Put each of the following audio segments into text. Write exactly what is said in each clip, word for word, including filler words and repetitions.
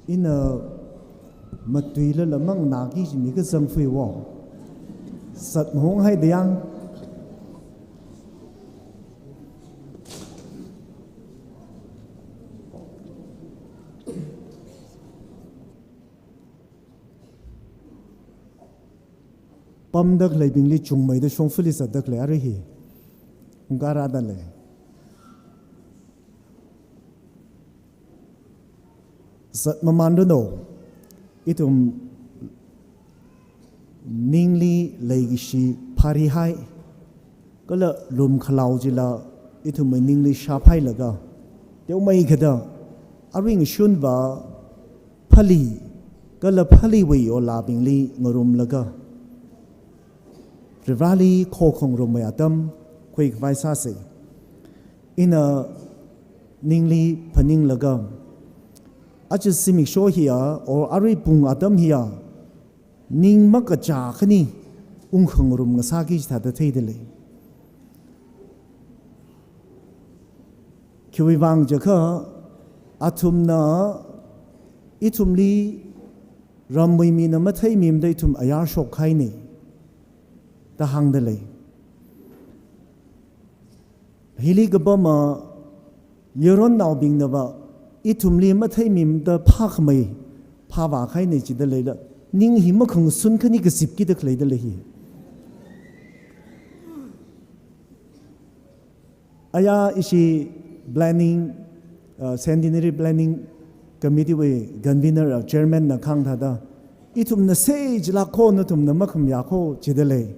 Ina matuilala manganāki kaji mi kazang fui wo. Sat mahong haida yang. Pamda khaleibingli chungmeida shongfali zatda khalei arui hi. Ungkara da lei. Zat mamanranu, ithum ningli leikashi pharihai, kala lumkhalao chila ithumwui ningli shaphailaga, teomeikha da, aring shunva phali, kala phaliwui yolabingli ngarumlaga, Varivarali khokhangarumwui atam khuikhavai sāsa. Ina ningli phaninglaga, aja zimiksho hiya, or arui pung atam hiya, ning makachā khani ungkhangarum ngasāki chithāda theida lei. Khiwui vang jiakha, athumna ithumli ramwui mina matheimimada ithum ayar shokhaina da hāngda lei. Hili kapama yaronnaobingna va ithumli matheimimada phākhamei phāvākhaina chida leila, ning hi makhangasun khani kazipkida khaleida lei hi. Aya ishi planning, uh, centenary planning committee wui convener, uh, chairman na kahāng thāda, ithumna sei chila kho nathumna makhamayā kho chida lei.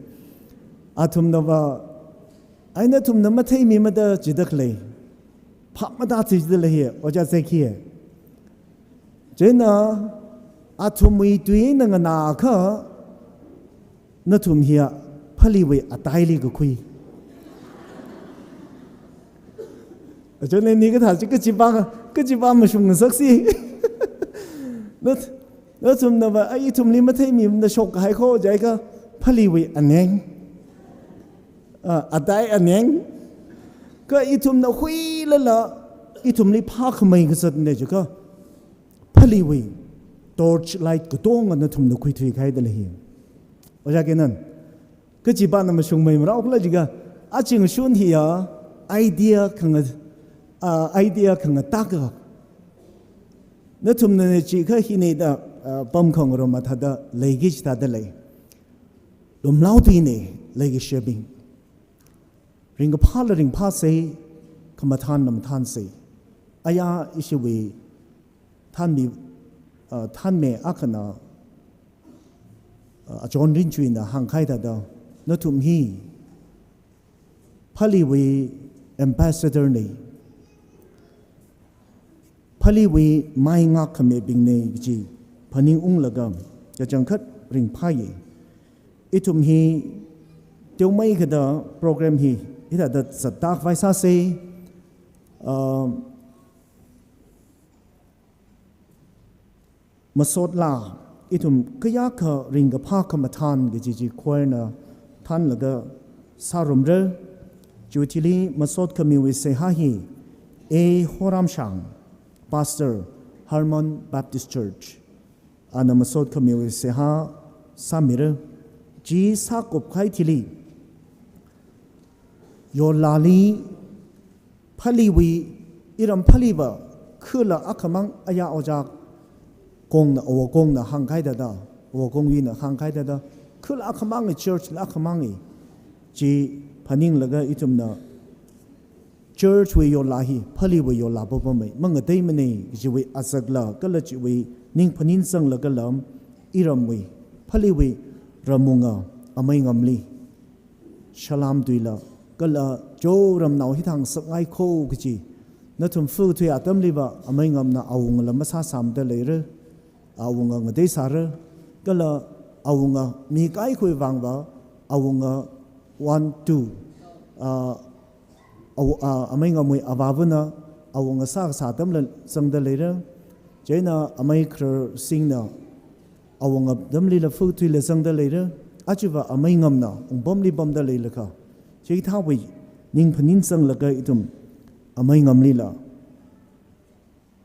Athumna va, ai nathumna matheimimada chida khalei. Phap matāthui chida lei hi, Ojā Zek hi. Chieina athumwui tuina nganākha, nathum hiya phaliwui ataili kakhui. Achon ni kathā chi kachipa, kachipa mashung ngasaksi. Nath-, nathumna va, ai ithumli matheimimada shokkahai kho jiakha phaliwui aneng. Ah, atai aneng. Kha ithumna huilala, ithumli phākhamei kazatna jiakha, phaliwui torch light katonga nathumna khuithuikhaida lei hi. Ojā Kenan, kachipana mashungmei marao khala jiakha, aja ngashun hiya idea khanga, ah, idea khangataka. Nathumna ne chikha hina da, ah, pamkhangarum athāda leiki chithāda lei. Lumlaotuina leikashibing. Ringkaphāla ringphāsa, khamathānla mathānsa. Aya ishiwui thanmi, uh, thanmi akhana, uh, John Rinchuina hāngkahai thāda, nathum hi phaliwui ambassador na. Phaliwui mai ngakkhamibingna kaji phaningunglaga, kachangkhat ringphāya. Ithum hi teomeikha da program hi hithāda zatda khavai sāsa, ah, masotla, ithum kayākha ringkaphā khamathān kaji chi choir na thanlaga sārumra. Chiwui thili masot khamiwui seihā hi A Horamshang, Pastor, Hermon Baptist Church, ana masot khamiwui seihā sāmira. Chi sākupkahai thili, yolali phaliwui, iram phaliva, khula akhamang aya Ojā Kongna, Awo Kongna hāngkahai thāda, Awo Kongwuina hāngkahai thāda, khula akhamang, church la akhamang, chi phaninglaga ithumna church wui yola hi phaliwui yola papamei, mangateimana, chiwui azakla, kala chiwui ning phaningsangla kala, iramwui, phaliwui ramwunga amei ngamli shalam tuila, kala cho ramnao hithāngasakngai kho kaji, nathum fu thui atamliva amei ngamna awungala masāsāmada leira, awunga ngateisāra, kala awunga mi kaikhawui vangva, awunga one, two, ah, aw-, ah, amei ngamwui avāvana awunga sākasā atamla zangda leira, chieina amei Khararsingna Awunga atamlila fuk thuila zangda leira, achiva amei ngamna ungpamli pamda leilakha, chithāwui ning phaning zanglaga ithum amei ngamlila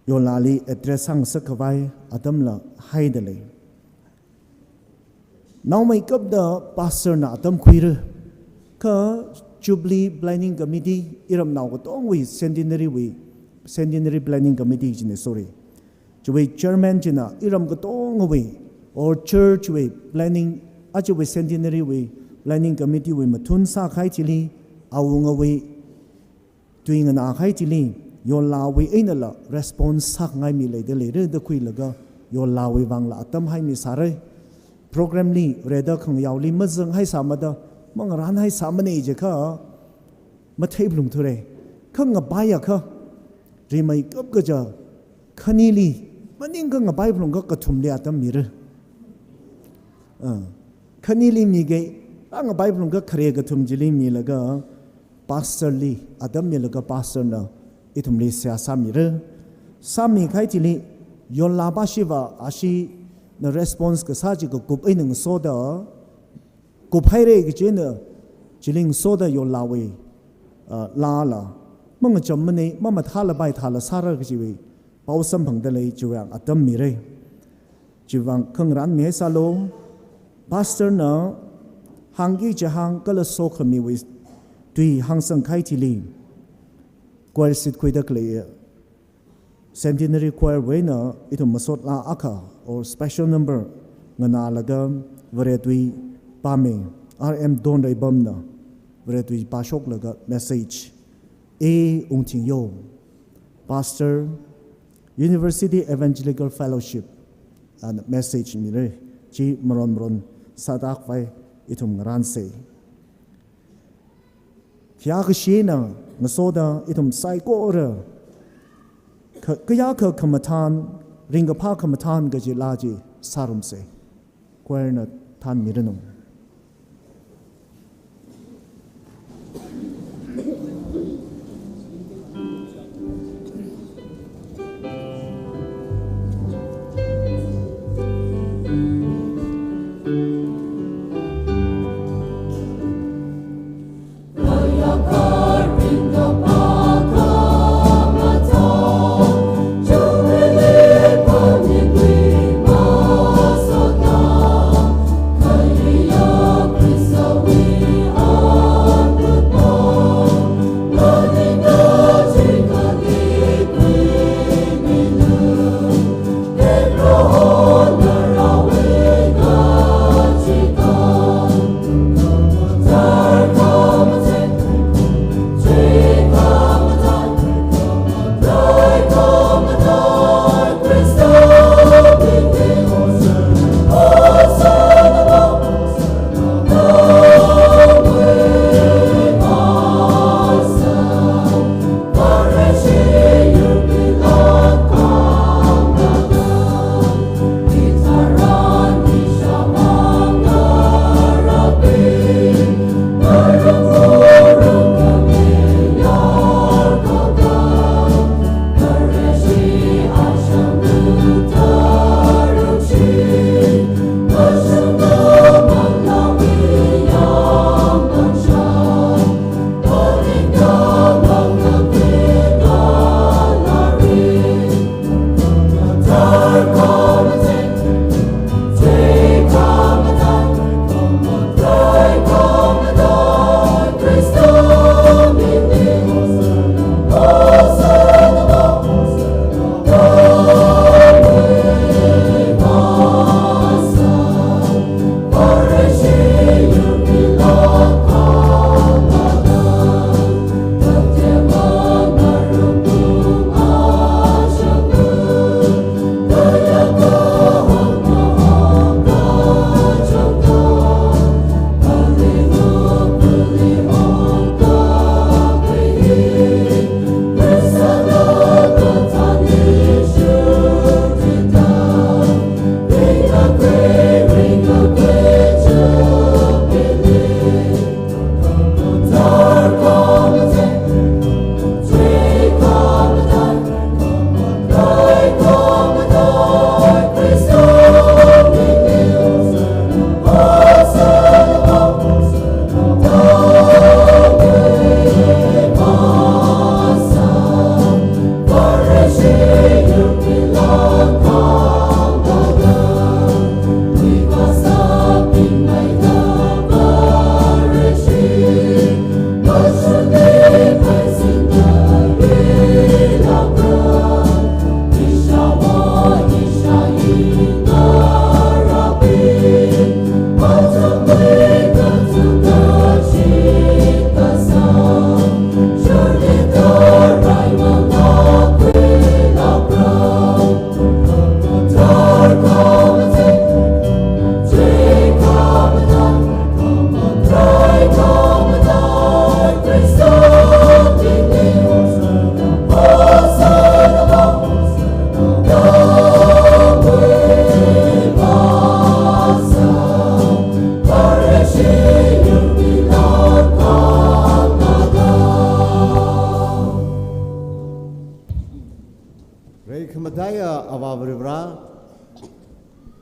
Yollali address hāngsak khavai atamla haida lei. Naomeikapta pastor na atam khuira. Kha Jubilee Planning Committee, iramnao katongwui centenary wui, Centenary Planning Committee china, sorry, chiwui chairman china iram katongawui or church wui planning, achiwui centenary wui planning committee wui mathun sākahai chili, awungawui tui nganākahai chili, Yollawui einala response sākhangai mi leida leira da khuilaga, Yollawui vangla atam haimi sāra. Program li reda khangayaoli mazanghaisāmada, mangarānhaisāmana jiakha, matheiphalungthura. Kha ngapaiakha, rimeikap kaja, khanili, maningakha ngapai phalungakha kathumli atam mira. Ah, khanili miga, a ngapai phalungakha khare kathum chili milaga, pastor li atam milaga pastor na ithumli seihā sāmira. Sāmikahai chili, Yolla pashiva ashina response kasā chi kakup eina ngasoda, kuphaira kachina chili ngasoda Yollawui, ah, laala mangachammana, mamathālapai thāla sāra kajiwui pao samphangda lei, chiwui vang atam mira. Chiwui vang khangarān mihaisālu. Pastor na hāngki chihāng kala sokhamiwui tui hāngsangkahai chili, choir seat khuida khalei Centenary Choir wui eina ithum masot laa akha or special number nganālaga Vare tui pāmi. R M Donreipamna Vare tui pāshoklaga message, A Ungthingyo, Pastor, University Evangelical Fellowship, and message mira. Chi maron maron sāda khavai ithum ngarānsa. Khayākashina ngasoda ithum saikora kha-, kayākha khamathān, ringkaphā khamathān kaji laa chi sārumsa. Choir na thānmiranu.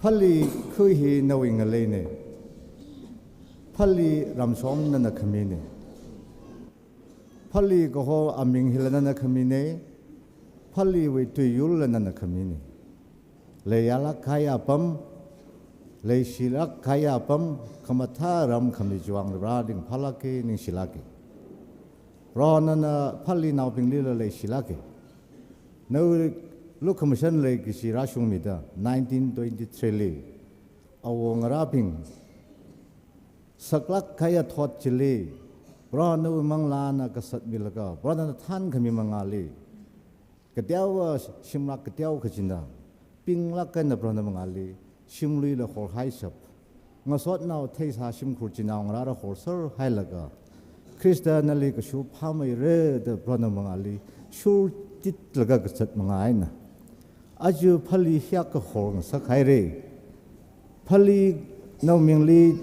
Phalee khui hi nawui ngaleina. Phalee ramshom nana khamina. Phalee kaho aming hila nana khamina. Phaleewui tuiyurla nana khamina. Leiyalāk kahai apam, leishilāk kahai apam, khamathā ram khami chiwuivang Vare ringphālāka, ningshilāka. Proho nana Phaleenao pinglila leishilāka. Nawui lukhamashan leikashi rāshungmida nineteen twenty-three li awo ngarābing saklāk kahai thot chili, Proho nawui manglāna kasat milaga, Proho nana thānkhami mangāli, kateowa shimlāk kateo kachina, pinglāk eina Proho na mangāli shimluila horhaishap, ngasotnao theisā shimkhur chinaongarāla horserhailaga, Khrista nali kashur phāmeira da Proho na mangāli shurtitlaga kazat manga eina, aja Phalee hiyākha horngasak haira. Phalee naobingli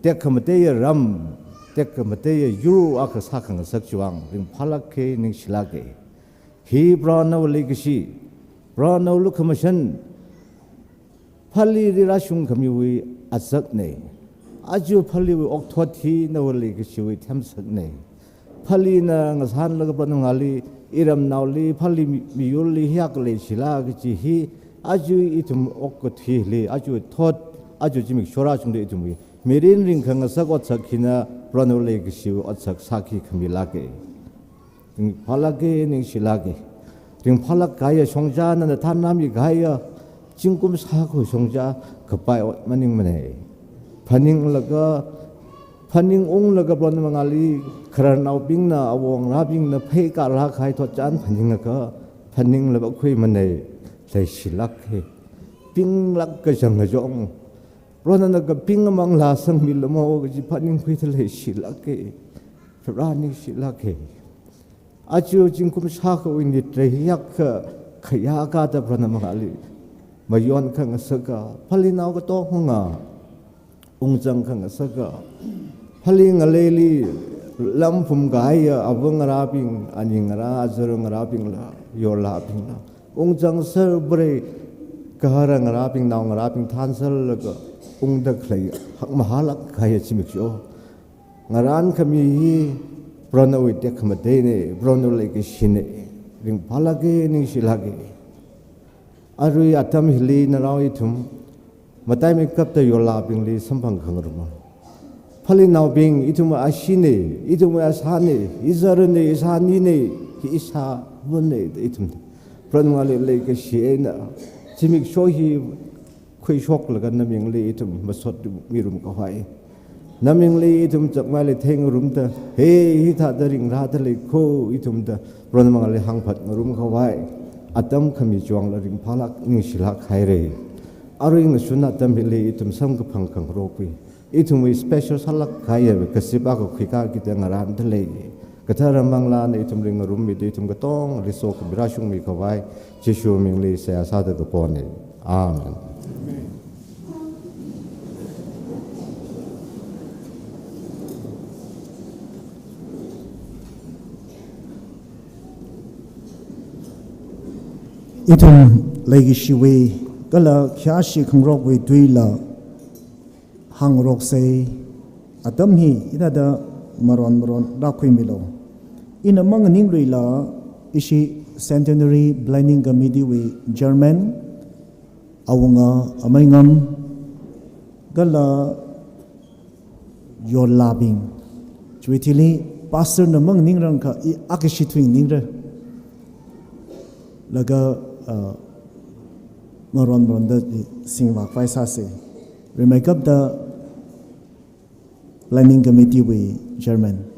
tekhamateiya ram, tekhamateiya yur akha sākhangasak chiwuivang ringphālāka, ningshilāka. Hi Proho nawui leikashi, Proho nawui lukhamashan, Phaleeli rāshungkhamiwui azakna. Aja Phaleewui okthot hi nawui leikashiwui themsakna. Phaleena ngasānlaga Proho na mangāli, iramnaoli, Phalee mi-, miyurli hiyākha leishila kaji hi, aja ithum okathuili, aja thot, aja zimiksho rāshungda ithumwui mirin ringkhangasak otsak hina Proho nawui leikashiwui otsak sākhi khamilāka. Ringphālāka, ningshilāka. Ringphālāk kahaiya shongza, nana thānrāmi kahaiya zingkum shākha shongza kapai ot maningmana. Phaninglaga, phaningunglaga Proho na mangāli khararnaobingna, awo ngarābingna pheikā rākahai thotchan phaninglaga, phaningla vākhuimana, leishilāka. Pinglāk kachang kachong, Proho nana kaping manglā sangmilamo kaji phaningkhuida leishilāka. Vare ningshilāka. Aja zingkum shākhawui nitrei hiyākha khayākada Proho na mangāli mayonkhangasaka, Phaleenao katonga ungzangkhangasaka, Phalee ngaleili lamphum kahaiya ava ngarābing, ani ngarā, azar ngarābingla, yorlābingla ungzangser, Vare, gahara ngarābing, naongarābing thānserlaga ungda khalei hakmahālāk kahaiya zimiksho ngarānkhami hi Proho nawui tekhamateina, Proho nawui leikashina. Ringphālāka, ningshilāka. Arui atam hili narao ithum mataimeikapta yorlābingli samphang khangaruma. Phaleenaobing, ithum ashina, ithum asāna, izarna, ishānina, hi ishāvana da ithum Proho na mangāli leikashi eina zimiksho hi khuishoklaga namingli ithum masot mirum khavai, namingli ithum chakmaili theingarumda, he, hithāda ringrāda lei kho ithum da Proho na mangāli hāngphat ngarum khavai atam khami chiwuivangla ringphālāk, ningshilāk haira. Arui ngashun atam hili ithum samkaphang khangarokwui, ithumwui special sālāk kahaiya kazip akha khuikakida ngarānda lei. Kathara manglāna ithumli ngarummida ithum katongali sokhami rāshungmi khavai, Jishu mingli seihā sāda kapona. Amen. Ithum leikashiwui kala khayāshi khangarokwui tuila hāngroksa. Atam hi hithāda maron maron rākhuimilu. Ina manganingluila ishi Centenary Planning Committee wui Chairman, awunga Ameingam, kala yorlābing, chiwui thili Pastor na manganingrangakha i akhashi thuiningra. Laga, ah, maron maronda singvākhavai sāsa. Rimeikapta Planning Committee wui Chairman.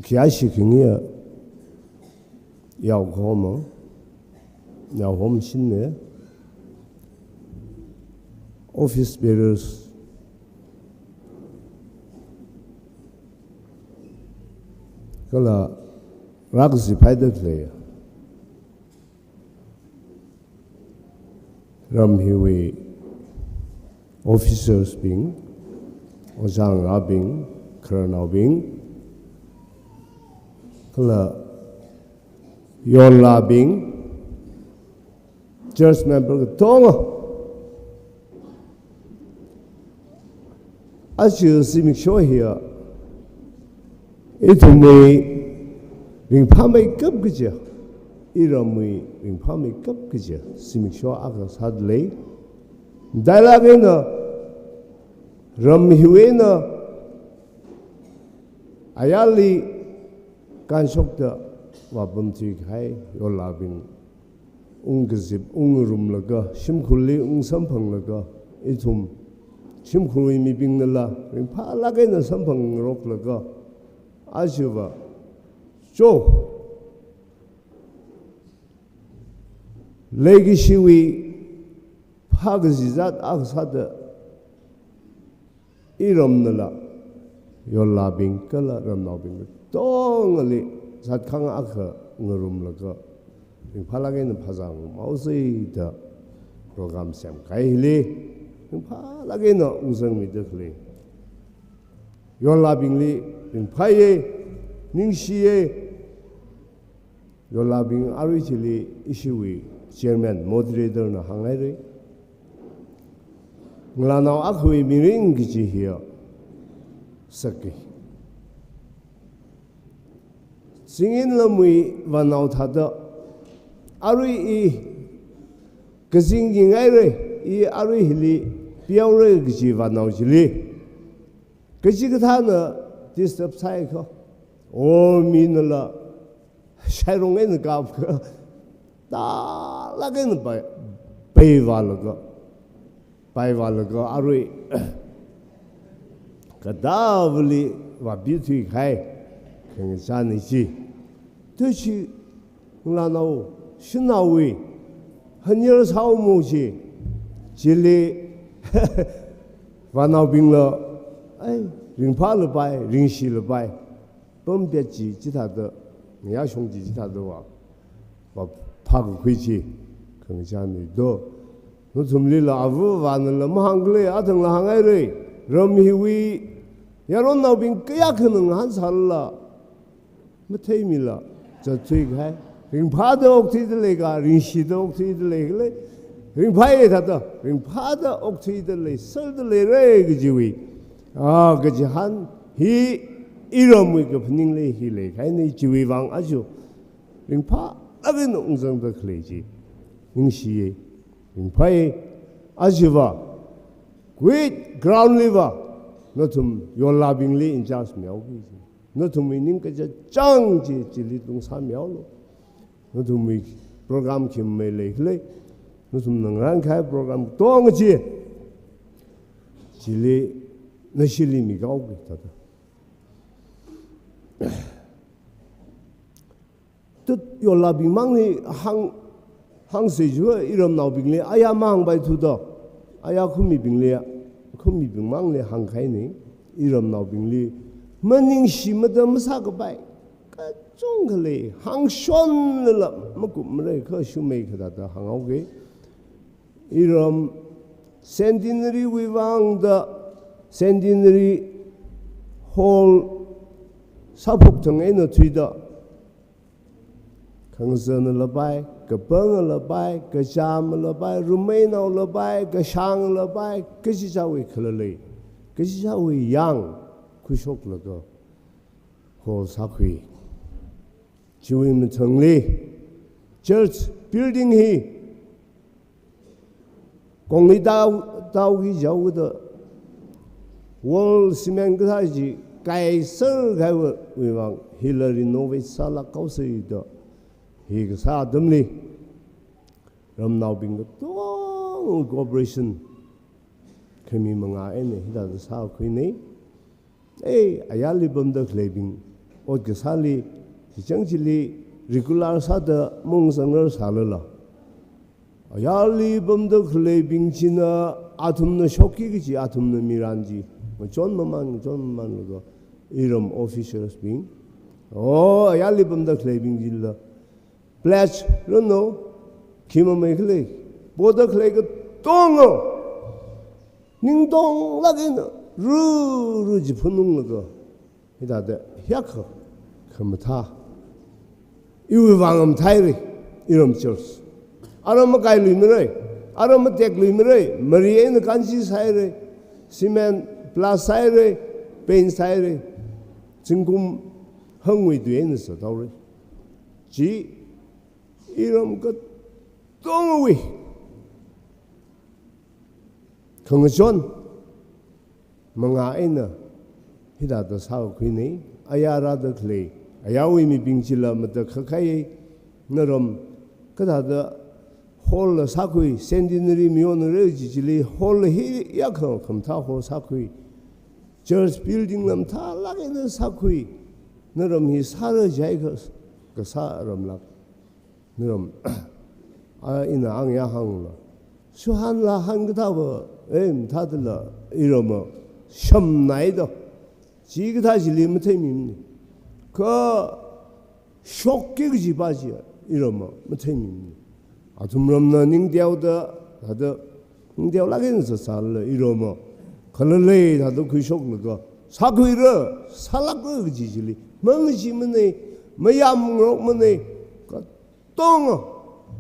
Khayāshi khangayi yaokhoma, yaohom shinne, office bearers, kala rākazipaida khalei ram hiwui officers bing, ojā ngarābing, khararnaobing, kala yonlābing, church member katonga, aja zimiksho hiya ithumwui ringphāmeikap kaji, iramwui ringphāmeikap kaji zimiksho akha sādalei. Matailāk eina ram hiwui eina ayarli kānshokda vāpamthui kahai yonlābing ungkazip, ungngarumlaga, shimkhurli ungsamphanglaga, ithum shimkhurwui mibingnala ringphālāk eina samphangngaroklaga, ajava cho leikashiwui phākazizat akha sāda iramnala yonlābing kala ramnaobing katongali zatkhang akha ngarumlaga, ringphālāk eina phāzānghaosa da program semkahai hili ringphālāk eina ungzangmida khalei yonlābingli ringphāya, ningshiya. Yonlābing arui chili ishiwui chairman, moderator na hānghaira. Ngalānao akhawui mirin kaji hiya sāki. Zingkum lamwui vānao thāda arui i kazing yingngaira, i arui hili pihaora kaji vānao chili kachikathāna disturb sāi kho. O minala shairong eina kapkha, tālāk eina pai, paivālaga, paivālaga arui katāvali vāpithui kahai khangachāna chi. Tuchi ngalānao shanaowui hanyar sāhaomo chi, chili vānaobingla, ai, ringphālapai, ringshilapai, pampat chi chithāda, ngayāshong chi chithāda vā, vāphākakhui chi khangachāna do. Nathumlila avāvānala mahāngkhalei, athangla hānghaira. Ram hiwui yaronnaobing kayākhana ngahānsālala matheimila zatthui kahai. Ringphāda okthuida leika, ringshida okthuida leikhala, ringphāya thāda, ringphāda okthuida leiserda leira kajiwui, a, kachihān hi iramwui kaphaningli hi leikahaina. Chiwui vang aja ringphālāk eina ungzangda khalei chi ningshiya, ringphāya. Ajava, great ground li va, nathum yonlābingli in charge mihaoki. Nathumwui ningkachāng chi chili tungsāmihaolu. Nathumwui program khi mei leikhala, nathumna ngarānkahai program katonga chi chili nashili mihaoki thāda. Tut yonlābing mangli hāng, hāngsa chiakha iramnaobingli ayā mahāngpaithuda, ayā khamibingli, khamibing mangli hāngkahaina, iramnaobingli maningshimada masākapai kachungkha lei, hāngshonlala makupmara kha shumei kathāda hānghaoki. Iram Centenary wui vangda, Centenary Hall sāphok thang eina thuida, khangazanala pai, kapangala pai, kachāmala pai, rumeinaola pai, kashāngla pai, kachichāwui khalalei, kachichāwui yāng khuishoklaga hall sākhui. Chiwui mathangli church building hi kongli tao, taoki jihaoda wall cement kathā chi kaiser kahaiwui vang hila renovate sālāk haosa da, hi kasā atamli ramnaobing katonga cooperation khami manga eina hithāda sākhuinei. Ei, ayarli pamda khaleibing, ot kasāli, chichang chili regular sāda maungzangrarsalala, ayarli pamda khaleibing china athumna shokki kaji, athumna miran chi ngachon maman, ngachon mamanlaga, iram officers bing, o, ayarli pamda khaleibing chila pledge ranu, khi mamei khalei, poda khalei katonga ningtonglāk eina ru ru chi phununglaga, hithāda hiyākha khamathā iwui vang mathāhaira. Iram church, aram makailuimarei, aram matekluimarei, mari eina kanchi sāhaira, cement plus sāhaira, paint sāhaira, zingkum hangwui tui eina sāthaora. Chi iram katongawui khangachon manga eina hithāda sākhuinei. Ayā rāda khalei, ayāwui mibing chila matakhakhaiyei. Naram kathāda hall la sākhui, centenary mayonrei kaji chili hall la hiyākha khamathā hall sākhui, church building la mathālāk eina sākhui. Naram hi sāra jiakha kasā ramlāk. Naram, a, ina angya hāngla, suhānla hān kathāva, ei, mathādala, irama shamnai da. Chikathā chili matheimimanei. Kha shokki kajipa chi irama matheimimanei. Athum ramna ningteoda, thāda ningteolāk eina sāsālala, irama khalalei thāda khuishoklaga, sākhuira, sālākra kaji chili mangacheemanei, mayamngarokmanei. Katonga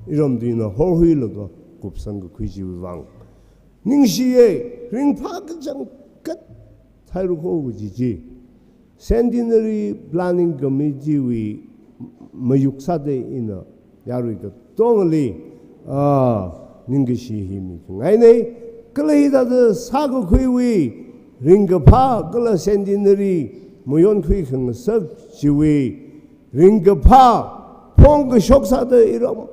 iram tuina horhuilaga kupsangkakhui chiwui vang ningshiyei. Ringphā kachangkhat theirako kaji chi Centenary Planning Committee wui mayuk sāda ina yarui katongali, a, ningkashi hi mikhangainei. Kala hithāda sākakhuiwui ringkaphā kala centenary mayonkhui khangasak chiwui ringkaphā phongkashok sāda iram,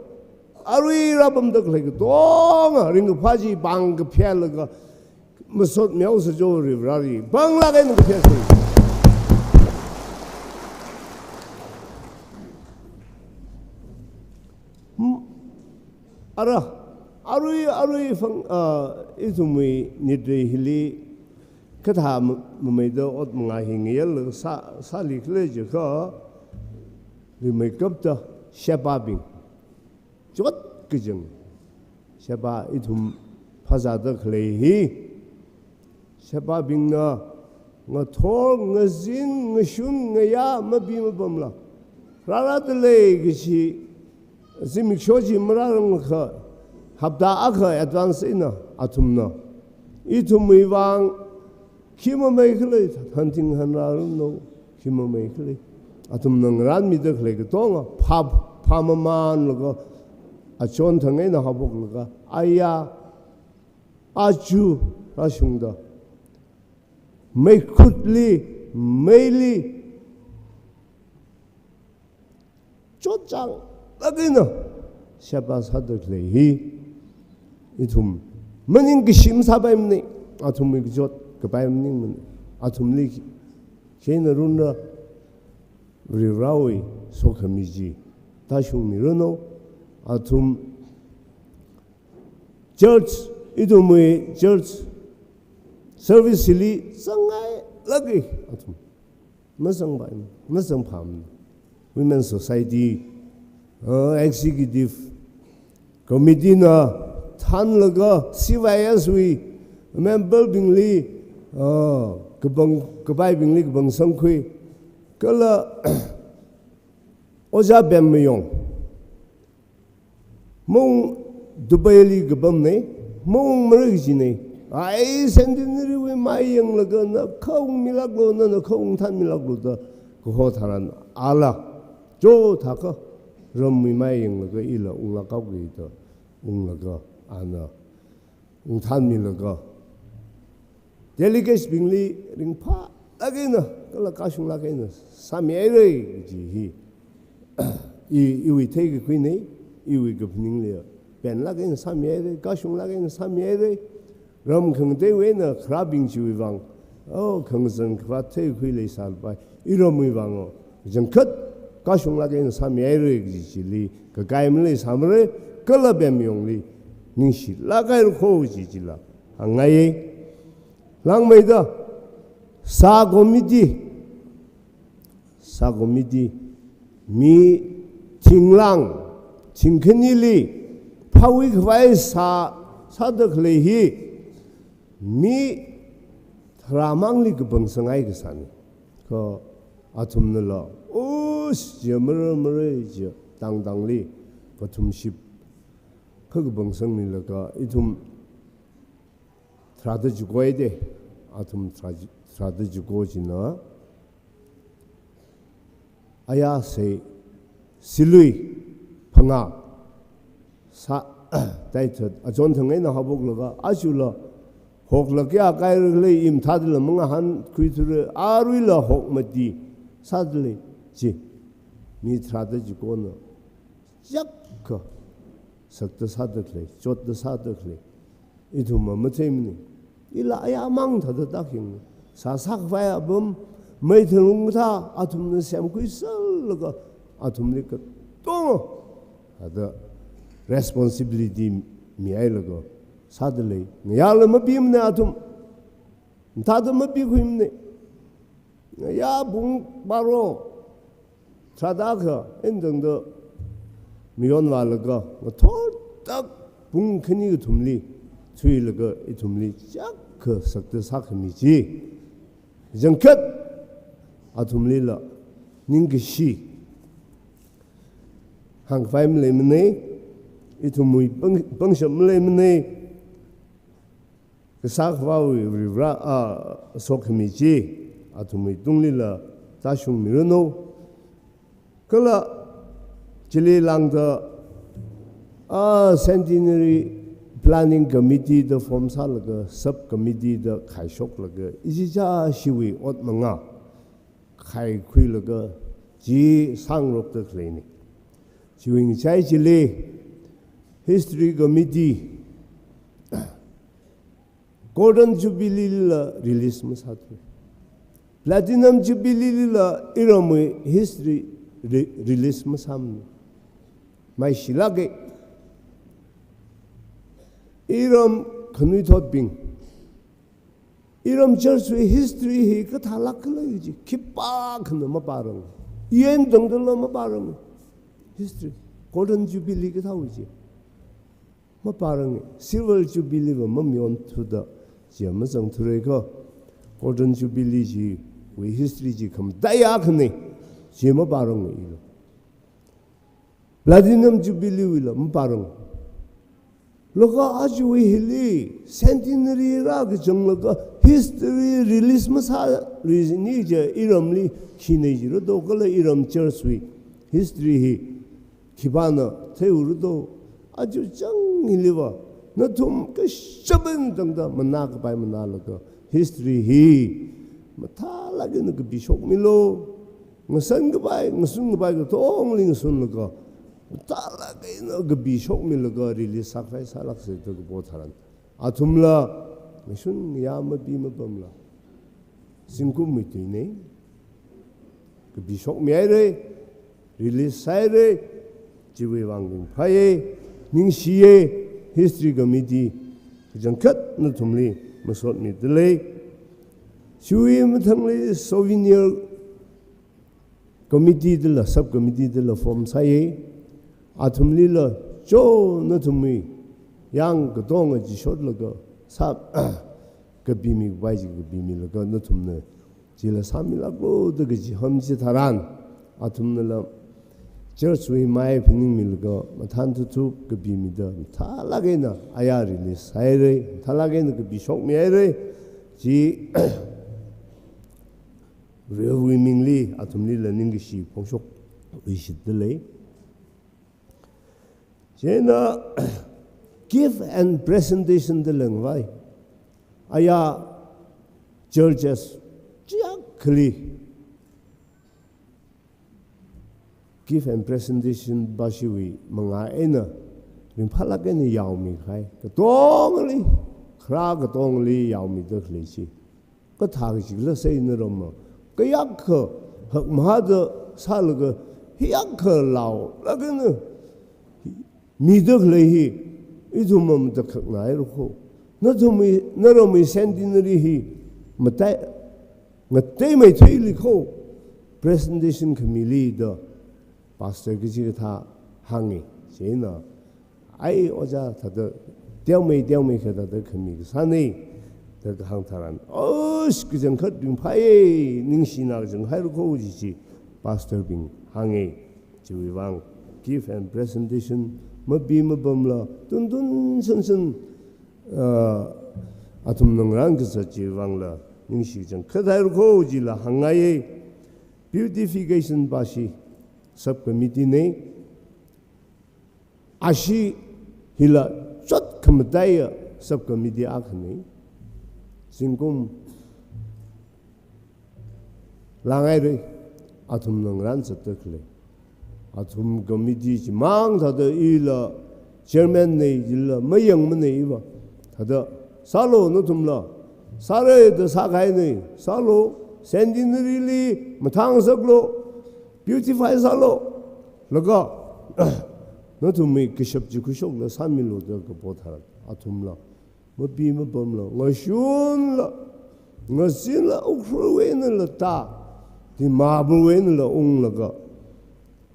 arui rāpamda khalei katonga ringkaphā chi pāng kaphayālaga masot meosa jo Varivarāli panglāk eina kaphayāsa. Hmm. Ara, arui, arui fang, a, ithumwui nitrei hili kathā ma-, mameida ot manga hi ngayālaga sā, sālikhala jiakha, rimeikapta shebābing chot kachang, shebā ithum phāzāda khalei hi, shebābingna ngathor, ngazin, ngashun, ngayā mapi mapamla, rārāda lei kachi zimiksho chi marārangakha, hapta akha advance eina athumna ithumwui vang khi mamei khalei, hanting hanrāranu, khi mamei khalei, athumna ngarānmida khalei katonga phā, phāmamanlaga, achon thang eina haophoklaga, ayā, achu rāshungda, meikhutli, meili chotchānglāk eina shebā sāda khalei hi ithum maningkashi masāpaimanei. Athumwui kachot kapai maningmanei. Athumli khi eina runra, Varivarāwui sokhami chi tāshungmiranu. Athum church, ithumwui church service hili zangngailāka. Athum mazangpai, mazangphāmana. Women Society, uh, Executive Committee na thānlaga C Y S wui member bingli, uh, kapang, kapaibingli kapangsangkhui. Kala Ojā Bem Mayong, maung Dubai li kapamnei, maungmara kajinei. Ai, Centenary wui mai yanglaga na khaungmilāklu, na, na khaung thānmilāklu da kaho tharan ala, chothākha ramwui mai yanglaga ila unglākhaoki da unglaga, ana ungthānmilaga, delegates bingli ringphālāk eina kala kashunglāk eina sāmihaira kaji hi i, iwui theikakhuinei, iwui kaphaningli penlāk eina sāmihaira, kashunglāk eina sāmihaira. Ram khangateiwui eina kharābing chiwui vang, oh, khangazan khavāt theikhui leisālapai. Iramwui vang, oh, kachangkhat kashunglāk eina sāmihaira kaji chili kakai maleisāmara, kala pemyongli ningshilāk haira kho kaji chila hāngngai. Langmeida, sā committee, sā committee, mi thinglang, thingkhanili, phāwui khavai sā, sāda khalei hi, mi tharāmangli kapangsanghai kasāna. Kha athumnala, ush, jiya mara mara jiya, tangtangli, kathumship, kha kapangsangmilaga, ithum tharāda chiko haida, athum tharā-, tharāda chiko china, aya sei, silui, phangā, sā, taithat, achon thang eina haophoklaga, ajala, hoklāk ya kaira khalei i mathāda la mangahānkhuithura, aruila hok mati, sāda lei, chi, mi tharāda chikona, chapkha, sakta sāda khalei, chotda sāda khalei, ithumva matheimana. Ila ayāmang thāda tākhing. Sā sākhavai apam, mei tharung kathā, athumna semkhuiserlaga, athumli katonga, thāda responsibility mihailaga, sāda lei. Ngayāla mapimana athum. Thāda mapikhuimana. Ngayā pung baro tharāda kha, eina tangda mayonvālaga, ngathortak pung khani kathumli, thuilaga ithumli chapkha sakta sākhami chi. Kachangkhat athumlila ningkashi hāngkhavai maleimana, ithumwui pang-, pangshap maleimana, Kasā Akhava Varivarā, a, sokhami chi, athumwui tunglila tāshungmiranu. Kala chili lāngda, a, Centenary Planning Committee da form sālaga, sub committee da khaishoklaga, ichichā shiwui ot manga khaikhuilaga chi sāngarokda khaleina. Chiwui ngachai chili History Committee Golden Jubilee lila release masāthu. Platinum Jubilee lila iramwui history re-, release masāmana. Maishilāka. Iram khanuithotbing, iram church wui history hi kathālāk khala chi khipākhana mapāranga. Eina tangdala mapāranga. History, Golden Jubilee kathāwui chi mapāranga. Silver Jubilee va mamayonthuthuda chi mazangthura kha, Golden Jubilee chiwui history chi khamataiya khana, chi mapāranga ila. Platinum Jubilee wuila mapāranga. Laga ajawui hili centenary rākachanglaga history release masāluisāni kaja iramli khina jira do, kala iram church wui history hi khipāna theiura do. Aja chang hiliva nathum kashap eina tangda manā kapai manālaga history hi mathālāk eina kapishokmilu. Ngasan kapai, ngasun kapai katongli ngasunlaga, mathālāk eina kapishokmilaga release sākhavai sālāksa da kapo tharan, athumla ngashun ngayā mapi mapamla zingkumwui tuina. Kapishokmihaira, release sāhaira, chiwui vang ringphāya, ningshiya. History Committee kachangkhat nathumli masotmida lei. Chiwui mathangli Souvenir Committee dala, Sub Committee dala form sāya. Athumlila cho nathumwui yāng katonga chishotlaga sā, kapimi kapai chi kapimilaga nathumna chila sāmilāklu da kachiham chitharan, athumnala church wui mai phaningmilaga mathān thuthup kapimida mathālāk eina aya release sāhaira, mathālāk eina kapishokmihaira. Chi Varewui mingli athumlila ningkashi phongshokluishitda lei. Chieina gift and presentation da lāngvai. Aya churches chiyākhali gift and presentation bashiwui manga eina ringphālāk eina yaomi kahai, katongali, kharā katongali yaomida khalei chi kathā kachikhala sāi narama. Kayākha hakmahāda sālaga, hiyākha laolāk eina mida khalei hi ithum matakhak nai rukho. Nathumwui, naramwui centenary hi matai, ngateimeithuili kho presentation khamili da pastor kachikathā hāngi. Chieina, "Ai, ojā, thāda teomei, teomei kha thāda khami kasāna," da kahāng tharan, "Osh, kachangkhat ringphāya, ningshina kachang haira kho," ji chi pastor bing hāngi. Chiwui vang gift and presentation mapi mapamla, tuntun shansan, ah, athumna ngarān kazat chiwui vangla ningshi kachangkhat haira kho jila hāngngaiya. Beautification pashi sub committee na. Ashi hila chot khamataiya sub committee akhana. Zingkum lāngaira, athumna ngarān zatda khalei. Athum committee chimang thāda ila chairman na jila mayangmana iva. Thāda sālu nathumla. Sāra da sākahaina. Sālu, centenary li mathāngasaklu, beautify sālu. Laga nathumwui kashap chi khuishokla sāmilu da kapo tharan, athumla mapi mapamla, ngashunla, ngasinla, Ukhrulwui einala tā, Dimapurwui einala unglaga,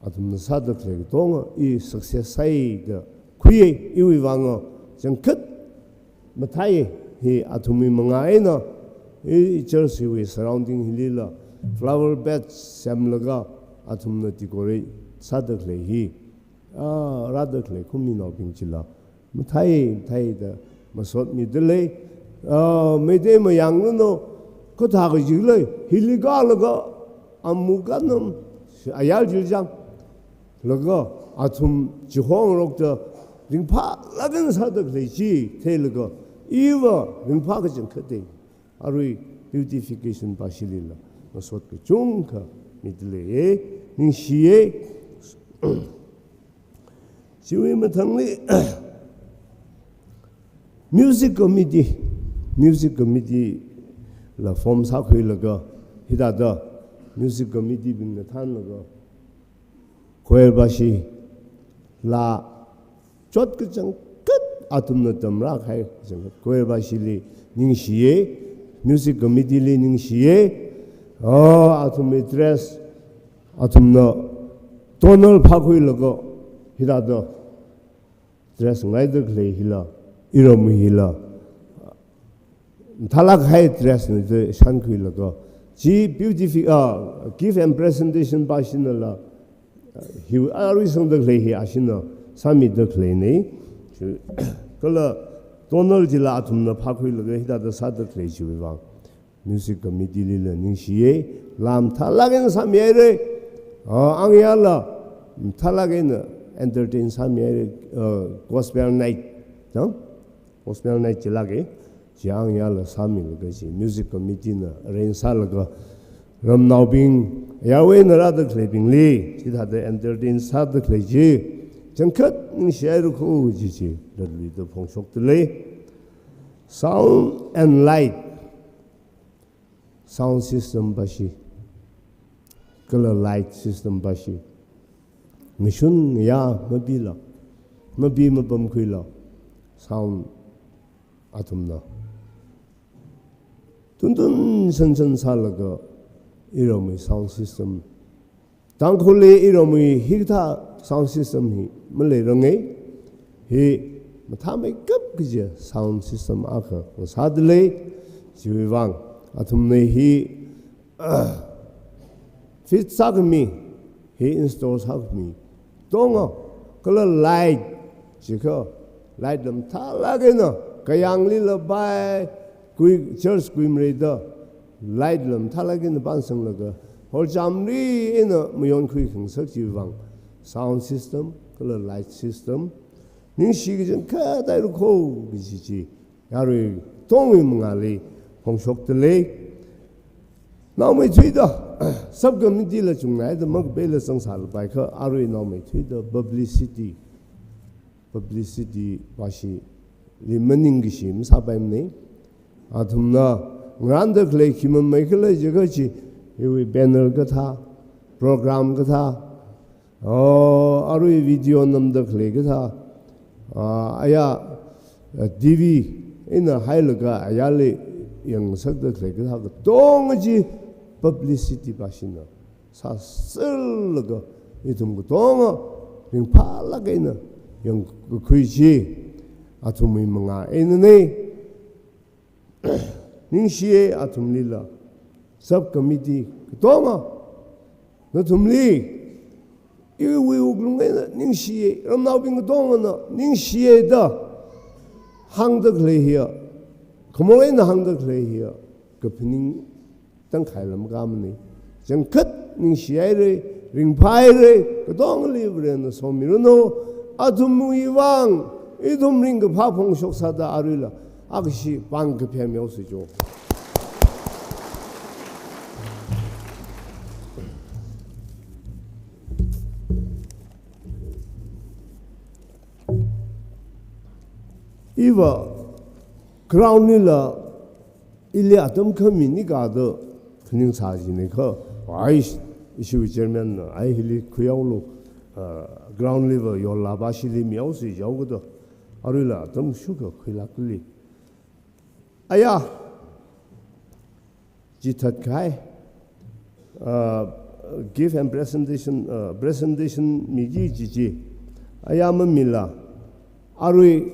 athumna sāda khalei katonga i success sāi da khuiya. Iwui vanga kachangkhat mathāi. Hi athumwui mangā eina i church hiwui surrounding hilila flower bed semlaga athumna decorate sāda khalei hi, ah, rāda khalei khaminaobing chila mathāi, mathāi da masotmida lei. Ah, Meitei mayang nano, kathā kachikhala, hili kālaga, amu kanam, ayar jil jang. Laga athum chihongarokta ringphālāk eina sāda khalei chi theilaga, iva ringphā kachangkhatta. Arui beautification pashilila masot kachungkha mida leiya, ningshiya. Chiwui mathangli music committee, music committee la form sākhuilaga, hithāda music committee bingna thānlaga, choir pashi la chot kachangkhat athumna tamrākahai kachangkhat choir pashili ningshiya, music committee li ningshiya. Ah, athumwui dress athumna tonal phākhuilaga, hithāda dress ngaida khalei hila, iramwui hila mathālākhai dress na da shānkhuilaga, chi beautifi-, ah, gift and presentation pashinala, ah, hi arui sangda khalei hi ashina sāmida khaleina. Chi, kala tonal chila athumna phākhuilaga hithāda sāda khalei chiwui vang music committee lila ningshiya. La mathālāk eina sāmihaira. Ah, angyāla mathālāk eina entertain sāmihaira. Ah, gospel night, no? Gospel night chilāka. Chi angyāla sāmilaga chi music committee na arrange sālaga, ramnaobing ayarwui eina rāda khaleibingli chithāda entertain sāda khalei chi kachangkhat ningshihaira kho ji chi latluida phongshokda lei. Sound and light, sound system pashi, kala light system pashi, ngashun ngayā mapila, mapi mapamkhuila, sound athumna tuntun shansan sālaga, iramwui sound system, Tangkhulli iramwui hikathā sound system hi maleiranga. Hi mathāmeikap kaji sound system akha ngasāda lei. Chiwui vang athumna hi, ah, fit sākhami, hi install sākhami tonga, kala light jikha, light la mathālāk eina, kayānglila bai, kui, church kuimareida, light la mathālāk eina pānsanglaga, horchamri eina mayonkhui khangasak chiwui vang, sound system kala light system ningshi kachangkhat haira kho kaji chi yarui katongwui mangāli phongshokda lei. Naomeithuida, sub committee la chungnaida makapeila zangsālapai kha, arui naomeithuida publicity publicity vāshili maningkashi masāpaimana. Athumna ngarānda khalei khi mamei khala jiakha chi, hiwui banner kathā, program kathā, oh, arui video namda khalei kathā, ah, aya, ah, T V eina hailaga ayarli yangsakda khalei kathā katonga chi publicity vāshina sāserlaga ithum katonga ringphālāk eina yangkakhui chi athumwui mangā einana. Ningshiya athumlila, sub committee katonga, nathumli iwui wuklung eina ningshiya, ramnaobing katongana ningshiya da hāngda khalei hiya, khamong eina hāngda khalei hiya kaphaning tangkhai lam kamana. Changkhat ningshihaira, ringphāhaira, katongali Varena somiranu. Athumwui vang ithum ringkaphā phongshok sāda aruila akhashi pāng kaphayā mihaosa jo. Iva ground lila ili atam khami nikada phaningsā jina kha, ai, ishiwui chairman na, ai, hili khuihaolu, ah, ground level yola vāshili mihaosa jihaokada, aruila atam shukha khuilākli. Aya, chithat kahai, ah, gift and presentation, ah, presentation miki kaji chi, aya mamila, arui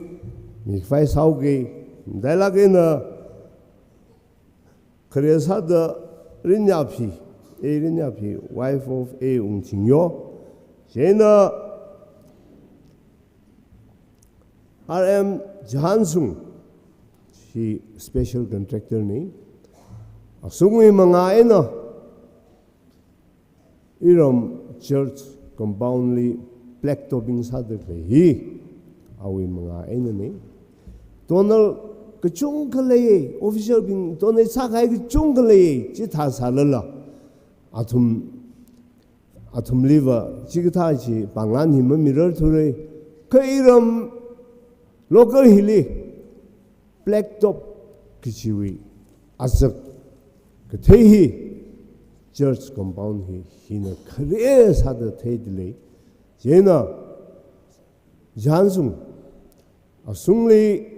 mikhavai sāhaoki, matailāk eina, khare sāda Rinyaphi, A Rinyaphi, wife of A Wungchingyo. Chieina R M Johansung, hi special contractor na. Asungwui mangā eina iram church compound li black topping sāda khalei hi awui mangā einana. Donor kachungkha leiya, official bing donate sākahai kachungkha leiya, chithā sālala athum, athumliva chikathā chi pānglan hi mamirarthura. Kha iram local hili black top kachiwui azak kathei hi church compound hi hina khare sāda theida lei. Chieina Johansung asungli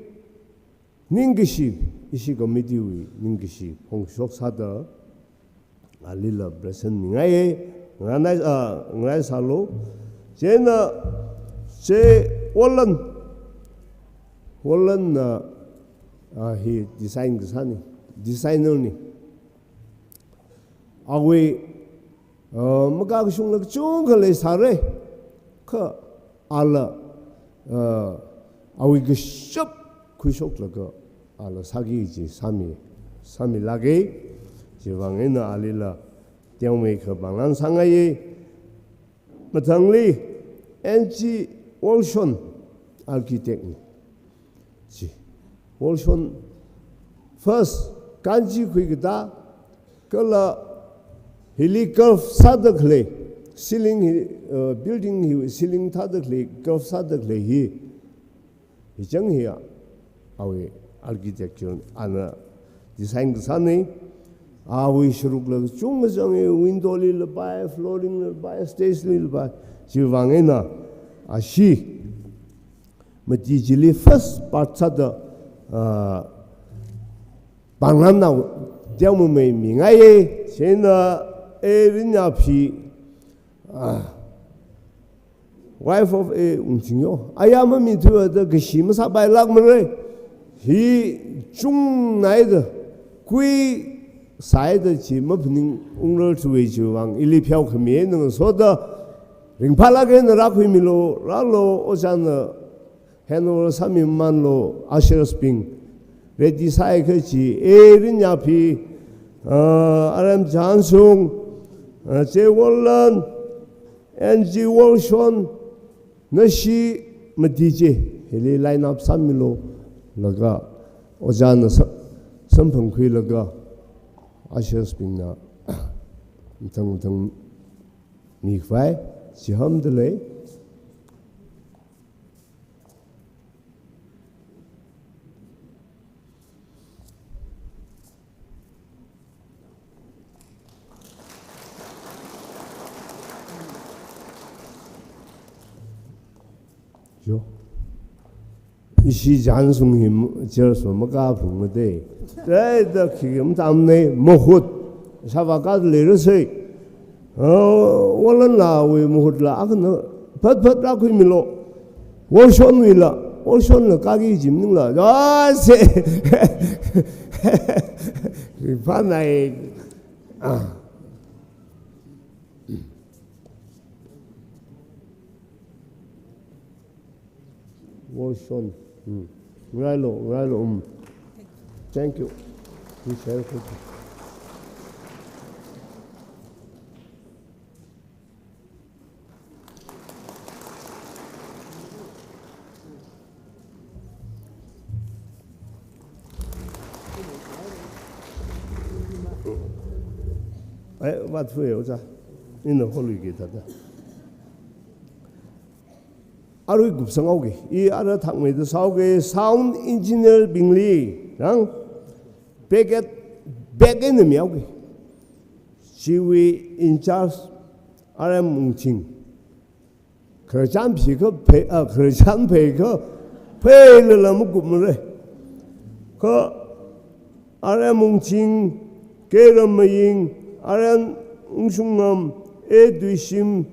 ningkashi, ishi committee wui ningkashi phongshok sāda alila present mingaiya, ngaranai, ah, ngarai sālu. Chieina che Wallan, Wallan na, ah, hi design kasāna, designer na. Awui, ah, makakashungla kachungkha leisāra. Kha ala, ah, awui kashap khuishoklaga ala sāki kaji sāmi, sāmilāka. Chiwui vang eina alila teomeikha pānglan sāngaiya. Mathangli N G Wolshon architect na. Chi Wolshon first kanchi khuikatā, kala hili curve sāda khalei, ceiling hi, uh, building hi ceiling thāda khalei, curve sāda khalei hi, hi chang hiya, awui architecture ana design kasāna. Awui sharukla kachungkha zanga, window lila pai, flooring lila pai, stairs lila pai. Chiwui vang eina ashi mati chili first part sāda, ah, pānglan nao teomamei mingaiya. Chieina A Rinyaphi, ah, wife of A Wungchingyo. Aya mamithuda kashi masāpailākmara. Hi chungnaida, kuisāida chi maphaningungrarthuwa. Chiwui vang ili pheokhami eina ngasoda ringphālāk eina rākhuimilu, rālu, ojāna handover sāmimanlu, ushers bing. Ready sāhaiakha chi A Rinyaphi, ah, R M Johansung, ah, che Wallan, N G Wolshon, nashi mati chi hili line up sāmilu, laga ojāna sa-, samphangkhuilaga ushers bingna mathang mathang mikhavai chihānda lei. Yo. Ishi jansung hi m-, church va makāphungmade. Tei da khikha matamnei, mahut. Sāvākada leirasei. Oh, Walanlawui mahutla akhana phat phat rākhuimilu. Worshonwuila, Worshonla kāki kaji maningla. Ah, se. Phanai. Ah. Worshon. Hmm. Ngarailo, ngarailo, um. Thank you. Please share, thank you. Eh, vāthuiya, ojā. Ina holuiki thāda. Arui kupsanghaoki, i ara thakmeida sāhaoki, sound engineer bingli, rang, packet, bag eina mihaoki. Chiwui in charge, R M Wungching. Khararchan phikha phei, ah, khararchan pheikha, pheilala makupmara. Kha R M Wungching, K Rammaying, R N Wungshungam, A Tuishim,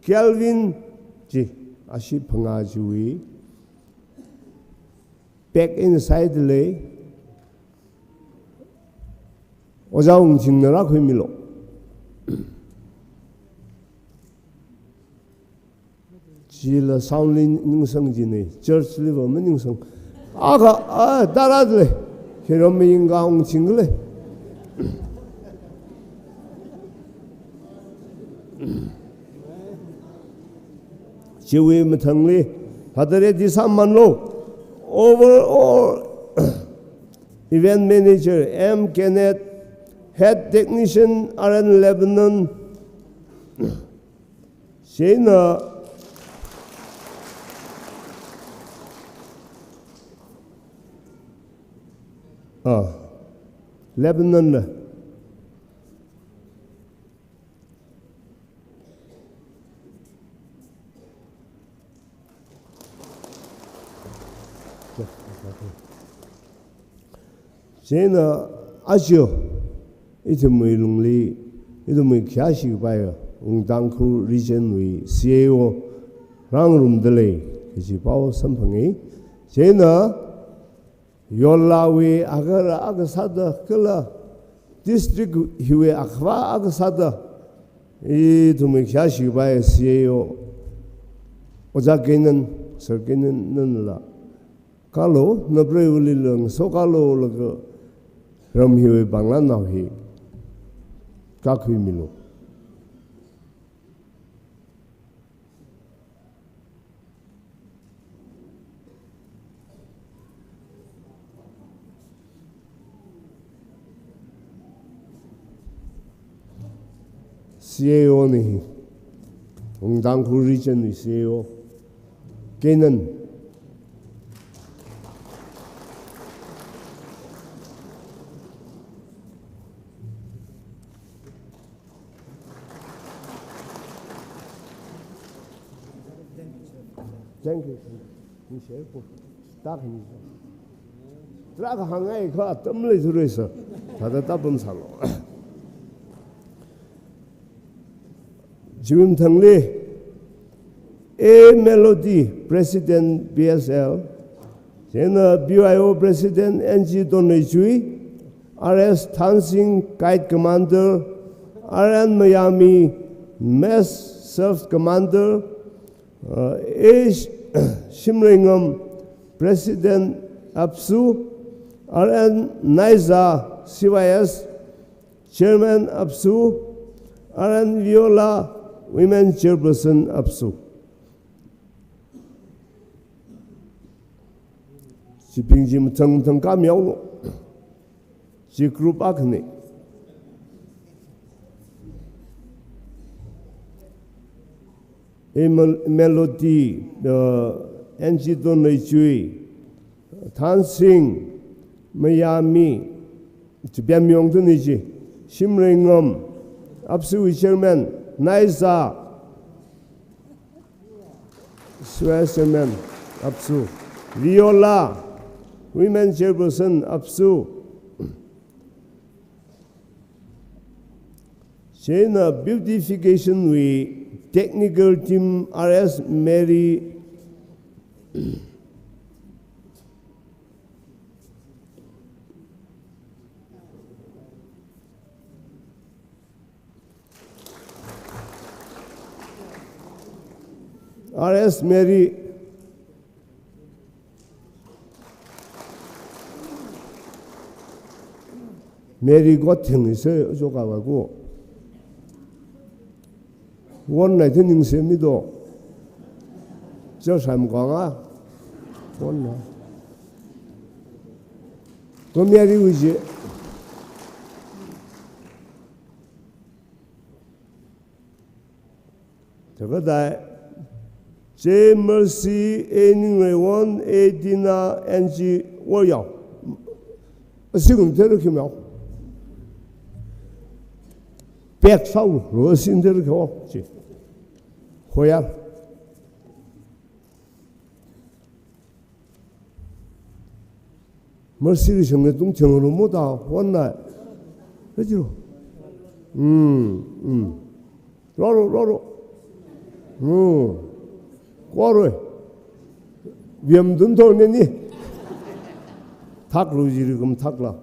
Kelvin, chi, ashi phangā chiwui. Pack eina sāhaida lei. Ojā Wungchingna rākhuimilu. Chila sound li ningsang jinei, church li va maningsang. Akha, ah, tārāda lei. K Rammaying Wungching lei. Chiwui mathangli, Father Eddie Sammanlo, overall event manager, M Kenneth, head technician, R N Lebanon, Chieina, ah, Lebanon la. Chieina aja, ithumwui lungli, ithumwui khayāshi khavai, Wungtangkhur region wui C A O rāngarumda lei, kaji pao samphanga. Chieina, yonlawui agahara akha sāda kala district hiwui akhava akha sāda, ithumwui khayāshi khavai C A O, Ojā Kenan, Sir Kenan nanala, kalo, napreiwuili lang, so kalo laga ram hiwui pānglanao hi kākhuimilu. C A O na hi, Wungtangkhur region wui C A O, Kenan. Thank you. Ni share ko. Tak ni. Tarākha hāngngai kha atam leithura sir. Thāda tāpam sālu. Chiwui mathangli, A Melody, President B S L, chieina B Y O President N G Tonreichui, R S Thansing, Guide Commander, R N Mayami, Mess Self Commander, uh, A Shimreingam, President APSU, R N Naiza, C Y S, Chairman APSU, R N Viola, Women Chairperson APSU. Chibing chi mathang mathang kāmihaolu. Chi group akhana. A Mel-, Melody, uh, N G Tonreichui, Thansing, Mayami, Chipiam Yongtun ichi, Shimreingam, APSU Chairman, Naiza, Vice Chairman, apsu. Viola, Women Chairperson, apsu. Chieina beautification wui technical team R S Mary, R S Mary. Mary got thing is a joke. One night in Semido. Just I'm gone. One night. Go Mary with you. Thakhatai, J Mercy, A Ningreiwon, A Dina, N G Woryao. Asigum thera khimyao. Pek sau, ro asin thera khimyao. Chi. Hoyar. Mercy ri shang ne tung chang ro mo ta, wan na. Re ji ro. Hmm, hmm. Ro ro, ro ro. Hmm. Kwa ro. Viam dun to ne ni. Thak ro ji ri kum thak la.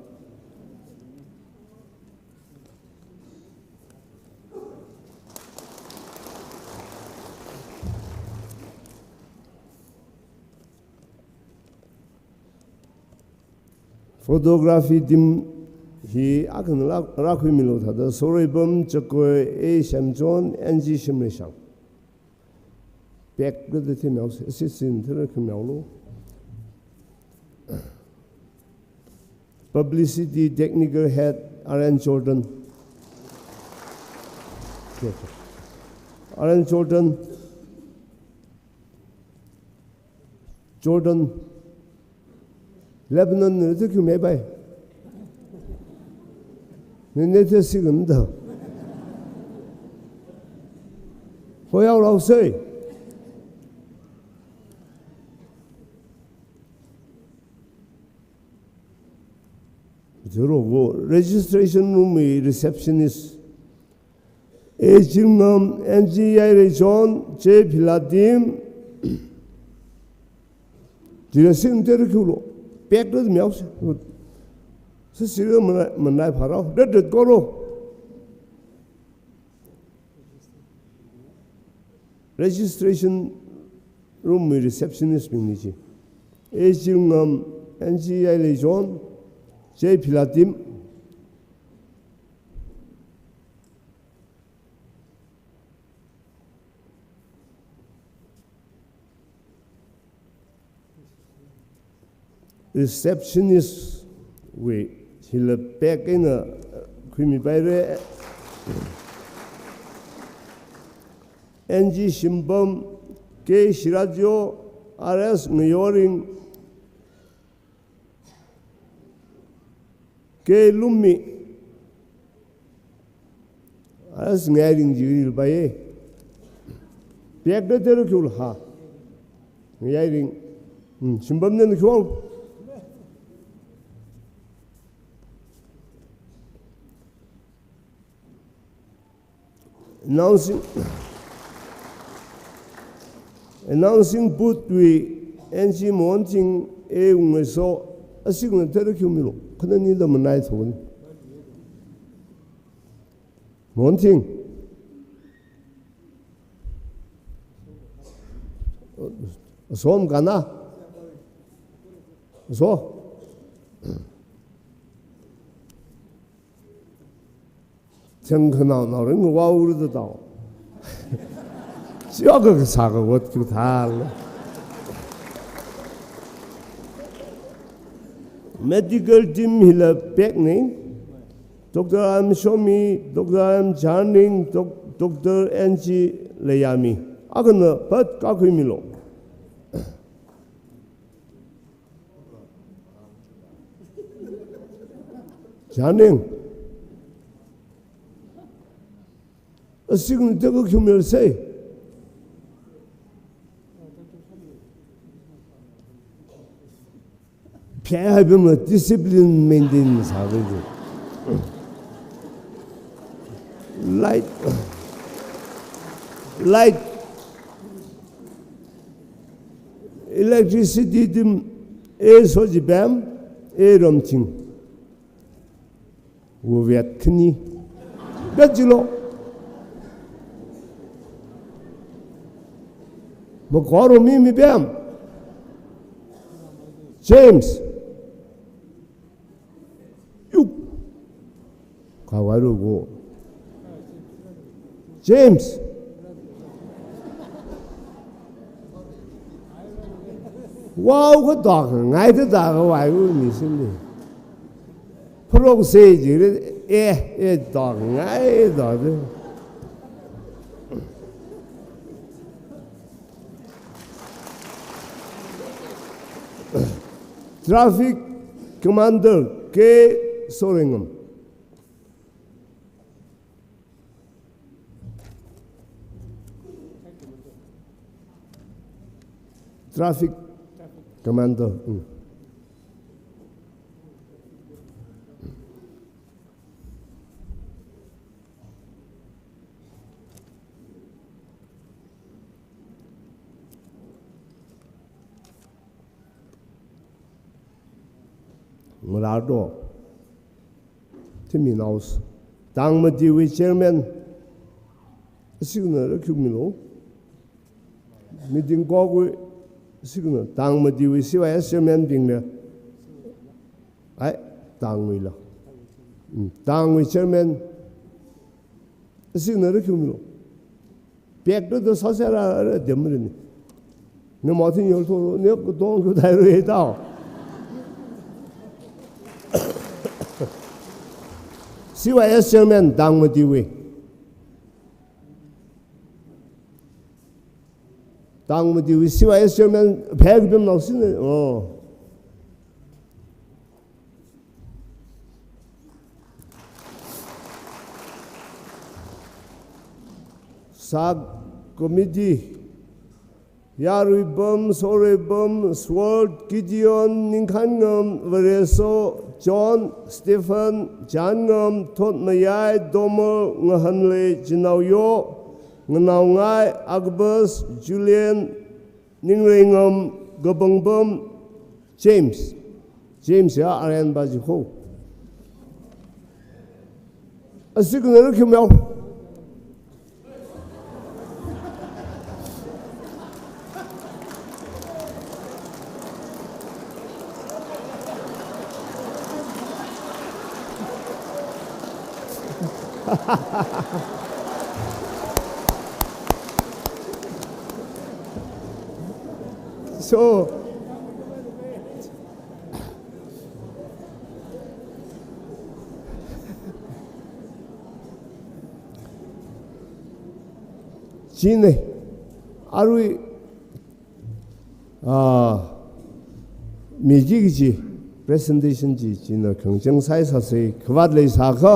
Photography team hi akhana rā, rākhuimilu thāda, Soreibam Chakoi, A Semchon, N G Shimreishang. Pek rāda themyao, assistant thera khimyaolu. Publicity Technical Head, R N Jordan. R N Jordan. Jordan, Lebanon ne te kyu me bai. Ne ne te sigam da. Hoyao rao sei. Zero go registration room wui receptionist. A Chingam, N G Yaireichon, J Philadim, Jirasim Terekhulo, pek rāda myao se. Sisi rā manai, manai pharao, red red koro. Registration room wui receptionist bingni chi. A Chingam, N G Yaireichon, J Philadim, receptionist wui hila pek eina khuimipaire. N G Shimbam, K Shirajo, R S Ngayoring, K Lummi, R S Ngairing ji ri pai e. Pek rāda Terekhulo ha. Ngairing. Hmm, Shimbam ne khuiwao. Announcing, announcing booth wui N G Monting, A Ungaiso, asigna Terekhu milo. Khana ni da manai thoni. Monting. Som kana. So. Chang khanao nao ring wau rāda tao. Chiya ka kasā ka wat kyu thal. Medical team hila pek ni. Doctor M Shomi, Doctor M Charning, Doc-, Doctor N G Leyami. Akhana pat kakhuimilo. Janing. Asigna Terekhu mil sei. Phei haibimla discipline maintain sākhuidu. Light, light, electricity tim, e sochipam, e ramching. Wuvet khani. Vet chilo. Makoro mi mipam. James. Yuk. Kawai ro go. James. Wow, ko dog, ngai te dog, wai u ni sim ni. Pharok se ji re, eh, eh, dog, ngai dog de. Traffic Commander K Sorengam. Traffic Commander. Mm. Ngarado. Thimi naos. Tangmatiwui chairman. Signal rakhiumilo. Meeting kokwui signal. Tangmatiwui C Y S chairman bingna. Ai, tangwuila. Mm, tangwui chairman. Signal rakhiumilo. Pek to to sasera ra demrini. Ne matin yol to ne ko dong ko dai ro e tao. C Y S chairman Tangmatiwui. Tangmatiwui C Y S chairman phek bim nao sine. Oh. Sub committee, Yaruibam, Soreibam, Sword, Gideon, Ningkhanngam, Vareso, John, Stephen, Jangam, Thotmayai, Domo, Ngahanle, Jinaoyo, Nganaongai, Agabus, Julian, Ningrengam, Gabangbam, James. James ya Aryan ba ji ho. Asi kuna ru khium yao. So, chine, arui, ah, mi chi kachi, presentation chi, china khangachang sai sāsei, khavāt leisākha,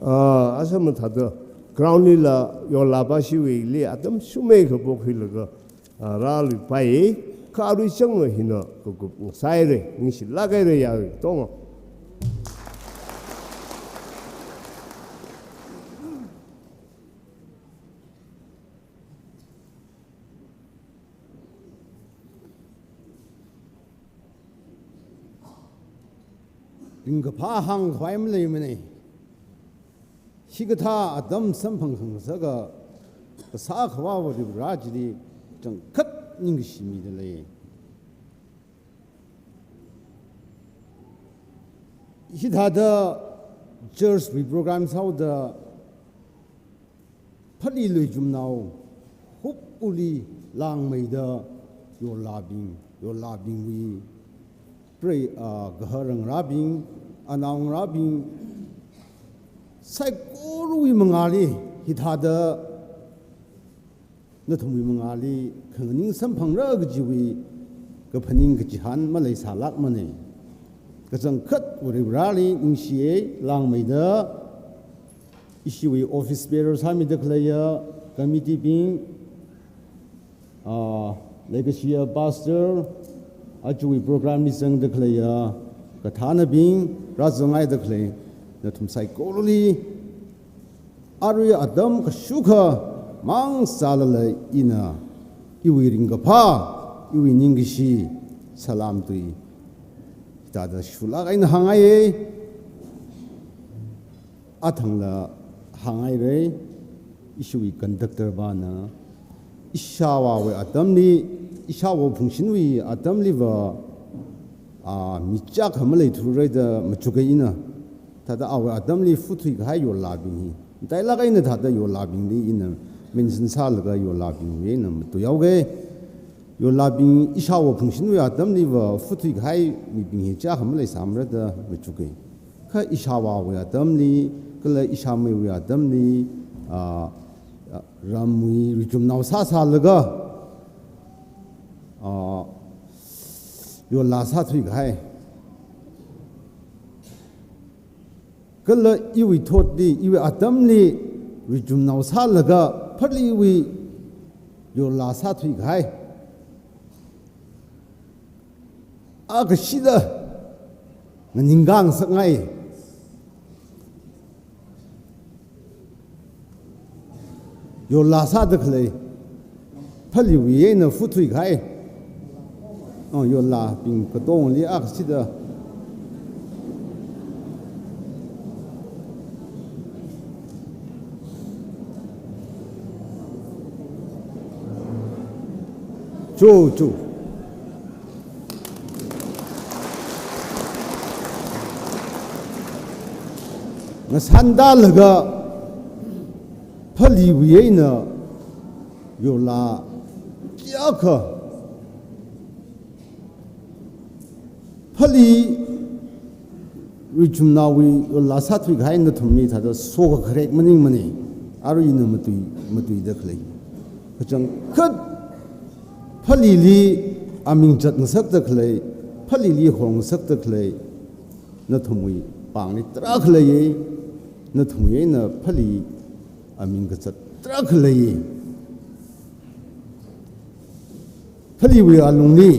ah, asam mathāda, ground lila, yola pa shiwuili, atam shumei kapo khuilaga, ah, rāluipai, kha arui changva hina kakup ngasaire, ningshilāk haire ya, tonga. Ringkaphā hāngkhavai maleimane. Hikathā atam samphang khangasaga, kasā khavā Varivara chili changkhat ningkashi mida lei. Hithāda church wui program sāhaoda, phalui luichumnao, hupuli langmeida, yolabing, yolabingwui, prei, ah, gaharangarābing, anaongarābing, saikorawui mangāli, hithāda, nathumwui mangāli khanganing samphangra kajiwui kaphaning kachihān maleisālākmane. Kachangkhat Varivarali ningshiye langmeida, ishiwui office bearer sāmida khaleiya committee bing, ah, leikashiya pastor, Ajawui program li zangda khaleiya kathānabing, rāzangngaida khalei nathum saikorali, arui atam kashukha mang sālala ina iwui ringkaphā, iwui ningkashi salam tui hithāda shulāk eina hāngngaiye. Athangla hāngngairai, ishiwui conductor pana, ishāvāwui atamli, ishāvā Phungshinwui atamliva, a, mi chiyākha maleithura da machuka ina. Thāda awui atamli futhui kahai yorlābing hi, matailāk eina thāda yorlābingli ina mention sālaga yorlābingwui eina matuihaoke. Yorlābing ishāvā Phungshinwui atamliva futhui kahai mibing hi chiyākha maleisāmara da machuke. Kha ishāvāwui atamli, kala ishāmeiwui atamli, a, a, ramwui richumnao sāsālaga, a, yorlā sāthui kahai. Kala iwui thotli, iwui atamli richumnao sālaga Phaleewui yorlā sāthui kahai, akashida nganingkā ngasakngai. Yorlā sāda khalei, Phaleewui eina futhui kahai. Oh, yorlābing katongli akashida. Chu, chu. Ngasandalaga Phaleewui eina yorlā kayākha, Phalee richumnaowui yorlā sāthui kahai nathumli thāda sokakharek maningmane, arui ina matui, matuida khalei. Kachangkhat Phaleeli aming zat ngasakda khalei, Phaleeli hor ngasakda khalei, nathumwui pāngli tarākha leiye, nathumwui eina Phalee aming kazat tarākha leiye. Phaleewui alungli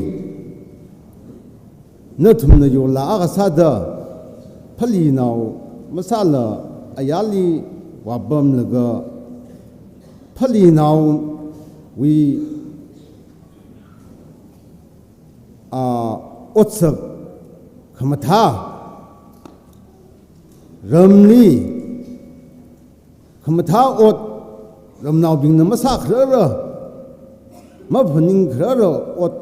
nathumna yorlā akha sāda, Phaleenao masāla ayarli vāpamlaga, Phaleenaowui, a, otsak khamathā, ramli khamathā ot, ramnaobingna masākharara, maphaningkharara ot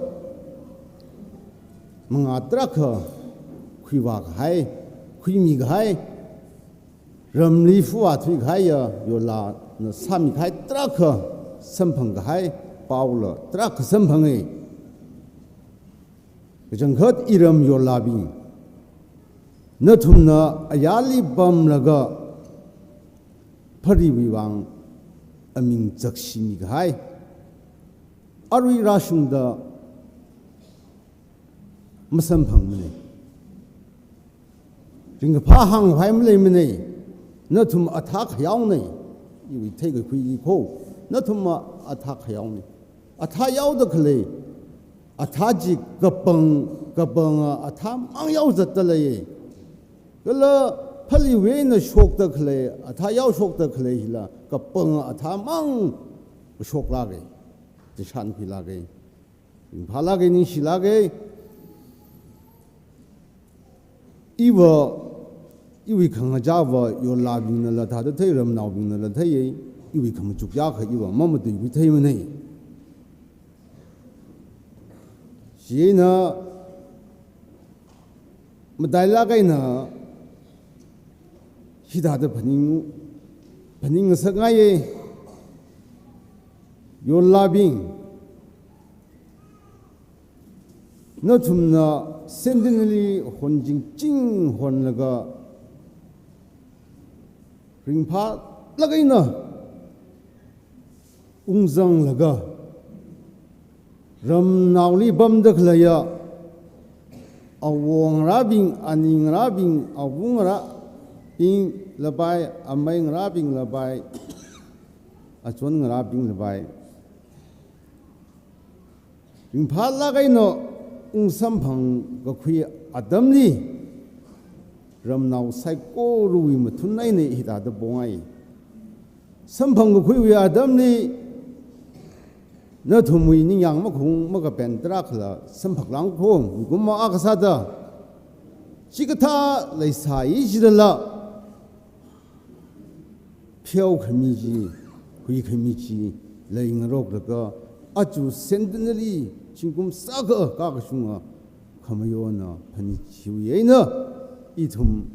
mangā tarākha khuivā kahai, khuimi kahai, ramli fuvā thuikahaiya yorlāna sāmi kahai tarākha samphang kahai paola tarākha samphange. Kachangkhat iram yorlābing, nathumna ayarli pamlaga Phaleewui vang aming zakshimi kahai, arui rāshungda masamphangmane. Ringkaphā hāngkhavai maleimane. Nathum athā khayaone. Iwui theikakhuili kho, nathum athā khayaone. Athā yaoda khalei, athā chi kapang, kapanga athā mang yao zatda leiye. Kala Phaleewui eina shokda khalei, athā yao shokda khalei hila kapanga athā mang shoklāke, chishan khuilāke, ringphālāke, ningshilāke. Iva, iwui khangachāva yorlābingnala thāda thei, ramnaobingnala theiye, iwui khamachuk yākha iva mamatuikhui theimane. Chieina matailāk eina hithāda phaning, phaning ngasakngaiye. Yorlābing, nathumna centenary honchingching honlaga, ringphālāk eina ungzanglaga, ramnaoli pamda khaleiya awo ngarābing, ani ngarābing, awu ngarābingla pai, amei ngarābingla pai, achon ngarābingla pai, ringphālāk eina Ungsamphang kakhui atamli, ramnao saikorawui mathun eina hithāda pongai. Samphang kakhuiwui atamli, nathumwui ningyāng makhung makapen tarākhala samphaklāngkho, mikumo akha sāda. Chikathā leisāi jilala, pheokhami chi, huikhami chi leingaroklaga, aja centenary zingkum sākha kakashunga khamayona phanit chiwui eina ithum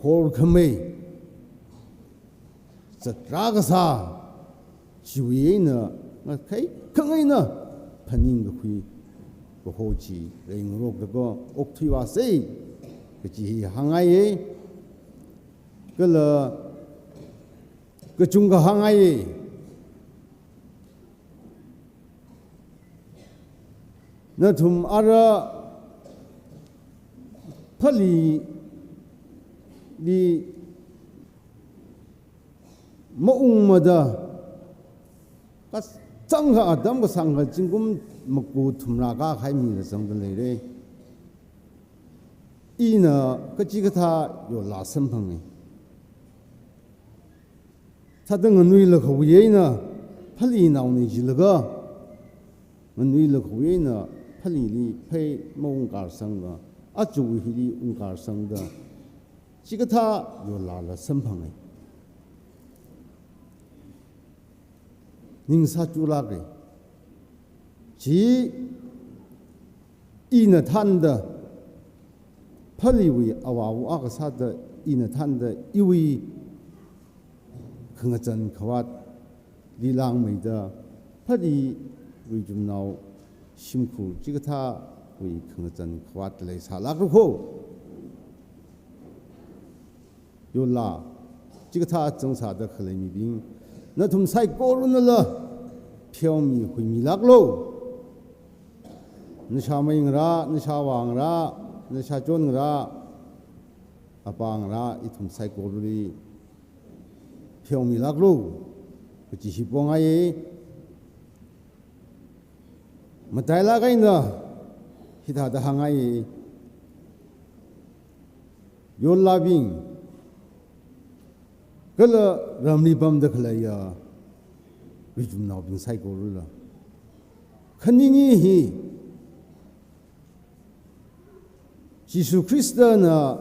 horkhamei zatrā kasā chiwui eina ngakhai khangaina phaningkakhui kaho chi leingaroklaga okthuivāsei kaji hi hāngngaiye. Kala kachungkha hāngngaiye. Nathum ara Phalili maungmada, kachangkha atam kasāngkha zingkum maku thumrā kakahai mi kachangda leire. Ina kachikathā yola samphange. Thāda nganuilakhawui eina Phalinaona jilaga, nganuilakhawui eina Phalili phei maungkarsangla, aja hili ungkarsangda, chikathā yolala samphange. Ning sāchulāke. Chi ina thānda, Phaliwui avāva akha sāda ina thānda iwui khangazan khavātli langmeida, Phaliwui chumnao shimkhur chikathāwui khangazan khavāt leisālākra kho. Yola chikathā zangsāda khalei mibing, nathum saikoranala pheomi huimilāklo. Nashāmei ngarā, nashāvā ngarā, nashāchon ngarā, apā ngarā, ithum saikorali pheomilāklo kaji hi pongaiye. Matailāk eina hithāda hāngngaiye. Yolabing kala ramli pamda khaleiya richumnaobing saikorala, khanini hi Jishu Khristana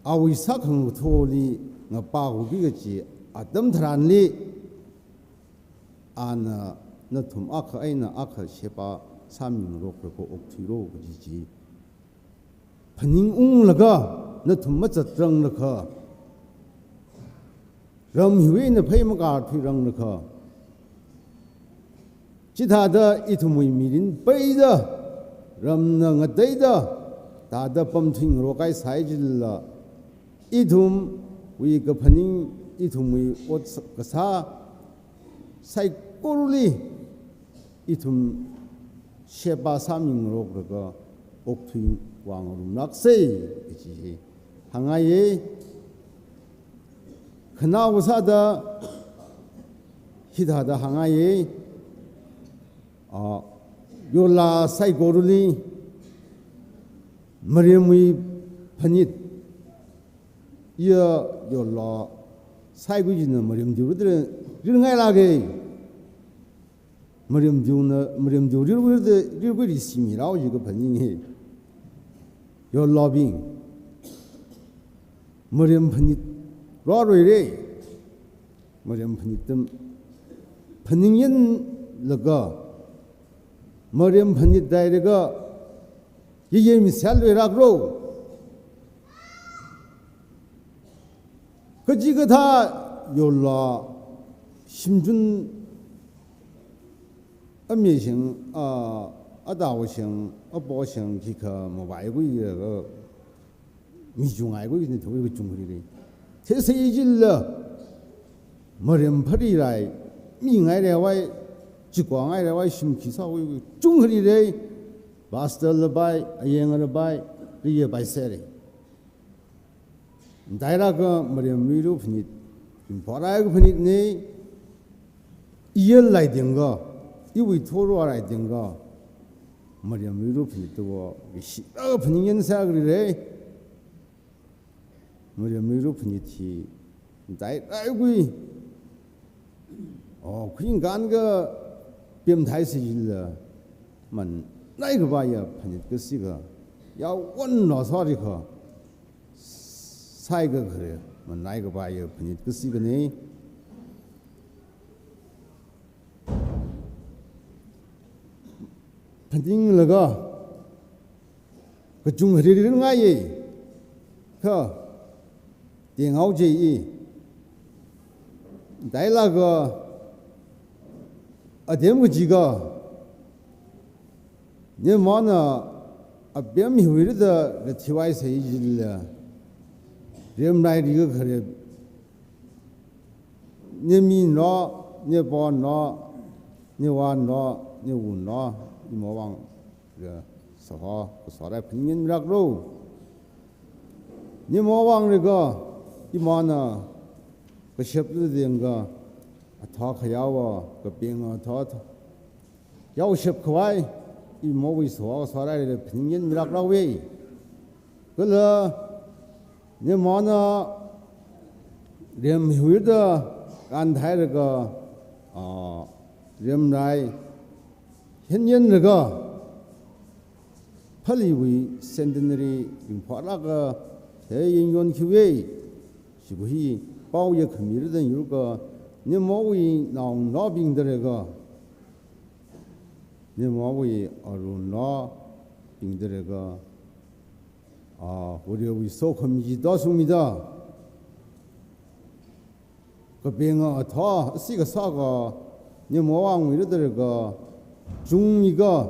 awui sākhangathāli ngapā huki kachi atam tharanli, ana nathum akha eina akha sheba sāmingarokra kho, okthuiro kaji chi phaningunglaga, nathum mazatranglakha, ram hiwui eina phei makarthuiranglakha, chithāda ithumwui mirin peida, ramna ngateida, thāda pamthuingarok kahai sāi jilala, ithumwui kaphaning, ithumwui ot kasā saikorali ithum sheba sāmingaroklaga okthuivāngarumlāksei kaji hi hāngngaiye. Khanaowa sāda hithāda hāngngaiye. A, yola saikorali maremwui phanit, iya yola saikhui china marem diu rirda rirngailāke. Marem diuna, marem diu rirwui rirda, rirwui risi mirao ji kaphaninge. Yolabing, marem phanit rāroire. Marem phanit tam phaningyanlaga, marem phanit dailaga, yeye misel luirakro. Kachikathā yola shimchun, amei shang, a, adawa shang, apo shang khikha mavaikhuiya, michungaikhui ni thawui kachungkha leire. Theisai jilala, marem pharirai, mingairevai, chikwangairevai, shim khi sāwui kachungkha leire. Pastor la pai, ayengara pai, riya pai sāre. Daira kha marem luiru phanit, important phanitne, iyal laiding kha, iwui thoro laiding kha, Mariam Luira phanit tuwa, kashira phaningyan sākri re. Mariam Luira phanit hi, dai rai gui. O, khuingkān kapemthai sila, manai kapaiya phanit kasi ka, yawan lo sāri ka, sai kakhare, manai kapaiya phanit kasi kane. Phaninglaga, kachung haririn ngaiye, kha, tengao je i. Dailaga, adem kaji ka, nemona apem hiwuira da, da thiwai sai jila, remrai ri kakhare, nemi no, nepo no, newa no, newu no, imowang re, saha, kasārai phaningyan miraklu. Nemowang re ka, imona, kashap le deng ka, athā khayawa, kapeng athā, athā. Yaoshap khavai, imowui saha, kasārai re phaningyan miraklu we. Kala, nemona rem hiwuira da kānthai re ka, a, remrai, henyan re ka, Phaliwui centenary ringphālāk kahai yin yonkhui we. Chiwui hi pao yakhami re da yur ka, nemowui naonaobing da re ka, nemowui arui naobing da re ka, a, Varewui sokhami da sungmi da. Kapenga athā, asi kasā ka, nemowangwuira da re ka, chungmi ka,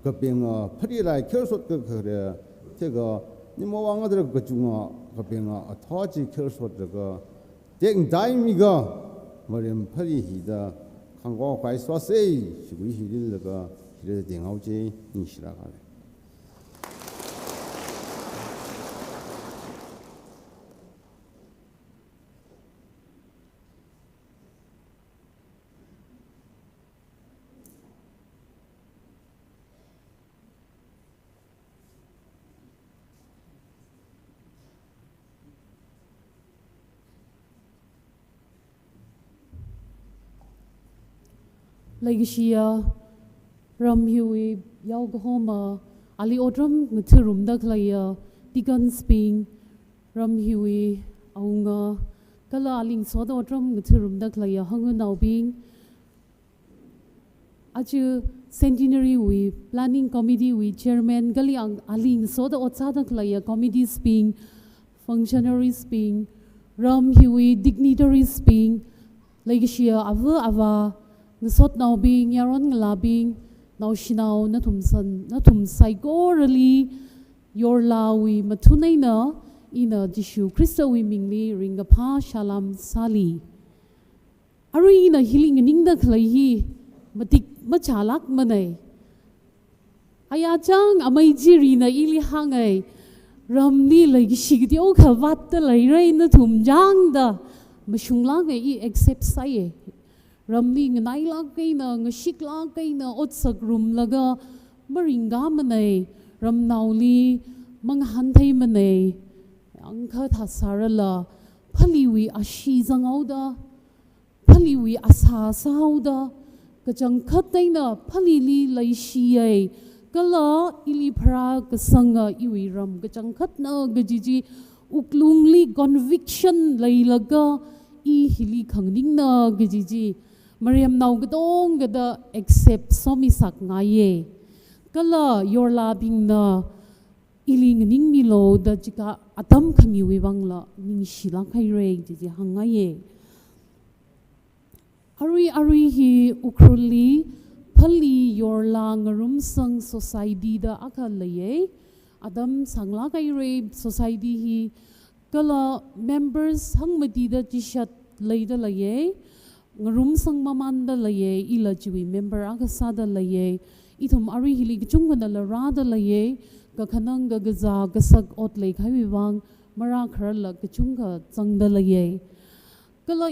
kapenga phali rai khershot kakhare, theka, nemowang da re ka chunga, kapenga athā chi khershot re ka, tektaimi ka, Mariam Phali hi da, khangkao khuisosei, chiwui hi rinlaga, hira tengao je, ningshira kare. Leikashiya, ram hiwui yaokahoma, ali otram ngathārumda khaleiya, deacons bing, ram hiwui awunga, kala ali ngasoda otram ngathārumda khaleiya, hangunaobing, aja centenary wui planning committee wui chairman, kala ang-, ali ngasoda ot sāda khaleiya committees bing, functionaries bing, ram hiwui dignitaries bing, leikashiya ava ava, ngasotnaobing, yaron ngalābing, naoshinao nathum san, nathum saikorali, yorlāwui mathun eina, ina Jishu Khristawui mingli ringkaphā salam sāli. Arui ina hili nganingda khalei hi, matik machālākmanei. Aya chang amei chirina ili hāngai, ramli leikashi kateo khavātda leirei nathum chang da, mashunglāk eina i accept sāye. Ramli nganailāk eina, ngashiklāk eina, otsak rumlaga, maringkamanei, ramnaoli, mangahāntheimanei, angkha thāsārala, phaliwui ashee zanghaoda, phaliwui asā sāhaoda, kachangkhat eina phalili leishiyei, kala ili pharākasanga iwui ram kachangkhatna kaji chi, wuklungli conviction leilaga i hili khanganingna kaji chi, Mariamnao katonga da accept somisakngaiye. Kala yorlābingna ili nganingmilu da chika atam khamiwui vangla ningshilāk hairei kaji chi hāngngaiye. Arui arui hi Ukhrulli phali yorlā ngarumsang society da akha leiye. Atam sānglāk hairei society hi, kala members hangmatida chishat leida leiye. Ngarumsang mamānda leiye, ila chiwui member akha sāda leiye. Ithum arui hili kachungkhanala rāda leiye. Kakhanang kakazā kasak ot leikahaiwui vang, marākhararla kachungkha zangda leiye. Kala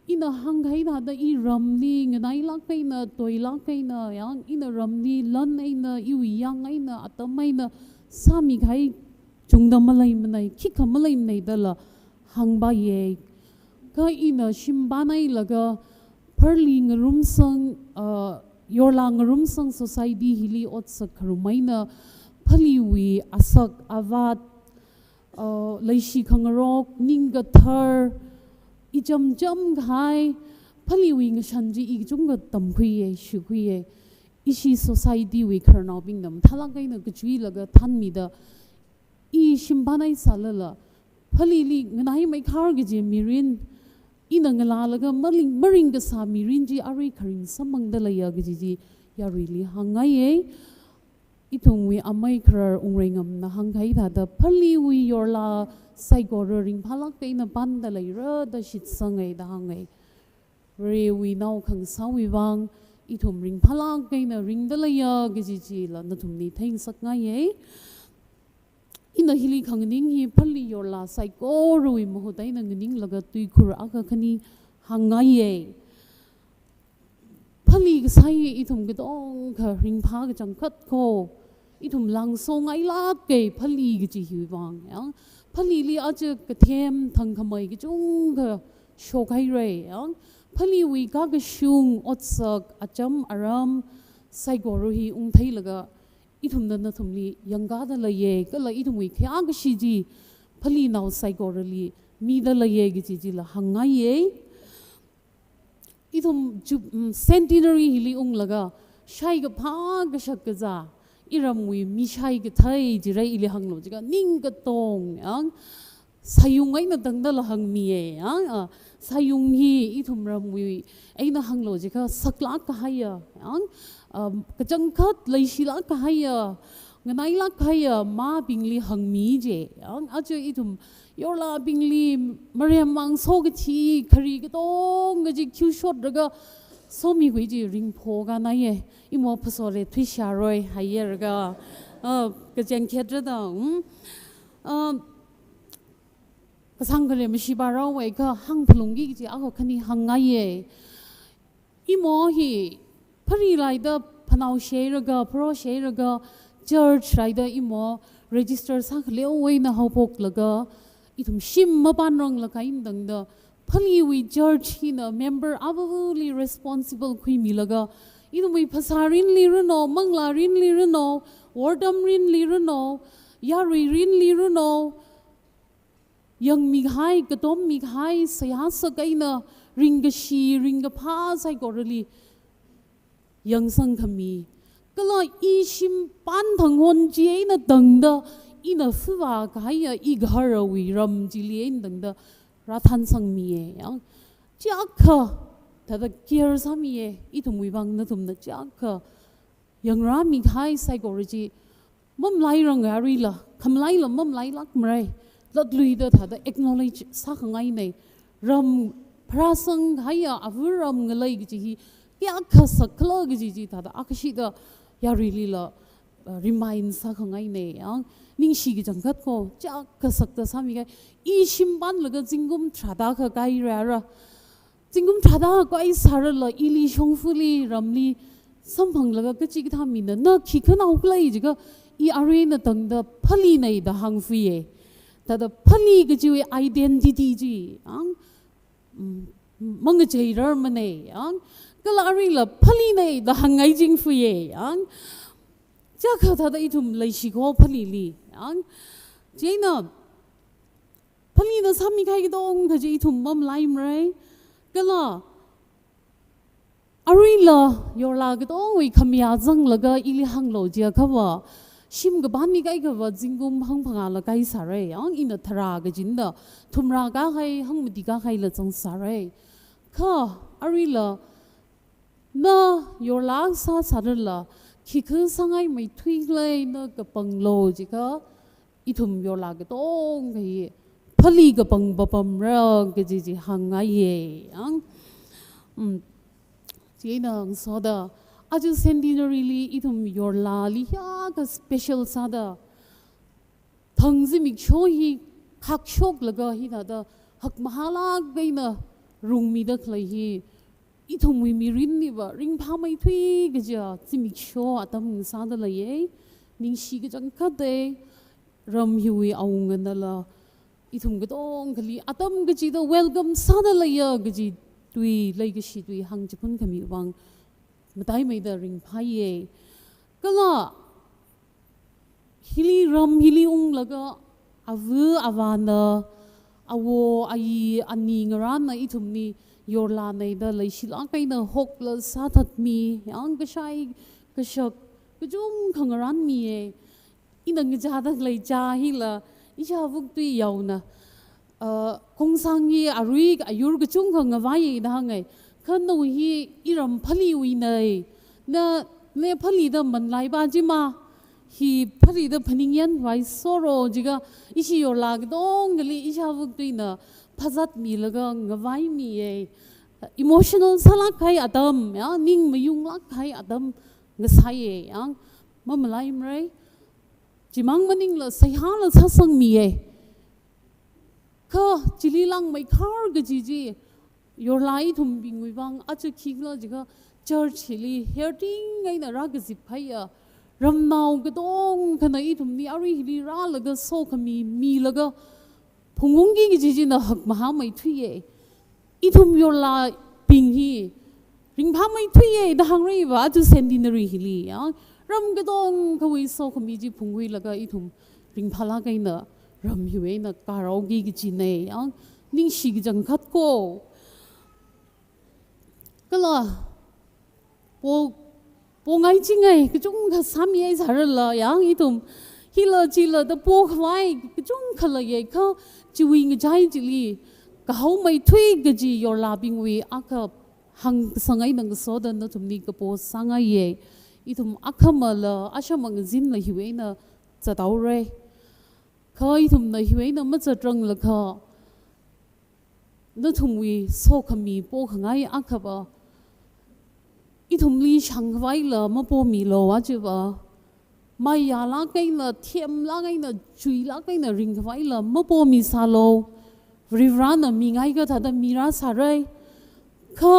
Ina hāngkahai thāda i ramli nganailāk eina, toilāk eina, yang ina ramli lan eina, iwui yang eina, atam eina, sāmikahai chungda maleimanei, khikha maleimanei dala hāngpaiye. Kha ina shimpan hailaga, Pharli Ngarumsang, uh, Yorla Ngarumsang Society hili otsak kharum eina, Pharliwui asak avāt, uh, leishi khangarok, ningkathar, icham cham kahai, Pharliwui ngashan chi i kachungkha tamkhuiye, shikhuiye. Ishi society wui khararnaobingna mathālāk eina kachuilaga thanmida, i shimpan haisālala, Pharlili nganaimeikha kaji mirin, ina ngalālaga maling, maringkasā mirin chi arui kharing samphangda leiya kaji chi yaruili hāngngaiye. Ithumwui amei kharar Wungreiengamna hāngkahai thāda, Pharliwui Yorla saikora ringphālāk eina panda leira da shitsangei da hāngei. Varewui nao khangasāwui vang, ithum ringphālāk eina ringda leiya kaji chila nathumli theingasakngaiye. Ina hili khanganing hi Pharli Yorla saikorawui mahut eina nganinglaga tuikhur akha khani hāngngaiye. Pharli kasā hi ithum katongkha ringphā kachangkhat kho. Ithum langsongailāke Pharli kaji hiwui vang, ya. Pharlili aja kathem thangkhamei kachungkha shokhaire, ya. Pharliwui kakashung, otsak, acham aram, saikora hi ungtheilaga ithumna nathumli yangkāda leiye, kala ithumwui khayākashi chi Pharlinao saikorali mida leiye kaji chila hāngngaiye. Ithum ju-, mm, centenary hili unglaga, shai kaphā kashak kazā, iramwui mishai kathei chire ili hānglu jiakha, ning katong, yang, sāyung eina tangdala hāngmiye, yang, ah, sāyung hi ithum ramwui eina hānglu jiakha, saklāk kahaiya, yang, um, kachangkhat leishilāk kahaiya, nganailāk kahaiya mābingli hāngmi je, yang, aja ithum Yorlabingli marem mang sokathi khari katongkha chi khiushotraga somikhui chi ringphokhanaiye. Imo phasole thuisharoi haiyerga, ah, kachangkhat rāda, mm. Ah, kasang khare mashipā rāwui kha hāngphalungki kaji akha khani hāngngaiye. Imo hi Pharli laida phanao sheraga, pharo sheraga, church laida imo register sākhaleo eina haophoklaga, ithum shim mapanranglakha eina tangda, Pharliwui church hina member avāva̱li responsible khuimilaga, ithumwui phasā rinli rano, manglā rinli rano, wortam rinli rano, yarui rinli rano, yangmikahai, katom mikahai, seihā sākahai eina ringkashi, ringkaphā saikorali yangsangkhami. Kala i shimpan thanghon chi eina tangda, ina phuvākahaiya i gaharawui ram chili eina tangda rāthansangmiye, yang. Chiyākha thāda care sāmiye, ithumwui vang nathumna chiyākha yangrāmikahai saikora chi mamalairanga aruila, khamalaila mamalailākmara. Latluida thāda acknowledge sākhangainei. Ram pharāsangkahaiya āva ram ngalei kaji hi kayākha sakkhala kaji chi thāda akhashida yaruilila, uh, remind sākhangainei, yang. Ningshi kachangkhat kho, chiyākha sakta sāmikahai. I shimpanlaga zingkum tharāda kha kairara. Zingkum tharāda kha kaisārala ili shongfali ramli samphanglaga kachikathā mina, na khikhanao khala jiakha, i arui eina tangda Pharlinei da hāngfuiye. Thāda Pharli kajiwui identity chi, ang, mm, mangacheirarmanei, ang. Kala aruila Pharlinei da hāngngaijingfuiye, ang. Chiyākha thāda ithum leishikho Pharlili, ang. Chieina Pharlina sāmikahai katongkha chi ithum mamalaimara. Kala aruila Yorla katongwui khamayā zanglaga ili hānglu jiakhava, shim kapan mikahai khava zingkum hangphangāla kaisāra, yang, ina tharā kajinda thumrā kahai, hangmati kahaila zangsāra. Kha aruila na Yorla sāsārala, khikha sāngaimeithui khala na kapanglu jiakha, ithum Yorla katongkha hi Pharli kapang papamra kaji chi hāngngaiye, ang. Mm. Chieina ngasoda, aja centenary li ithum Yorlali hiyākha special sāda, thang zimiksho hi khakshoklaga hithāda hakmahālāk eina rungmida khalei hi ithumwui mirinliva ringphāmeithui kaja zimiksho atam sāda leiya. Ningshi kachangkhat e, ram hiwui awunganala ithum katongali atam kachida welcome sāda leiya kaji tui, leikashi tui hāngchipun khami vang mataimeida ringphāya. Kala hili ram hili unglaga ava avāna, awo ayi ani ngarānna ithumli yorlāna da leishilāk eina hokla sāthatmi, yang kashai kashak kachungkha ngarānmiya. Ina ngachāda khalei chā hila ishāvuk tui yaona, ah, Khongsang hi arui ayur kachungkha ngavai da hānga. Kha nawui hi iram Phaleewuina. Na, na Phale da manlai ba jima. Hi Phale da phaningyan vai soro jiakha ishi yorlā katongali ishāvuk tuina phazatmilaga ngavaimiya. Emotional sālāk kahai atam, ya, ning mayunglāk kahai atam ngasāya, ya, mamalaimara. Chimang maningla seihāla sāsangmiya. Kha chili langmeikhar kaji chi, yorlā ithumbingwui vang aja khikhala jiakha church hili herting eina rākazip haiya ramnao katongkhana ithumli arui hili rālaga sokhami milaga phungungki kaji china hakmahāmeithuiya. Ithum yorlābing hi ringphāmeithuiya da hāngra iva aja centenary hili, ya. Ram katongkhawui sokhami chi phunghuilaga ithum ringphālāk eina ram hiwui eina kāraoki kajina, ya. Ningshi kachangkhat ko. Kala po, pongai chingai kachungkha sāmihai sārala, yang ithum hila chila da pokhavai kachungkha leiya, kha chiwui ngachai chili kahaomeithui kaji yorlābingwui akha hāngsang eina ngasoda nathumli kapo sāngaiya. Ithum akhamala asham mangazinla hiwui eina zathaora. Kha ithumna hiwui eina mazatranglaga nathumwui sokhami pokhangai akhava ithumli shāngkhavaila mapomilu ajava. Maiyālāk eina, themlāk eina, chuilāk eina ringkhavaila mapomisālu. Varivarana mingaikha thāda mirāsāra. Kha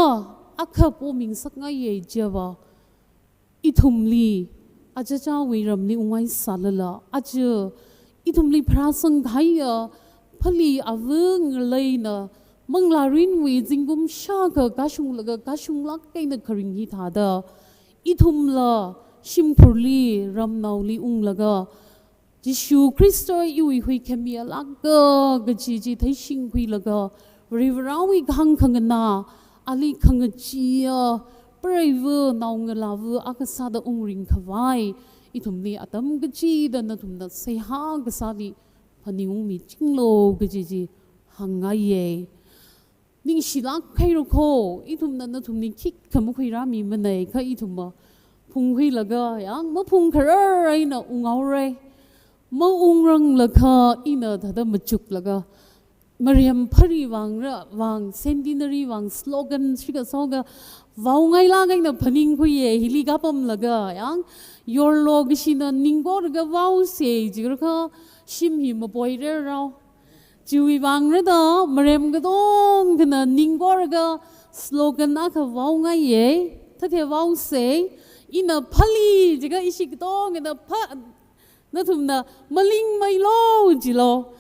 akha pomingasakngaiya jiakha ithumli, aja chawui ramli unghaisālala, aja ithumli pharāsang kahaiya Phale ava ngaleina manglārinwui zingkum shākha kashunglaga kashunglāk eina kharing hi thāda, ithumla shimkhurli ramnaoli unglaga Jishu Khrista iwui huikhami alāka kaji chi theishingkhuilaga, Varivarawui kahāng khanganā, ali khangacheeya, preiva naongalāva akha sāda ungringkhavai ithumli atam kachida nathumna seihā kasāli phaningungmichinglu kaji chi hāngngaiya. Ningshilāk haira ko, ithumna nathumli khikha makhuirāmimana, kha ithumva phunghuilaga, yang maphungkharar eina unghaora. Maungranglakha ina thāda machuklaga, Mariam Phale vang ra, vang centenary vang slogan shikha soga vaongailāk eina phaningkhuiya, hili kapamlaga, yang yorlo kashina ningkoraga vaosa jiakha shim hi mapoirarao. Chiwui vang rada Mariam katongkhana ningkoraga slogan akha vaongaiya, thāda vaosa, ina Phale jiakha ishi katongkhana pha, nathumna malingmeilu jilu.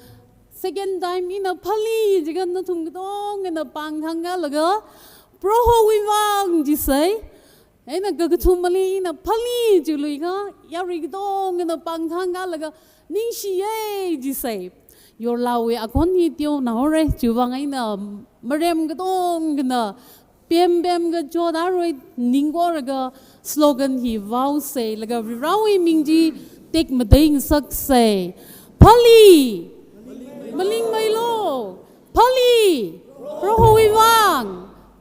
Second time ina Phale jiakha nathum katongkhana pāng hānglaga Prohowui vang jisa. Eina kakathumali ina Phale jiluikha, yarui katongkhana pāng hānglaga ningshiya jisa. Yorlāwui akhon hi teonaora, chiwui vang eina Mariam katongkhana pempemga chot arui ningkoraga slogan hi vaosa, laga Varivarawui ming chi tekmateingasaksa. Phale! Malingmeilu! Phale! Prohowui vang!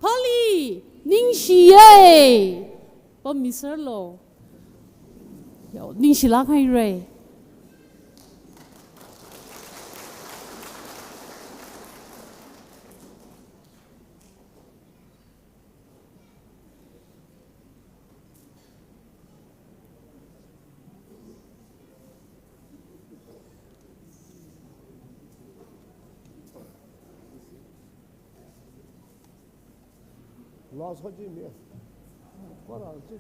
Phale! Ningshiya! Pammiserlu. Yo, ningshilāk haira. Last hot ji mi. Kora ji.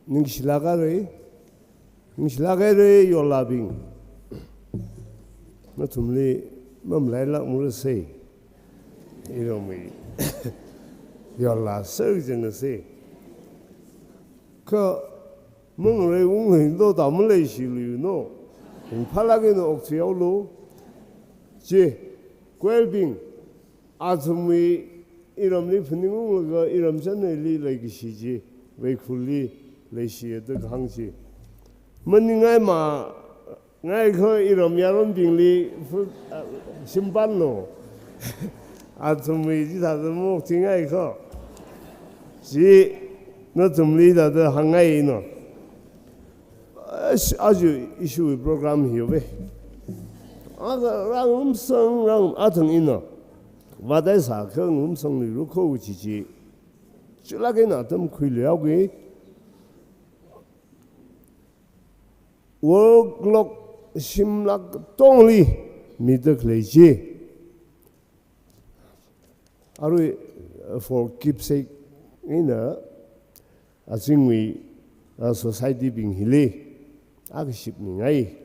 Ningshilāk haira, ningshilāk haira, yollābing. Nathumli mamalailākmara sei. Iromwui yollā sāching sei. Kha mangarei ungli do da maleishilu no. Ringphālāk eina okthuihaolu. Chi, khuibing, athumwui iramli phaningunglaga iram chānli leikashi chi, vaikhali leishiya da kahāng chi. Maningngaimāngai kha iram yaronbingli fu-, ah, shimpan no. Athumwui chithāda maokthuingai kha. Chi nathumli thāda hāngngai no. Ash-, aja issue program hiwui. Aga rāngarumsang rānga athang ina. Vādaisā kha ngarumsangli rukho chichi. Chulāk eina atam khuiluihaoki. Workload shimlāk tongli mida khalei chi. Arui, uh, for keepsake eina azingwui, uh, society bing hili akha ship mingai.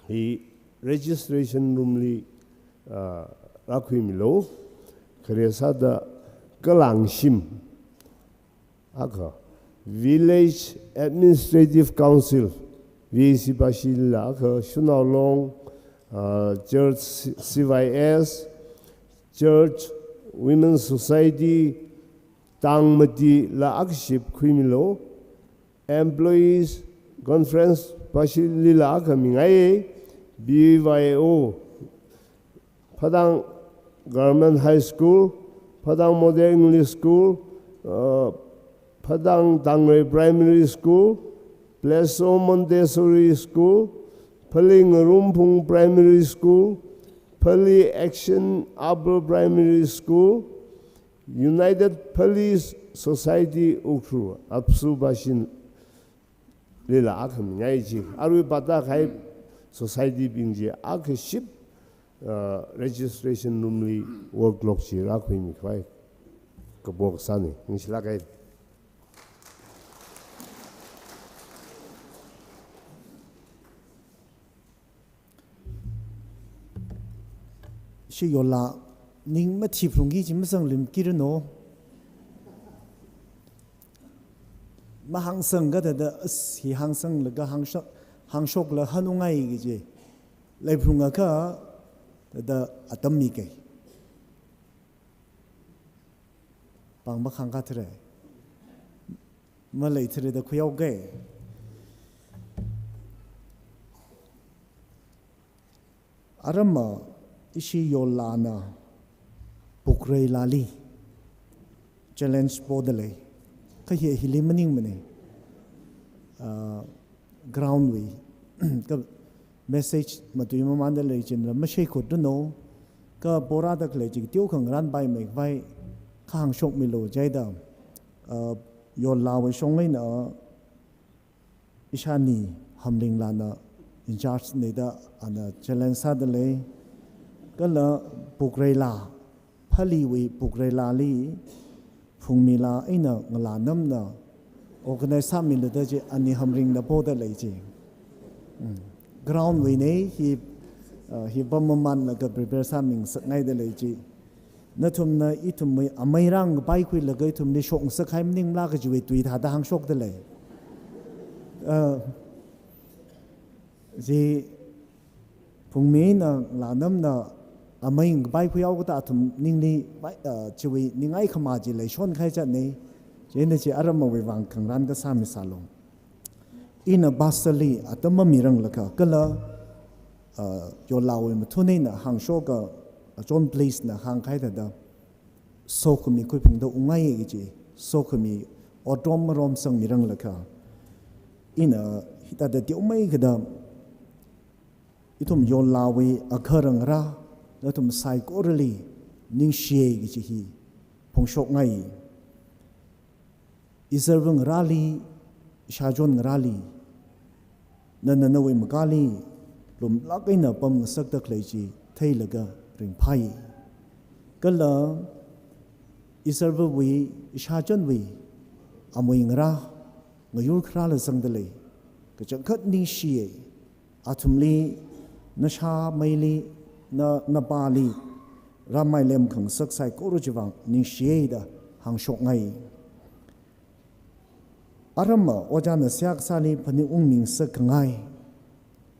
Hi registration room li, uh, rākhuimilu. Khare sāda Kalangshim akha, Village Administrative Council, V A C bashila akha, Shunaolong, uh, Church C-, C Y S, Church Women's Society, Tangmatila akha ship khuimilu, Employees Conference bashilila akha mingai, B Y O, Phadang Government High School, Phadang Model English School, uh, Phadang Tangrei Primary School, Pleso Montessori School, Phalee Ngarumphung Primary School, Phalee Action Upper Primary School, United Phalee Society Ukhrul, APSU bashin lila akha mingai chi. Arui bata khai society bing chi akha ship, uh, registration room li workload chi rākhuimi khavai kapo kasāna. Ningshilāk haira. Ishi yollā ning mathiphalungki chi mazanglim kirano. Mahāngsang kathāda, as, hi hāngsanglaga hāngshok, hāngshokla hanungai kaji. Leiphalunga kha, thāda atam miki. Pāng makhāngkā thāra. Maleithāra da khuihaoki. Aramma ishi yollāna Pukreilali challenge podalei. Kha hi hili maningmana. Ah, ground wui. Kha message matui mamānda leichinla mashei khut duno. Kha porāda khalei chi teokha ngarānpaimei khavai kha hāngshokmilu jida. Ah, yollāwui shong eina ishāni Hamlinglana in charge na da ana challenge sādalei. Kala Pukreila, Phaleewui Pukreilali Phungmila eina Ngalānamna organize sāmilu da chi ani Hamlingna podalei chi. Mm. Ground wuina hi, uh, hi pam mamānlaga prepare sāmingasakngaidalei chi. Nathumna ithumwui amei rāngpaikhuilaga ithumli shokngasakhai maningla kajiwui tui thāda hāngshokdalei. Ah, chi Phungmina Ngalānamna amei ngapaikhuihao kathā athum ningli pai, ah, chiwui ningai khamā chi leishon khai chatna. Chieina chi arammawui vang khangarān kasā misālu. Ina pastor li atam mamiranglakha, kala, ah, yollāwui mathun eina hāngshoka, ah, John Bliss na hāngkahai thāda, sokhami khuiphungda ungngai kaji, sokhami otrom marom sangmiranglakha. Ina hithāda teomeikha da, ithum yollāwui agahara ngarā, nathum saikorali ningshiya kaji hi phongshokngai. Israelwui ngarāli, ishāchon ngarāli, nana nawui makāli lumlāk eina pamngasakda khalei chi theilaga ringphai. Kala Israelwui, ishāchonwui amui ngarā, ngayur kharāla zangda lei. Kachangkhat ningshiya. Athumli, nashāmeili, na, napāli, rāmei lemkhangasak saikora chiwui vang ningshiya da hāngshokngai. Aramma ojāna seihā kasāli phaningungmi ngasakkhangai.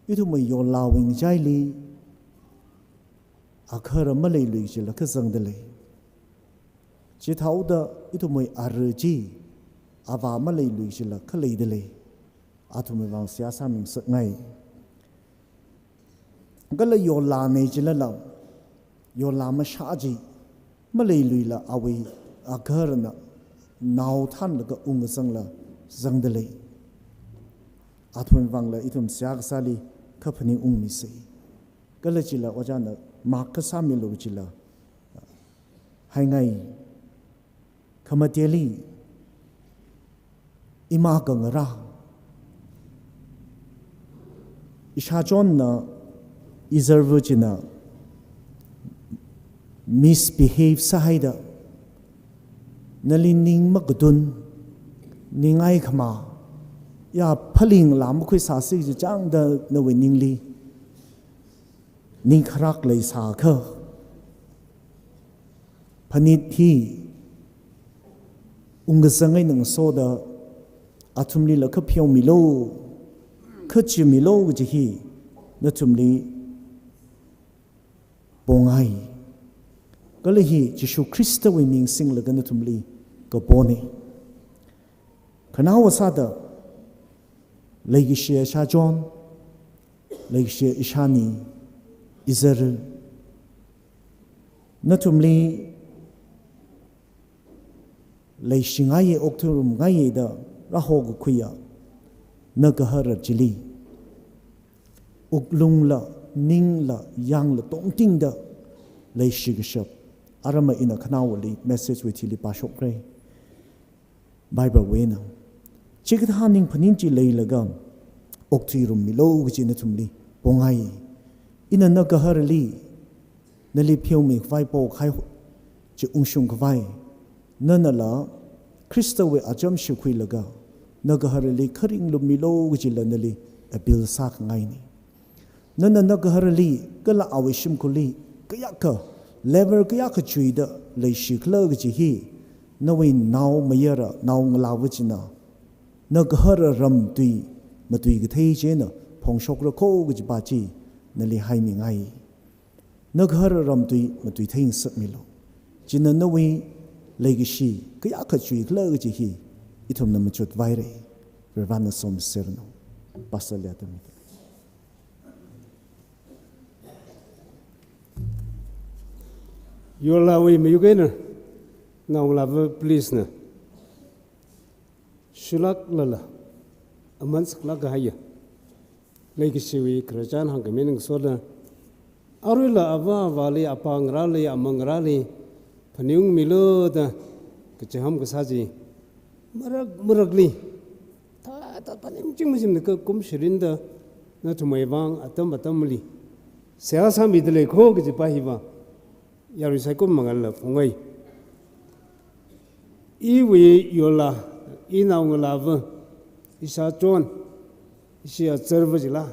Ithumwui yolawui ngachaili agahara maleilui chila kazangda lei. Chithāhaoda ithumwui ara chi avā maleilui chila khaleida lei. Athumwui vang seihā sāmi ngasakngai. Kala yolana chilala, yola mashā chi maleiluila awui agaharana nao thānlaga ungkazangla zangda lei. Athumwui vangla ithum seihā kasāli kaphaningungmisa. Kala chila ojāna mark kasā milu chila haingai. Khamateli, ima khangarā, ishā Johnna, izarva china misbehave sāhaida, nali ning makatun, ningai khama, ya phaling la makhuisāsi kaji chāngda nawui ningli ning kharak leisākha, phanit hi ungkazang eina ngasoda athumlila kapheomilu, kachimilu kaji hi nathumli pongai. Kala hi Jishu Khristawui ming singlaga nathumli kapona. Khanaowa sāda, leikashiya ishā John, leikashiya ishāni, izar, nathumli leishingaiya, okthuirumngaiya da rāhokakhuiya nagahara chili wuklungla, ningla, yangla tongtingda leishi kashap. Aramma ina khanaowali message wui thili pāshokra. Bible wui eina, chikathā ning phaning chi leilaga okthuirummilu kaji nathumli pongai. Ina nagaharali nali pheomi khavai pokahai chi ungshung khavai, nanala Khristawui acham shikhuilaga nagaharali kharinglummilu kajila nali appeal sākhangaina. Nana nagaharali kala awui shimkhurli kayākha, level kayākha chuida leishikhala kaji hi, nawui naomayara, naongalāva china nagahara ram tui matui kathei chieina phongshokra kho kajipa chi nali haimingai. Nagahara ram tui matuithei ngasakmilu. China nawui leikashi kayākha chuikhala kaji hi ithumna machutvaira. Varivarana somiserranu. Pastor li atam mida. Yolawui mayuk eina, naongalāva please na shulāklala aman saklāk kahaiya leikashiwui khararchan hāngkhami ngasoda, aruila ava avāli, apā ngarāli, ama ngarāli phaningungmilu da kachiham kasā chi marak marakli thāda phaningching machimda kakum shirinda nathumwui vang atam atamli seihā sāmida lei kho kajipa hiva yarui saikom mangānla phungai. Iwui yola, inaongalāva, ishā John, ishi azarva chila,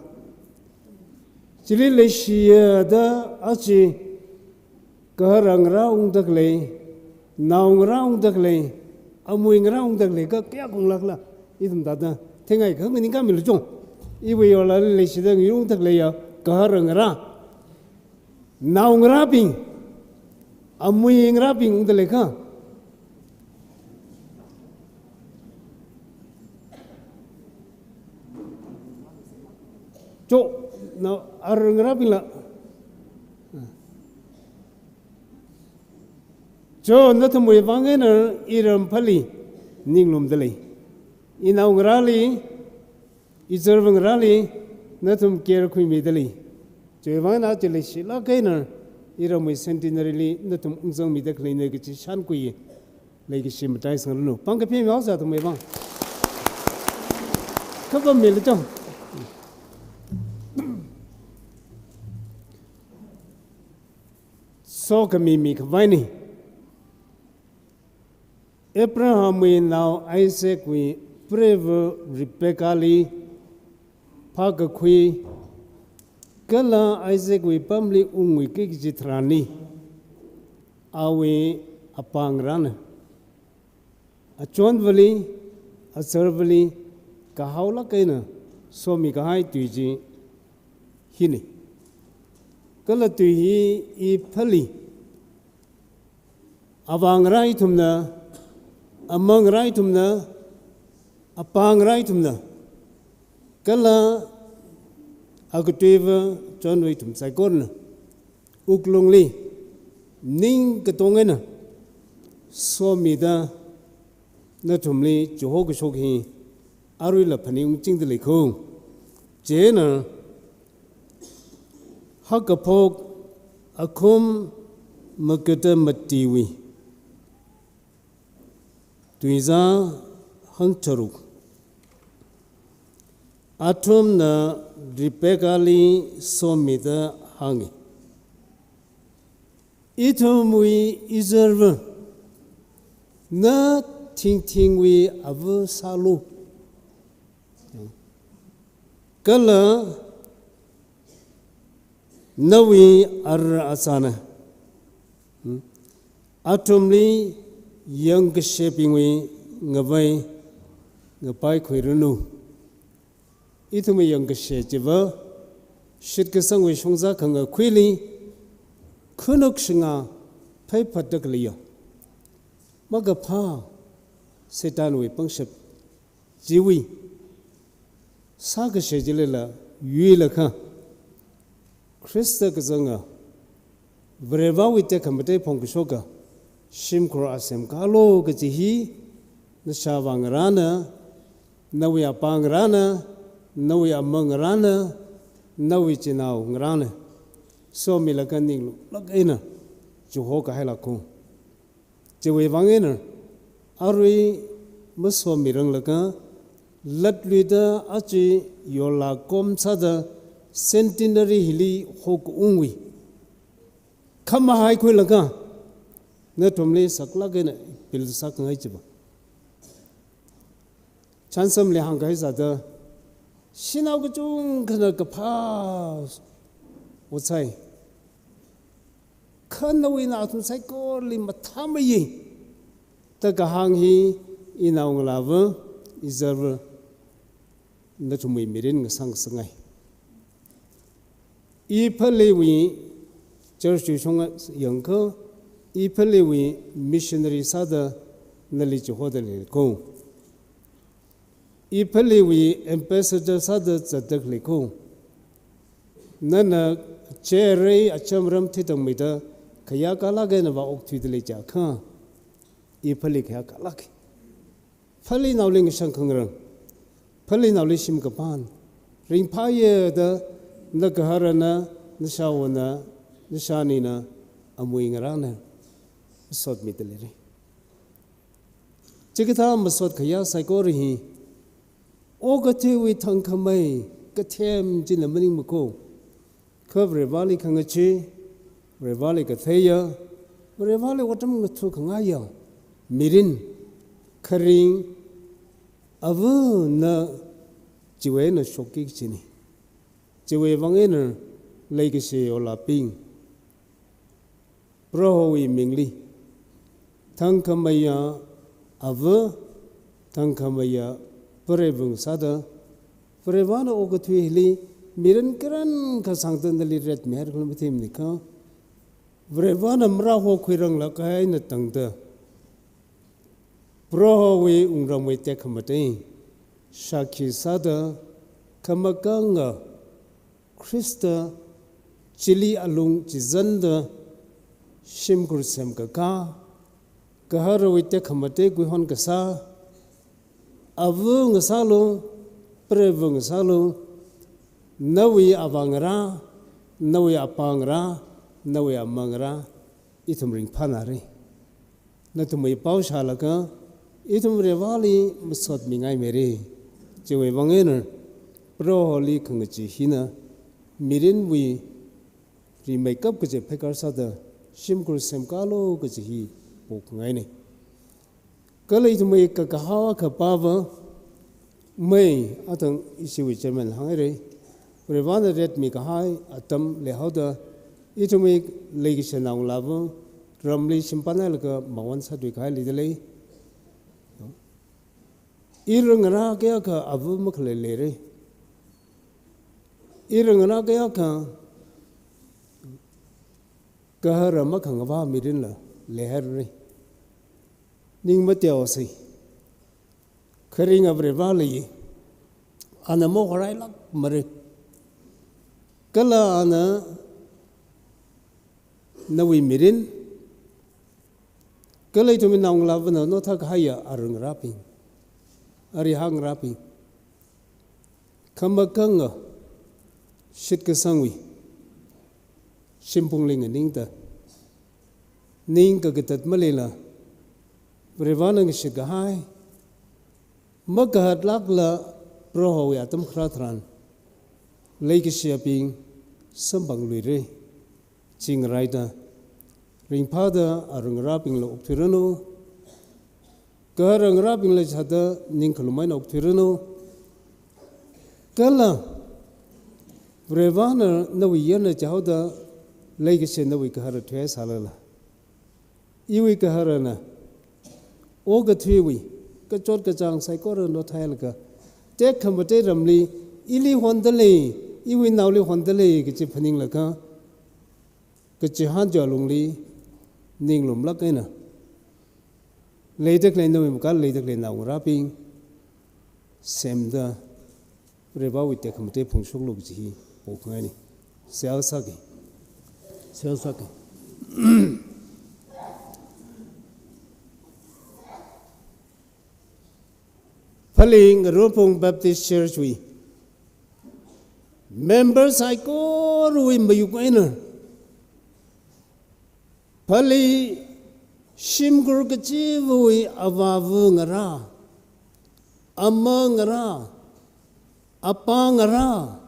chili leishiya da aja gahara ngarā ungda khalei, nao ngarā ungda khalei, amui ngarā ungda khalei kha kayākha unglākla, ithum thāda theingaikha nganingkāmilu chong. Iwui yolali leishida ngayur ungda khaleiya gahara ngarā, nao ngarābing, amui ngarābing ungda leikha. Cho, nao ara ngarābingla. Cho, nathumwui vang eina iram phali ninglumda lei. Inao ngarāli, izarva ngarāli nathum care khuimida lei. Chiwui vang eina aja leishilāk eina iramwui centenary li nathum ungzangmida khaleina kaji shānkhuiya leikashi mataisangranu. Pāng kaphā mihaosa athumwui vang. Kapammilu chong. Sokhami mikhavaina. Abrahamwui nao Isaacwui Preivali Rebecca li phākakhui, kala Isaac wui pamli ungwui kikji tharanli, awui apāngarāna. Achonvali, azarvali, kahaolāk eina somikahai tui chi hina. Kala tui hi iphali, avāngarā ithumna, amangarā ithumna, apāngarā ithumna, kala akatuiva chonva ithum saikorana wuklungli ningkatong eina somida nathumli chiho kashok hi aruila phaningungchingda lei kho. Chieina Hakkhaphok akhum makada matiwui tuizā hangtharuk. Athumna Rebecca li somida hānga, "Ithumwui izarva, na thingthingwui ava sālu. Kala nawui ara azana, hmm, athumli yangkashebingwui ngavei ngapaikhuiranu." Ithumwui yangkashe chiva shitkasangwui shongza khangakhuili khanuk shanga phaiphatda khaleiya makaphā Satanwui pangshap chiwui sākashe chilila yuilakha, Khrista kazanga Varewui tekhamatei phongkashoka shimkhur a semkālu kaji hi, nashāvā ngarāna, nawui apāngarāna, nawui amangarāna, nawui chinao ngarāna somilakha ninglulāk eina chiho kahailāku. Chiwui vang eina arui masomiranglakha, latluida aja yola kom sāda centenary hili hokungwui khamahai khuilakha, nathumli saklāk eina appeal sākhangai chiva. Chānsamli hāngkahai sāda, shanao kachungkhana kaphā ot sāi. Kha nawui naothum saikorali mathāmeiya da kahāng hi, inaongalāva, izarva, nathumwui mirin ngasāngasakngai. Iphaliwui church wui shong yangkha, iphaliwui missionary sāda nali chihoda leiko. Iphaliwui ambassador sāda zatda leiko. Nana cherei acham ram thitangmeida khayākalāk eina vāokthuida lei chiakha, iphali khayākalāk. Phalinaoli ngashang khangarān, phalinaoli shim kapān ringphāya da nagaharana, nashāvāna, nashānina, amui ngarāna masotmida leira. Chikathā masot khayā saikora hi okathuiwui thangkhamei kathem china maningmako. Kha Varewui khangachee, Varewui katheiya, Varewui otram ngathākhangaiya mirin, kharing, avana chiwui eina shokki kachina. Chiwui vang eina leikashi olabing, Prohowui mingli thangkhameiya ava, thangkhameiya Varewui vang sāda, Varewui okathui hili mirin karan kasāngda nali ret mer khala matheimanei kha, Varewui marā hokhuiranglaga eina tangda, Prohowui wungramwui tekhamatei shākhi sāda, khamakanga Khrista chili alung chizanda shimkhur semkakā, gaharawui tekhamatei kuihon kasā, ava ngasālu, Varewui ngasālu, nawui avāngarā, nawui apāngarā, nawui amangarā, ithum ringphānara. Nathumwui pao shālaga ithum Varewui masotmingai mira. Chiwui vang eina Proholi khangachee hina mirinwui rimeikap kaji pheikar sāda shimkhur semkālu kaji hi pokhangaina. Kala ithumwui kakahao akha pava, Mai, athang ishiwui chairman hānghairai. Varivarana retmi kahai atam leihaoda, ithumwui leikashi naongalāva ramli shimpanhailaga mawon sāthui kahai leidalei. Ira ngarā kayākha ava makhalei leirai. Ira ngarā kayākha gahara makhangavā mirinla leihairai. Ning mateosei. Kharinga Varivara lei. Ana mahorailākmara. Kala ana nawui mirin, kala ithumwui naongalāvana notha kahaiya ara ngarābing, arihā ngarābing, khamakanga shitkasangwui shimphungli nganingda, ning kakatat maleila, Varivarana ngashit kahai makahatlākla Prohowui atam kharā tharan leikashiyabing samphangluira. Chi ngaraida, ringphāda ara ngarābingla okthuiranu, gahara ngarābingla chithāda ning khalum eina okthuiranu. Kala Varivarana nawui yarna chihaoda leikashi nawui gahara thuihaisālala, iwui gaharana okathuiwui kachot kachāng saikora nothailaga, tekhamatei ramli ili hondalei, iwui naoli hondalei kachi phaninglaga, kachihān chiwui lungli ninglumlāk eina leida khalei, nawui makān leida khalei naongarābing semda, Varivarawui tekhamatei phungshoklu kaji hi pokhangaina. Seihā sāki. Seihā sāki. Phalee Ngarumphung Baptist Church wui member saikorawui mayuk eina, Phalee shimkhur kachivawui avāva ngarā, ama ngarā, apa ngarā,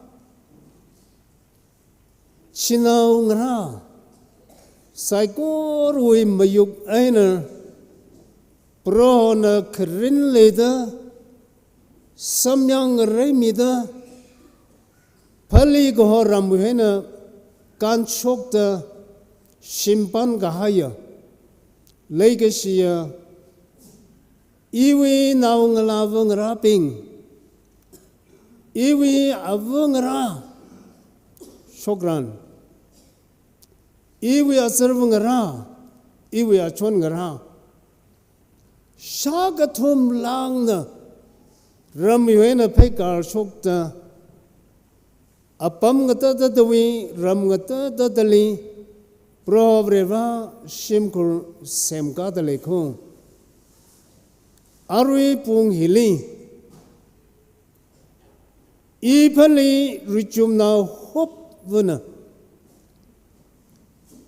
chinao ngarā saikorawui mayuk eina, Prohona kharin leida, samyang ngareimida, Phalee kaho ramwui eina kānshokta shimpan kahaiya leikashiya iwui naongalāva ngarābing, iwui ava ngarā shokran, iwui azarva ngarā, iwui achon ngarā, shākathum lāngna ramwui eina pheikar shokta, apam ngatatatawui ram ngatatatali Proho Varivara shimkhur semkāda leikho. Arui pung hili, I Phalee richumnao hopvana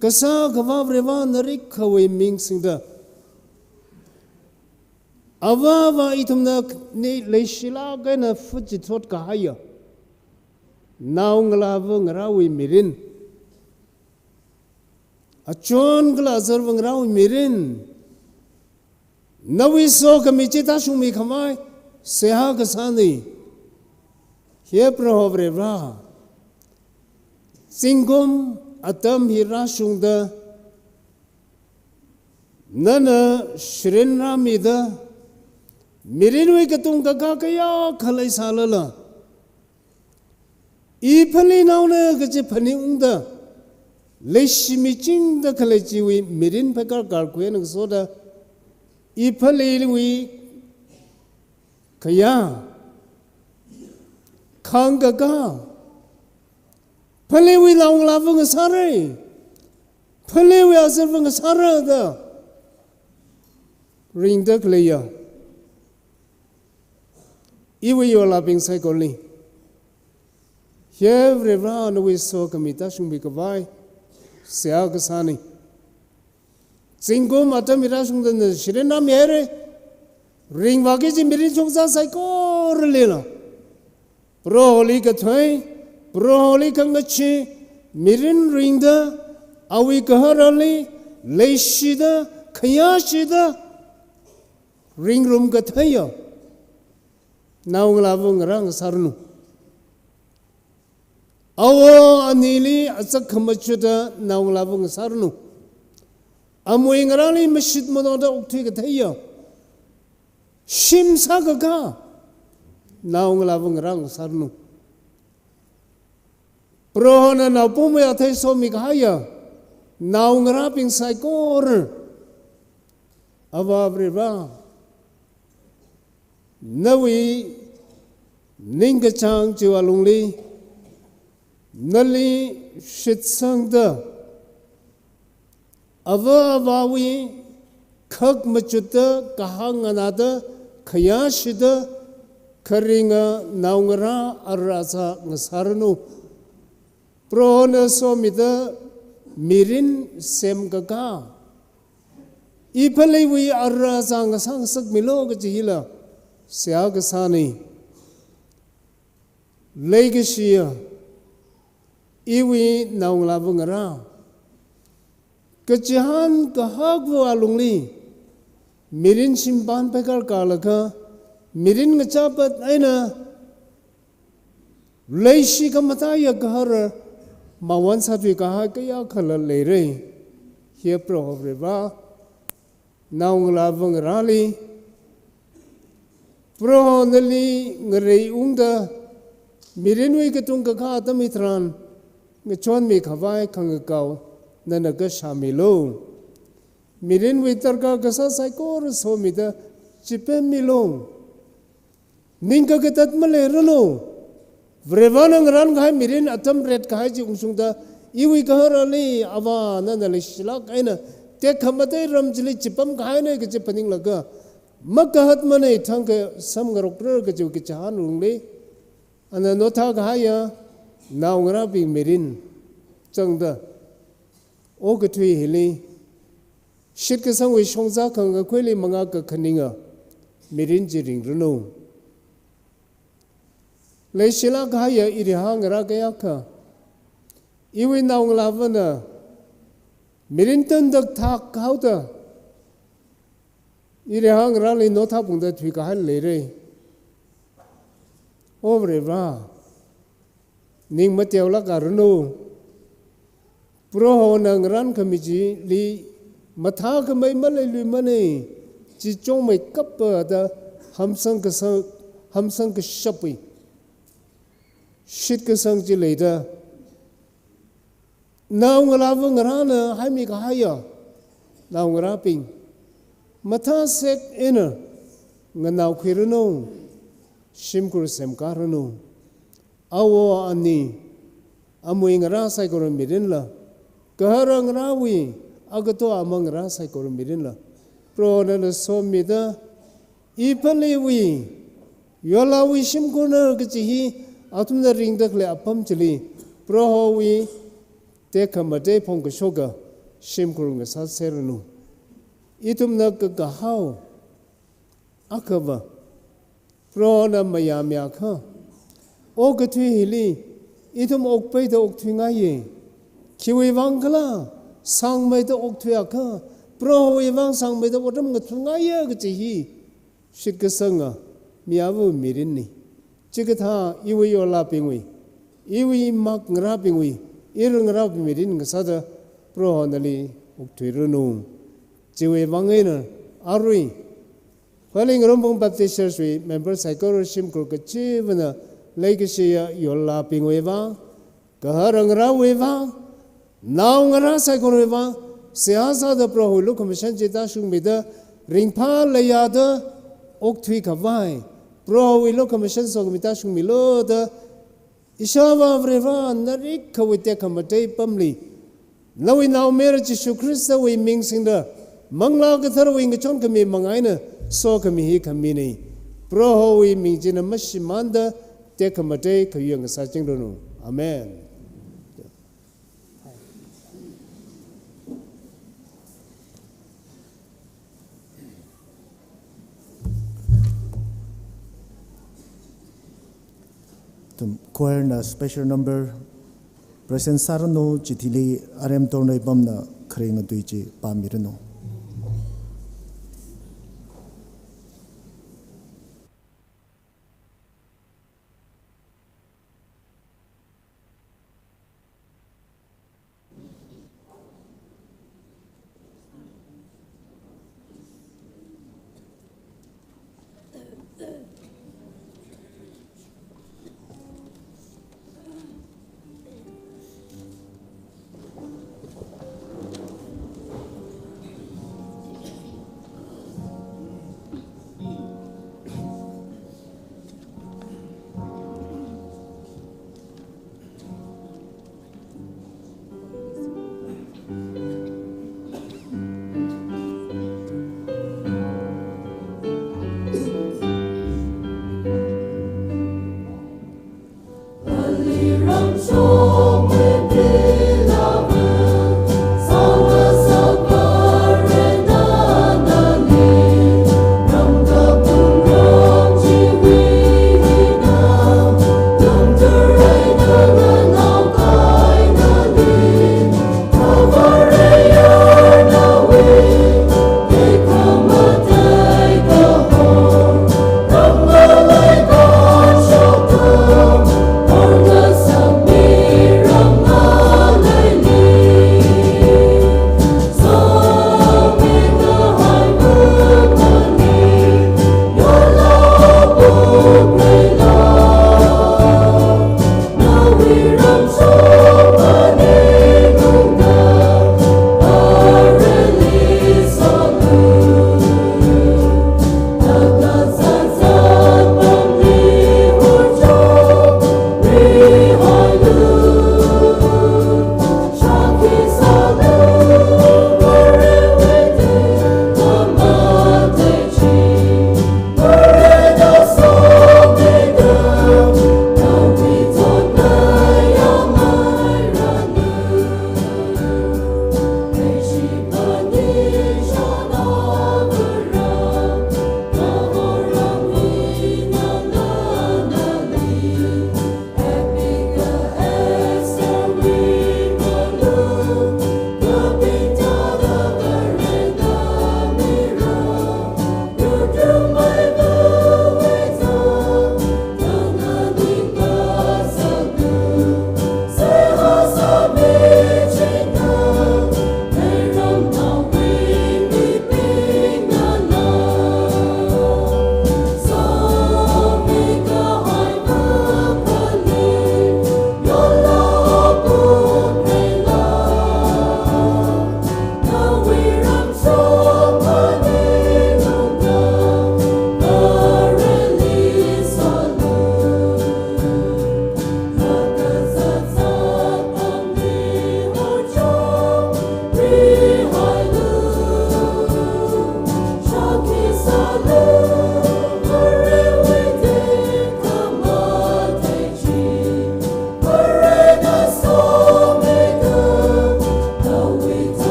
Kasā Akhava Varivara narikhawui ming singda, avāva ithumna ni leishilāk eina phut chithot kahaiya naongalāva ngarāwui mirin, achon kala azarva ngarāwui mirin, nawui sokhami chi tāshungmi khavai seihā kasāna. He Proho Varivara, zingkum atam hi rāshungda, nana shirin rāmida, mirinwui katung kakā kayākha leisālala, I Phalee naona kachi phaningungda, leishimichingda khalei chiwui mirin pheikar karkhui eina ngasoda, I Phaleewui khayā, khāngkakā, Phaleewui naongalāva ngasāra, Phaleewui azarva ngasāra da ringda khaleiya iwui yorlābing saikorali, he Varivara nawui sokhami tāshungmi khavai seihā kasāna. Zingkum atam hi rāshungda nana shirin rāmihaira. Ringvāki kaji mirin chungzā saikoralila, Proholi kathei, Proholi khangachee mirin ringda, awui gaharali leishida, khayāshida, ringrum katheiya naongalāva ngarā ngasāranu. Awo anili azak khamachutda naongalāva ngasāranu. Amui ngarāli mashit manoda okthui katheiya, shim sākakā naongalāva ngarā ngasāranu. Prohona naopamwui athei somikahaiya naongarābing saikora, Avā Varivara, nawui ningkachāng chiwui alungli nali shitsangda, ava avāwui khak machutda, kahāng nganāda, khayāshida kharinga naongarā ara sāngasāranu. Prohona somida mirin semkakā, iphāliwui ara sāngasakmilu kaji hila seihā kasāna. Leikashiya iwui naongalāva ngarā, kachihān kahakva alungli mirin shimpan pheikar kalaga, mirin ngachāpat eina leishi khamataiya gahara mawun sāthuikahai kayākhala leira. He Proho Varivara, naongalāva ngarāli Proho nali ngareiungda, mirinwui katung kakā atam hitharan ngachonmikhavai khangakao nana kashāmilu. Mirinwui darkar kasā saikora somida chipemmilu. Ningkakatat maleiranu. Varivarana ngarānkahai mirin atam retkahai chi ungshungda, iwui gaharali Avā nana leishilāk eina tekhamatei ram chili chipamkahaina kaji phaninglaga, makahatmana, thangkha samngarokra kaji kachihān alungli, ana nothākahaiya naongarābing mirin zangda, okathui hili shitkasangwui shongza khangakhuili mangā kakhaninga mirin chi ringranu. Leishilāk kahaiya irihā ngarā kayākha, iwui naongalāvana mirin tandak thak haoda, irihā ngarāli nothāphungda thuikahai leira. O Varivara, ning mateolākaranu. Prohona ngarānkhami chili mathākhamei maleiluimana, chi chungmeikapa da hamsang kasang, hamsang kashapwui shitkasang chi leida, naongalāva ngarāna haimikahaiya naongarābing mathāsek eina nganaokhuiranu, shimkhur semkāranu. Awo ani, amui ngarā saikora mirinla, gahara ngarāwui agato ama ngarā saikora mirinla, Proho nana somida, iphāliwui, yolāwui shimkhurna kaji hi athumna ringda khalei apam chili, Prohowui tekhamatei phongkashoka shimkhur ngasāseranu. Ithumna kakahao akhava, Prohona mayāmiakha, okathui hili ithum okpeida okthuingaiya. Khiwui vang khala, sāngmeida okthuiakha, Prohowui vang sāngmeida otram ngathungaiya kaji hi shitkasanga mi ava mirinna. Chikathā iwui yolābingwui, iwui mak ngarābingwui, iwui ngarābing mirin ngasāda Proho nali okthuiranu. Chiwui vang eina arui Phalee Ngarumphung Baptist Church wui member saikora shimkhur kachivana leikashiya yolābingwui vang, gahara ngarāwui vang, naongarā saikorawui vang, seihā sāda Prohowui lukhamashan chi tāshungmida, ringphā leiyada okthuikhavai Prohowui lukhamashan sokhami tāshungmilu da, Ishāvā Varivara, narikhawui tekhamatei pamli, nawui naomayara Jishu Khristawui ming singda, Manglā Katharawui ngachonkhami manga eina sokhami hi khamina. Prohowui ming china mashimānda tekhamatei khayui ngasāchingranu. Amen. Ithum choir na special number present sāranu, chithili Arem Tornoi pamna Kharinga Tui chi pāmiranu.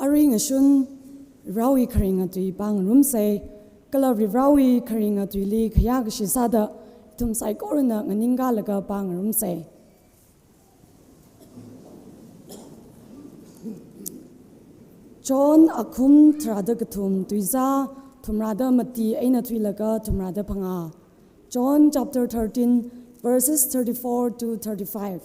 Arui ngashun Varivarawui kharinga tui pāngarumsa, kala Varivarawui kharinga tuili khayākashi sāda ithum saikorana nganingkalaga pāngarumsa. John akhum tharāda kathum, tuizā thumrāda mati eina thuilaga thumrāda phangā. John chapter thirteen, verses thirty-four to thirty-five.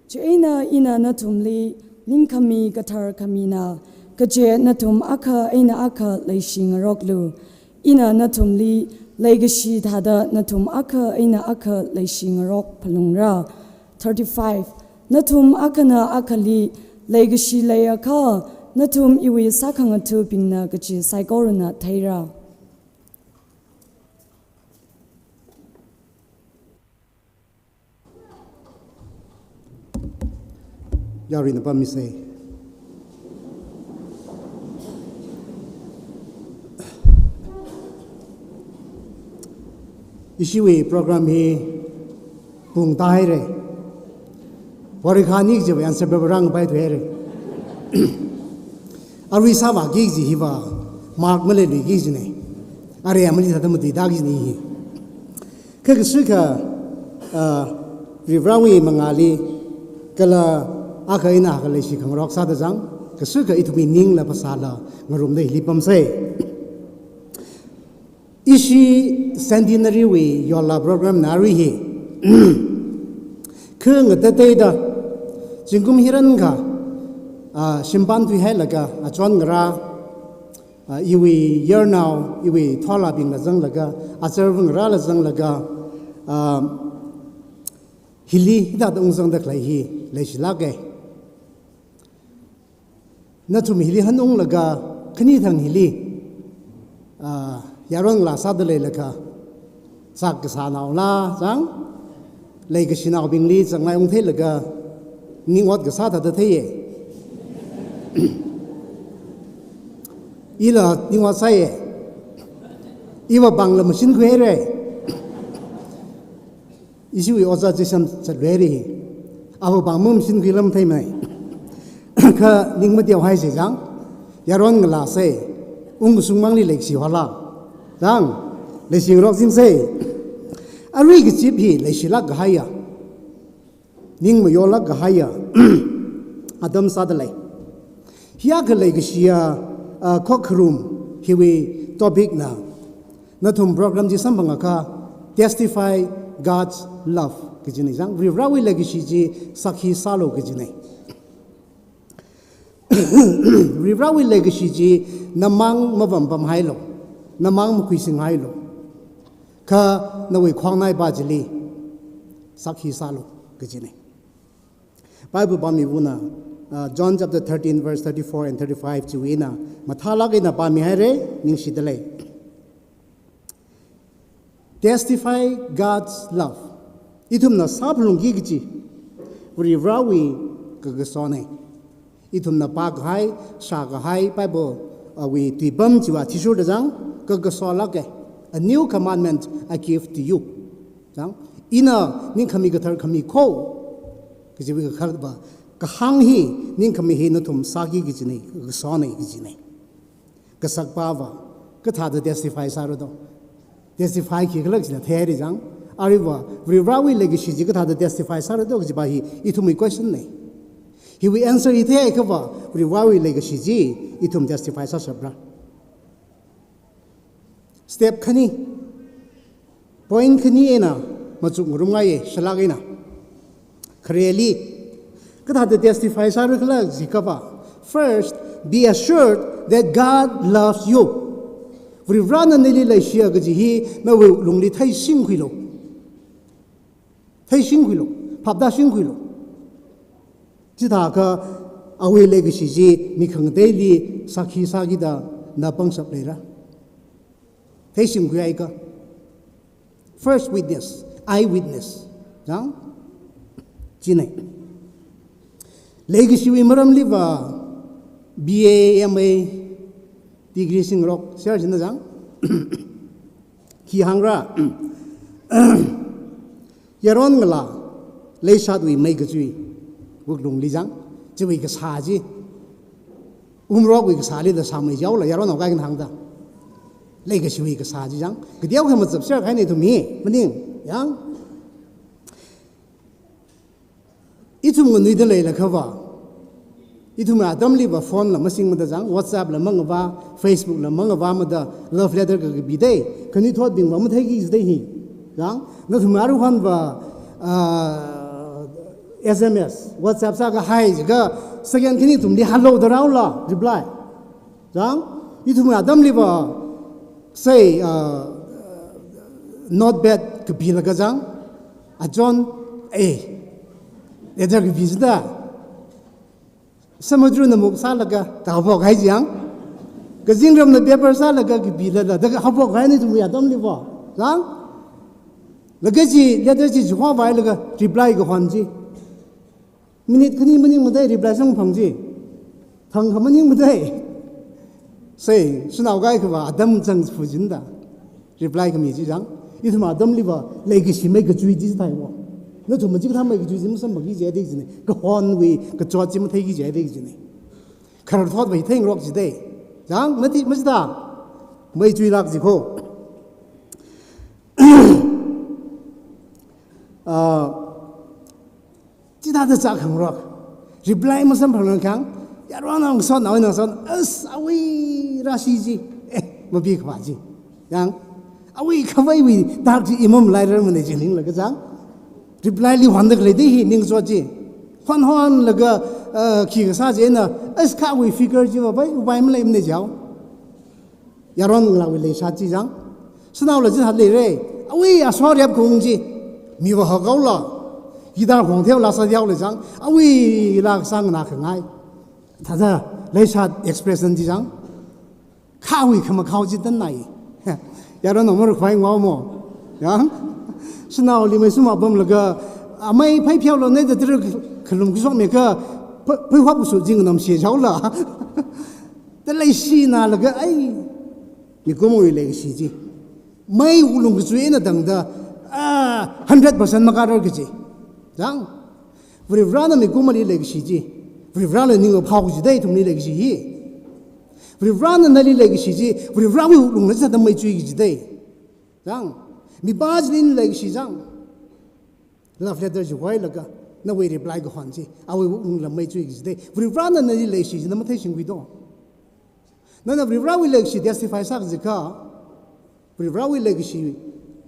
Chieina ina nathumli ningkhami kathar khamina, kaje nathum akha eina akha leishingaroklu. Ina nathumli leikashi thāda nathum akha eina akha leishingarok phalungra. Thirty-five. Nathum akhana akhali leikashi leiakha, nathum iwui sākhangathabingna kaji saikorana theira. Yaruina pamisa. Ishiwui program hi pung tāhaira. Porikha ni kajiwui answer paper rāngpai thuihaira. Arui sāvāki kaji hiva mark maleiluiki kajina. Arui amali thāda matuida kajina hi. Kha kashikha, ah, Varivarawui mangāli kala akha eina akha leishi khangarok sāda chang, kashikha ithumwui ningla phasāla ngarumda hili pamsa. Ishi centenary wui yola program na arui hi. Kha ngatateida zingkum hirankha, ah, shimpan thuihailaga, ah, chon ngarā, ah, iwui yarnao, iwui tholabingla zanglaga, achar ngarāla zanglaga, ah, hili hithāda ungzangda khalei hi leishilāka. Nathum hili hanunglaga, khani thang hili, ah, yaron ngalā sāda leilaga, chāk kasānaola chang, leikashinaobingli chānglai ungtheilaga, ning ot kasā thāda theiya. Ila ning ot sāya. Iva pāngla mashinkhuihaira. Ishiwui ojā Jason zatluihaira. Ava pāng mashingkhui lam theimei. Kha ning mateohaisa chang. Yaron ngalāsa. Ungkashung mangli leikashi hola. Chang. Leishingarok chingsa. Arui kazip hi leishilāk kahaiya, ning mayolāk kahaiya atam sāda lei. Hiya khalei kashiya, ah, khokharum hiwui topic na, nathum program chi samphangakha, Testify God's Love kajina chang, Varivarawui leikashi chi sākhi sālu kajina. Varivarawui leikashi chi namāng mavampamhailu, namāng makhuisinghailu. Kha nawui khongnaipā chili sākhi sālu kajina. Bible pāmivana, ah, John chapter thirteen, verse thirty-four and thirty-five chiwui eina mathālāk eina pāmihaira, ningshida lei. Testify God's love. Ithumna sāphalungki kaji Varivarawui kakasona. Ithumna pākahai, shākahai Bible, ah, wui tuipam chiva athishurda chang, kakasolāka. A new commandment I give to you. Chang, ina ningkhami kathar khami kho kajiwui kakhalatva, kahāng hi, ningkhami hi nathum sāki kajina, kakasona kajina. Kasakpava kathāda testify sāra do? Testify khikhala kajina theira chang. Aruiva Varivarawui leikashi chi kathāda testify sāra do kajiva hi ithumwui question na. Hiwui answer hi theikhavai, Varivarawui leikashi chi ithum testify sāshapra? Step khani, point khani eina machukngarumngaiya, shalāk eina. Khareli, kathāda testify sāra khala jikhavai, first, be assured that God loves you. Varivarana nali leishiya kaji hi nawui lungli theishingkhuilu. Theishingkhuilu, phaptāshingkhuilu. Chithākha awui leikashi chi mi khangateili sākhi sākida na pangshap leira? Theishingkhuihaiakha. First witness, eyewitness. Chang? China. Leikashiwui maramliva B A, M A degree singrok, share china chang. Khi hāngra. Yaron ngalā leishatwui meikachui wuklungli chang, chiwui kasā chi. Umrokwui kasāli da sāmei jaola, yaron awkai kan hāngda. Leikashiwui kasā chi chang. Kateokha machap share kahaina ithum hi, maning, yang. Ithum nganuida leilakhava. Ithum atamliva phone la masingmada chang, WhatsApp la mangava, Facebook la mangava mada, love letter ka kapi dei, khanuithotbingva matheiki jidei hi. Chang, nathum aruihonva, ah, S M S, WhatsApp sākahai jiakha, second khani kathumli hello da rāhaola, reply. Chang, ithum atamliva, say, uh, not bad kapilaga chang, a John, eh, letter kapi jida. Samudruna muk sālaga, da haophok kahai chang. Kazingramna paper sālaga kapilala, da haophok kahaina ithum atamliva. Chang, laga chi, letter chi chihovailaga, reply kahon chi. Minute khani maningmada reply samphang chi. Thangkha maningmada. Sei, shanao kaikhava atam chang phu jinda. Reply khami chi chang. Ithum atamliva leikashi meikachui chi theiwo. Nathum machikathā meikachui chi masamphangki jidei jina. Kahonwui kachot chi matheiki jidei jina. Khararthotva hi theingarok jidei. Chang, mati, machida. Meichuilak jikho. Ah, chithāda chākhangarok. Reply masamphangranglakha, yaron ngasotnao, ngasot, as, awui rāshi chi. Eh, mapi khavā chi. Yang, awui khavaiwui dak chi imam lairarmana jininglaga chang. Reply li honda khalei dei hi ningso chi. Hon honlaga, eh, khi kasā china, as, kha awui figure chiva bai, upai maleimana jao. Yaron ngalāwui leishat chi chang. Sanaola chithā leira. Awui aso rep khaung chi. Miva hakaola. Guitar khong theola sātheola chang. Awuila kasāngna khangai. Thāda leishat expression chi chang. Khawui khamakhao chi tannai. Yaron nao marukhavai ngaomo. Yang. Sanaoli mei sum apamlaga. Amei phai pheolonei da tira khalum kashok meka. Phe-, phai hop su jing namshi jaola. Da leishina laga ai, mikumowui leikashi chi. Mei wuklung kachui eina tangda, ah, hundred percent makarar kaji. Chang, Varivarana mikumoli leikashi chi. Varivarala ning aphao kajidei ithumli leikashi hi. Varivarana nali leikashi chi. Varivarawui wuklungla sāda meichui kajidei. Chang, mipā chili leikashi chang. Love letter chihoilaga, nawui reply kahon chi, awui wuklungla meichui kajidei. Varivarana nali leikashi chi na matheishingkhui do. Nana Varivarawui leikashi testify sā kajikha, Varivarawui leikashi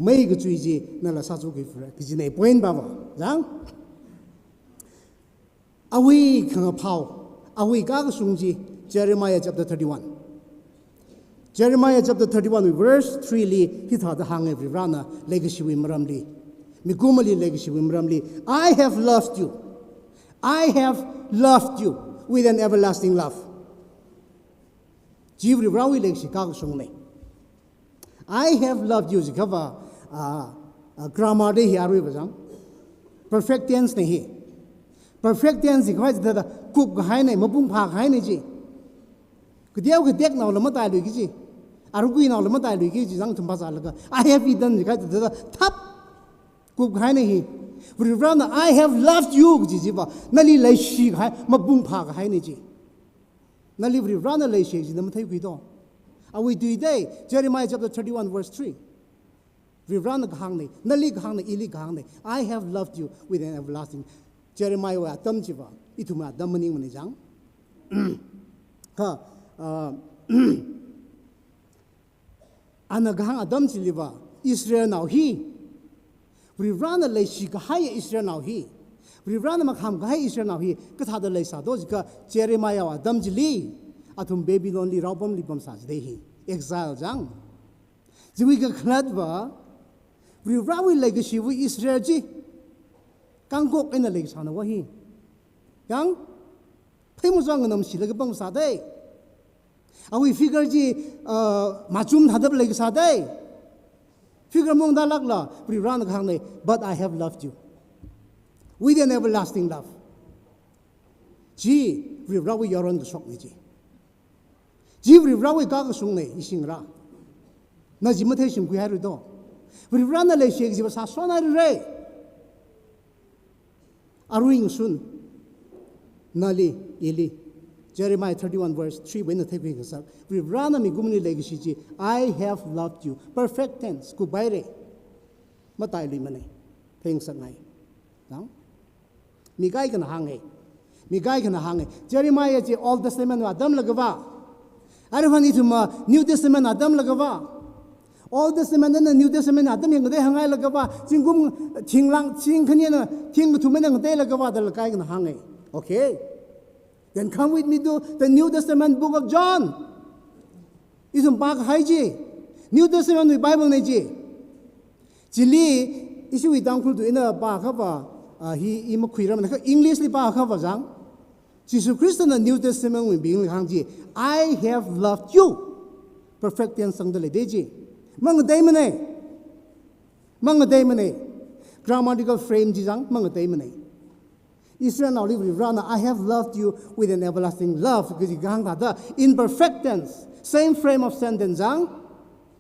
meikachui chi nala sāchukhui phura. Kajina point pava. Chang? Awui khangaphao, awui kakashung chi, Jeremiah chapter thirty-one. Jeremiah chapter thirty-one verse three li hithāda hānga Varivarana leikashiwui maramli. Mikumoli leikashiwui maramli. "I have loved you. I have loved you with an everlasting love." Chi Varivarawui leikashi kakashungna. "I have loved you" jikhava, ah, ah, grammar dei hi aruiva chang. Perfect tense na hi. Perfect tense jikhava thāda kupkahaina, mapung phākahaina chi. Kateokha teknaola matailuiki chi. Aruikuinaola matailuiki chi chang ithum phasālaga. "I have eaten" jikhava thāda thap kupkahaina hi. Varivarana "I have loved you" kaji chiva. Nali leishikahai, mapung phākahaina chi. Nali Varivarana leishi chi na matheikhui do. Awui tui dei, Jeremiah chapter thirty-one verse three. Varivarana kahāngna, nali kahāngna, ili kahāngna. "I have loved you with an everlasting." Jeremiahwui atam chiva, ithumwui atam maningmana chang. Kha, ah, ana kahāng atam chiliva, Israelnao hi, Varivarana leishikahai Israelnao hi, Varivarana makhamkahai Israelnao hi, kathāda leisā do jiakha Jeremiahwui atam chili, athum Babylonli raopamli pamsā jidei hi, exile chang. Chiwui kakhalatva, Varivarawui leikashiwui Israel chi, kangkok eina leikasānava hi. Yang, phei machang nganamshilaga pamsādei. Awui figure chi, uh, machum thādap leikasādei. Figure mongda lakla, Varivarana kahāngna, "But I have loved you with an everlasting love." Chi, Varivarawui yaron kashokna chi. Chi Varivarawui kakashungna, ishi ngarā. Na chi matheishingkhuihaira do. Varivarana leishi kajiva sāshonhaira. Arui ngasun, nali, ili, Jeremiah thirty-one verse three wui eina theikhui ngasak. Varivarana mikumli leikashi chi, "I have loved you." Perfect tense, kuphaira. Matailuimana. Theingasakngai. Nang? Mi kaikhana hānga. Mi kaikhana hānga. Jeremiah chi Old Testament wui atamla kavā. Arui ithumva New Testament atamla kavā. Old Testament eina New Testament atam yang ngatei hāngngaila kavā. Zingkum thinglang, zing khani eina thing kathum eina ngateila kavā da kaikhana hānga. Okay. Then come with me to the New Testament book of John. Ithum pākahai chi. New Testament wui Bible na chi. Chili, ishiwui Tangkhul tui eina pākhavā, ah, hi i makhuiramana kha English li pākhavā chang. Jesu Christ na New Testament wui mibingli hāng chi, "I have loved you." Perfect tense sangda leida chi. Mangateimana. Mangateimana. Grammatical frame chi chang mangateimana. Israelnaoli Varivarana, "I have loved you with an everlasting love," kaji kahāng thāda, in perfect tense, same frame of sentence chang,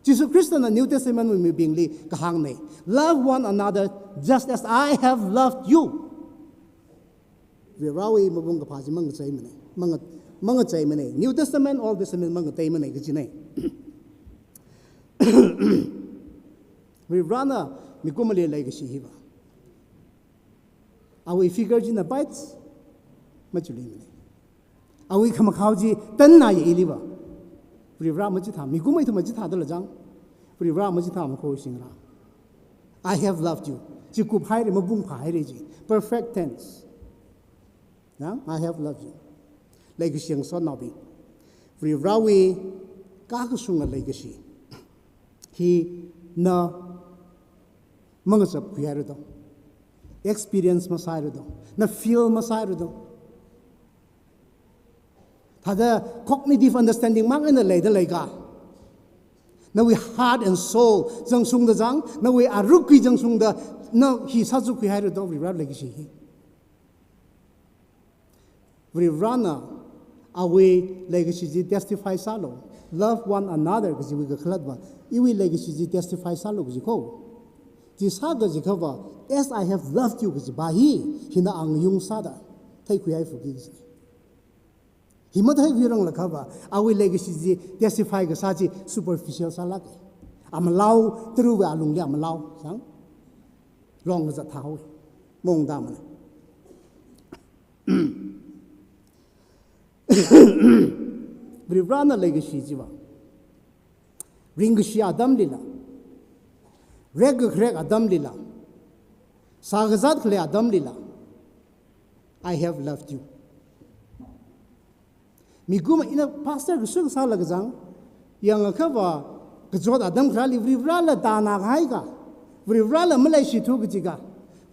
Jesu Christ na New Testament wui mibingli kahāngna. "Love one another just as I have loved you." Varivarawui mapung kaphā chi mangacheimana. Manga-, mangacheimana. New Testament, Old Testament mangateimana kajina. Varivarana mikumli leikashi hiva. Awui figure china paits machulimana. Awui khamakhao chi tanna ya iliva. Varivara machithā, mikumwui ithum machithādala chang. Varivara machithā makho shingra. "I have loved you." Chi kuphaira, mapung phāhaira chi. Perfect tense. Nang, "I have loved you." Leikashi ngasotnaobing. Varivarawui kakashunga leikashi. Hi na mangachapkhuihaira do. Experience masāhaira do. Na feel masāhaira do. Thāda cognitive understanding mang eina leida leika. Nawui heart and soul zangshungda chang, nawui aruk kui zangshungda, na hi sāzukhuihaira do, Varivara leikashi hi. Varivarana awui leikashi chi testify sālu. "Love one another," kajiwui kakhalatva, iwui leikashi chi testify sālu kaji kho. Chi sākaji khava, "As I have loved you," kaji pa hi, hina angayung sāda theikhuihaifuki kaji. Hi matheikhuiranglakhava, awui leikashi chi testify kasā chi superficial sālāka. Amalao, taruva alungli amalao, chang. Long kazat thāhaowa. Maungda mana. Varivarana leikashi chiva, ringkashi atamlila, rekkakharek atamlila, sākazat khalei atamlila, "I have loved you." Mikumo ina pastor kasā kasāla kachang, yangakhava kachot atam kharāli Varivarala tāna kahai ka, Varivarala maleishithu kaji ka,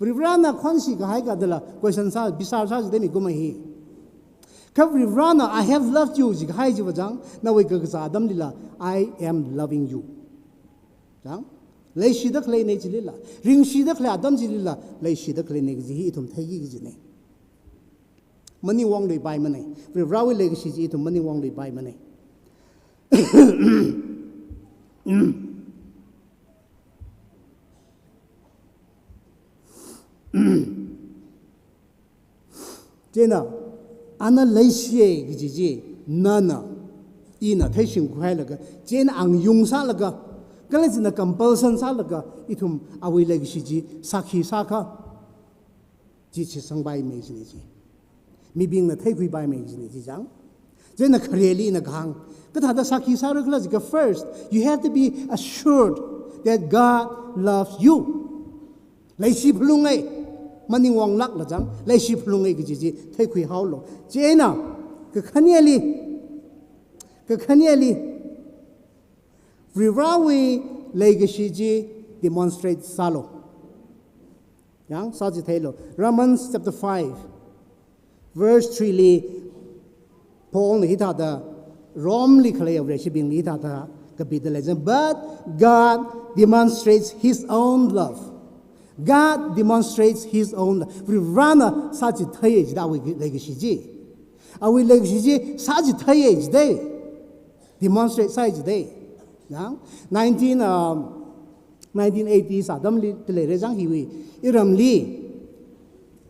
Varivarana khonshi kahai ka dala question sā, bisar sāchida mikumo hi. Kha Varivarana "I have loved you" jikahai chiva chang, nawui kakazā atamlila "I am loving you." Chang, leishida khaleina chilila, ringshida khalei atam chilila, leishida khaleina kaji hi ithum theiki kajina. Maningwongluipaimana. Varivarawui leikashi chi ithum maningwongluipaimana. Chieina, ana leishiya kaji chi, nana, ina theishingkhuihailaga, chieina angayung sālaga, kala china compulsion sālaga, ithum awui leikashi chi sākhi sākha, chi shitsangpaimei kajina chi. Mibingna theikhuipaimei kajina chi chang. Chieina khareli ina kahāng, kathāda sākhi sāra khala jikha, first, you have to be assured that God loves you. Leishi phalunga, maningwonglākla chang, leishi phalunga kaji chi theikhuihaolu. Chieina, kakhaneli, kakhaneli, Varivarawui leikashi chi demonstrate sālu. Yang, sāchitheilu. Romans chapter five, verse three li, Paulna hithāda, Romeli khalei Vareshibingli hithāda kapida lei chang, "But God demonstrates his own love." God demonstrates his own love. Varivarana sāchitheiya jida awui leikashi chi. Awui leikashi chi sāchitheiya jida. Demonstrate sāya jida. Yang, nineteen, um, nineteen eighties atamli taleira chang hiwui iramli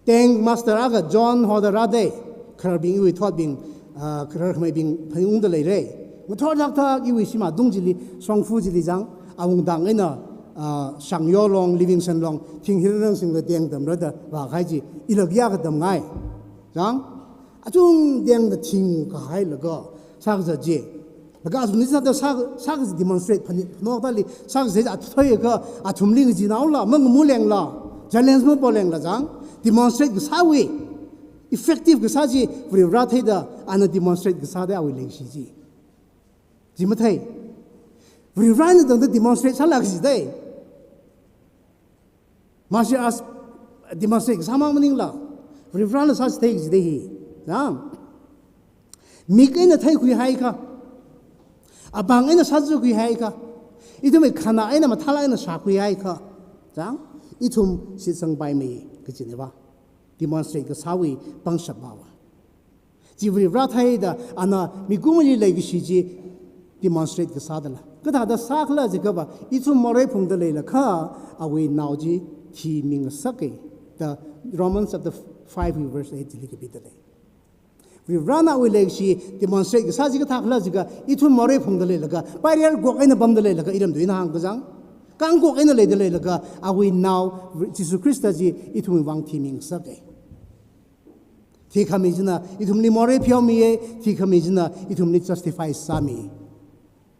tank master akha John Hodder rāda, khararbing iwui thotbing, ah, kharar khameibing phaningungda leira. Ngathor thakthak iwui shim atung chili, shongfa chili chang, awungtang eina, ah, Shangyo long, Livingstone long, thing hirang singla tengdamra da vākahai chi, ila kayākha tamngai. Chang, achung tengda thingkahai laga, sākazat chi. Laga athumli sāda sā, sākazat demonstrate phani, phanok tali, sākazat athoi akha, athumli ngachee naola, mangamu lengla, challenge mapao lengla chang, demonstrate kasāwui, effective kasā chi, Varivara theida, ana demonstrate kasā da awui leikashi chi. Chi mathei. Varivarana tangda demonstrate sāla kaji dei. Martial arts demonstrate kasā mang maningla, Varivarana sāchithei kaji dei hi. Chang. Mik eina theikhuihaikha, apāng eina sāzakhuihaikha, ithumwui khana eina mathālāk eina shākhuihaikha, chang, ithum shitsangpaimei kajinava. Demonstrate kasāwui pangshap vāva. Chi Varivara theida ana mikumoli leikashi chi demonstrate kasā dala. Kathāda sākhala jiakhava, ithum morei phungda leilakha, awui nao chi thimingasaka da Romans chapter five verse eight chili kapida lei. Varivarana awui leikashi demonstrate kasā chi kathākhala jiakha, ithum morei phungda leilakha, barrier gok eina pamda leilakha, iramtui eina hāngkachang, kangkok eina leida leilakha, awui nao Jesu Khrista chi ithumwui vang thimingasaka. Thikhami china ithumli morei pheomiya, thikhami china ithumli justify sāmi,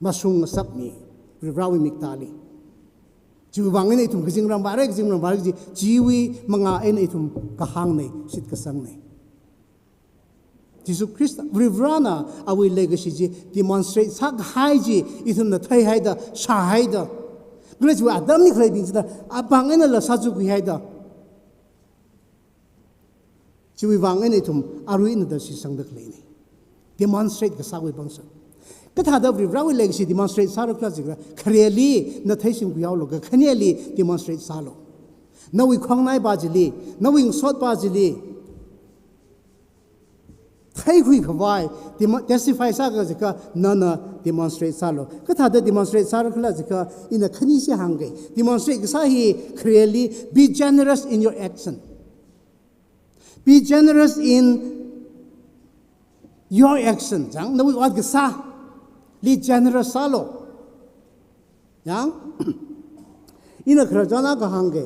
mashungngasakmi, Varivarawui miktāli. Chiwui vang eina ithum kazingram vāra, kazingram vāra kaji, chiwui mangā eina ithum kahāngna, shitkasangnei. Jesu Khrista, Varivarana awui leikashi chi demonstrate sākahai chi, ithumna theihaida, shāhaida. Kala chiwui atamli khaleibing china apāng einala sāzakhuihaida. Chiwui vang eina ithum arui eina da shitsangda khaleina. Demonstrate kasāwui pangshap. Kathāda Varivarawui leikashi demonstrate sāra khala jiakha, khareli na theishingkhuihaolu, kakhaneli demonstrate sālu. Nawui khongnai pa chili, nawui ngasot pa chili theikhui khavai, demo-, testify sākhala jiakha, nana demonstrate sālu. Kathāda demonstrate sāra khala jiakha, ina khanishi hāngga. Demonstrate kasā hi khareli, be generous in your action. Be generous in your action. Chang, nawui ot kasāli generous sālu. Chang, ina khararchan akha hāngga.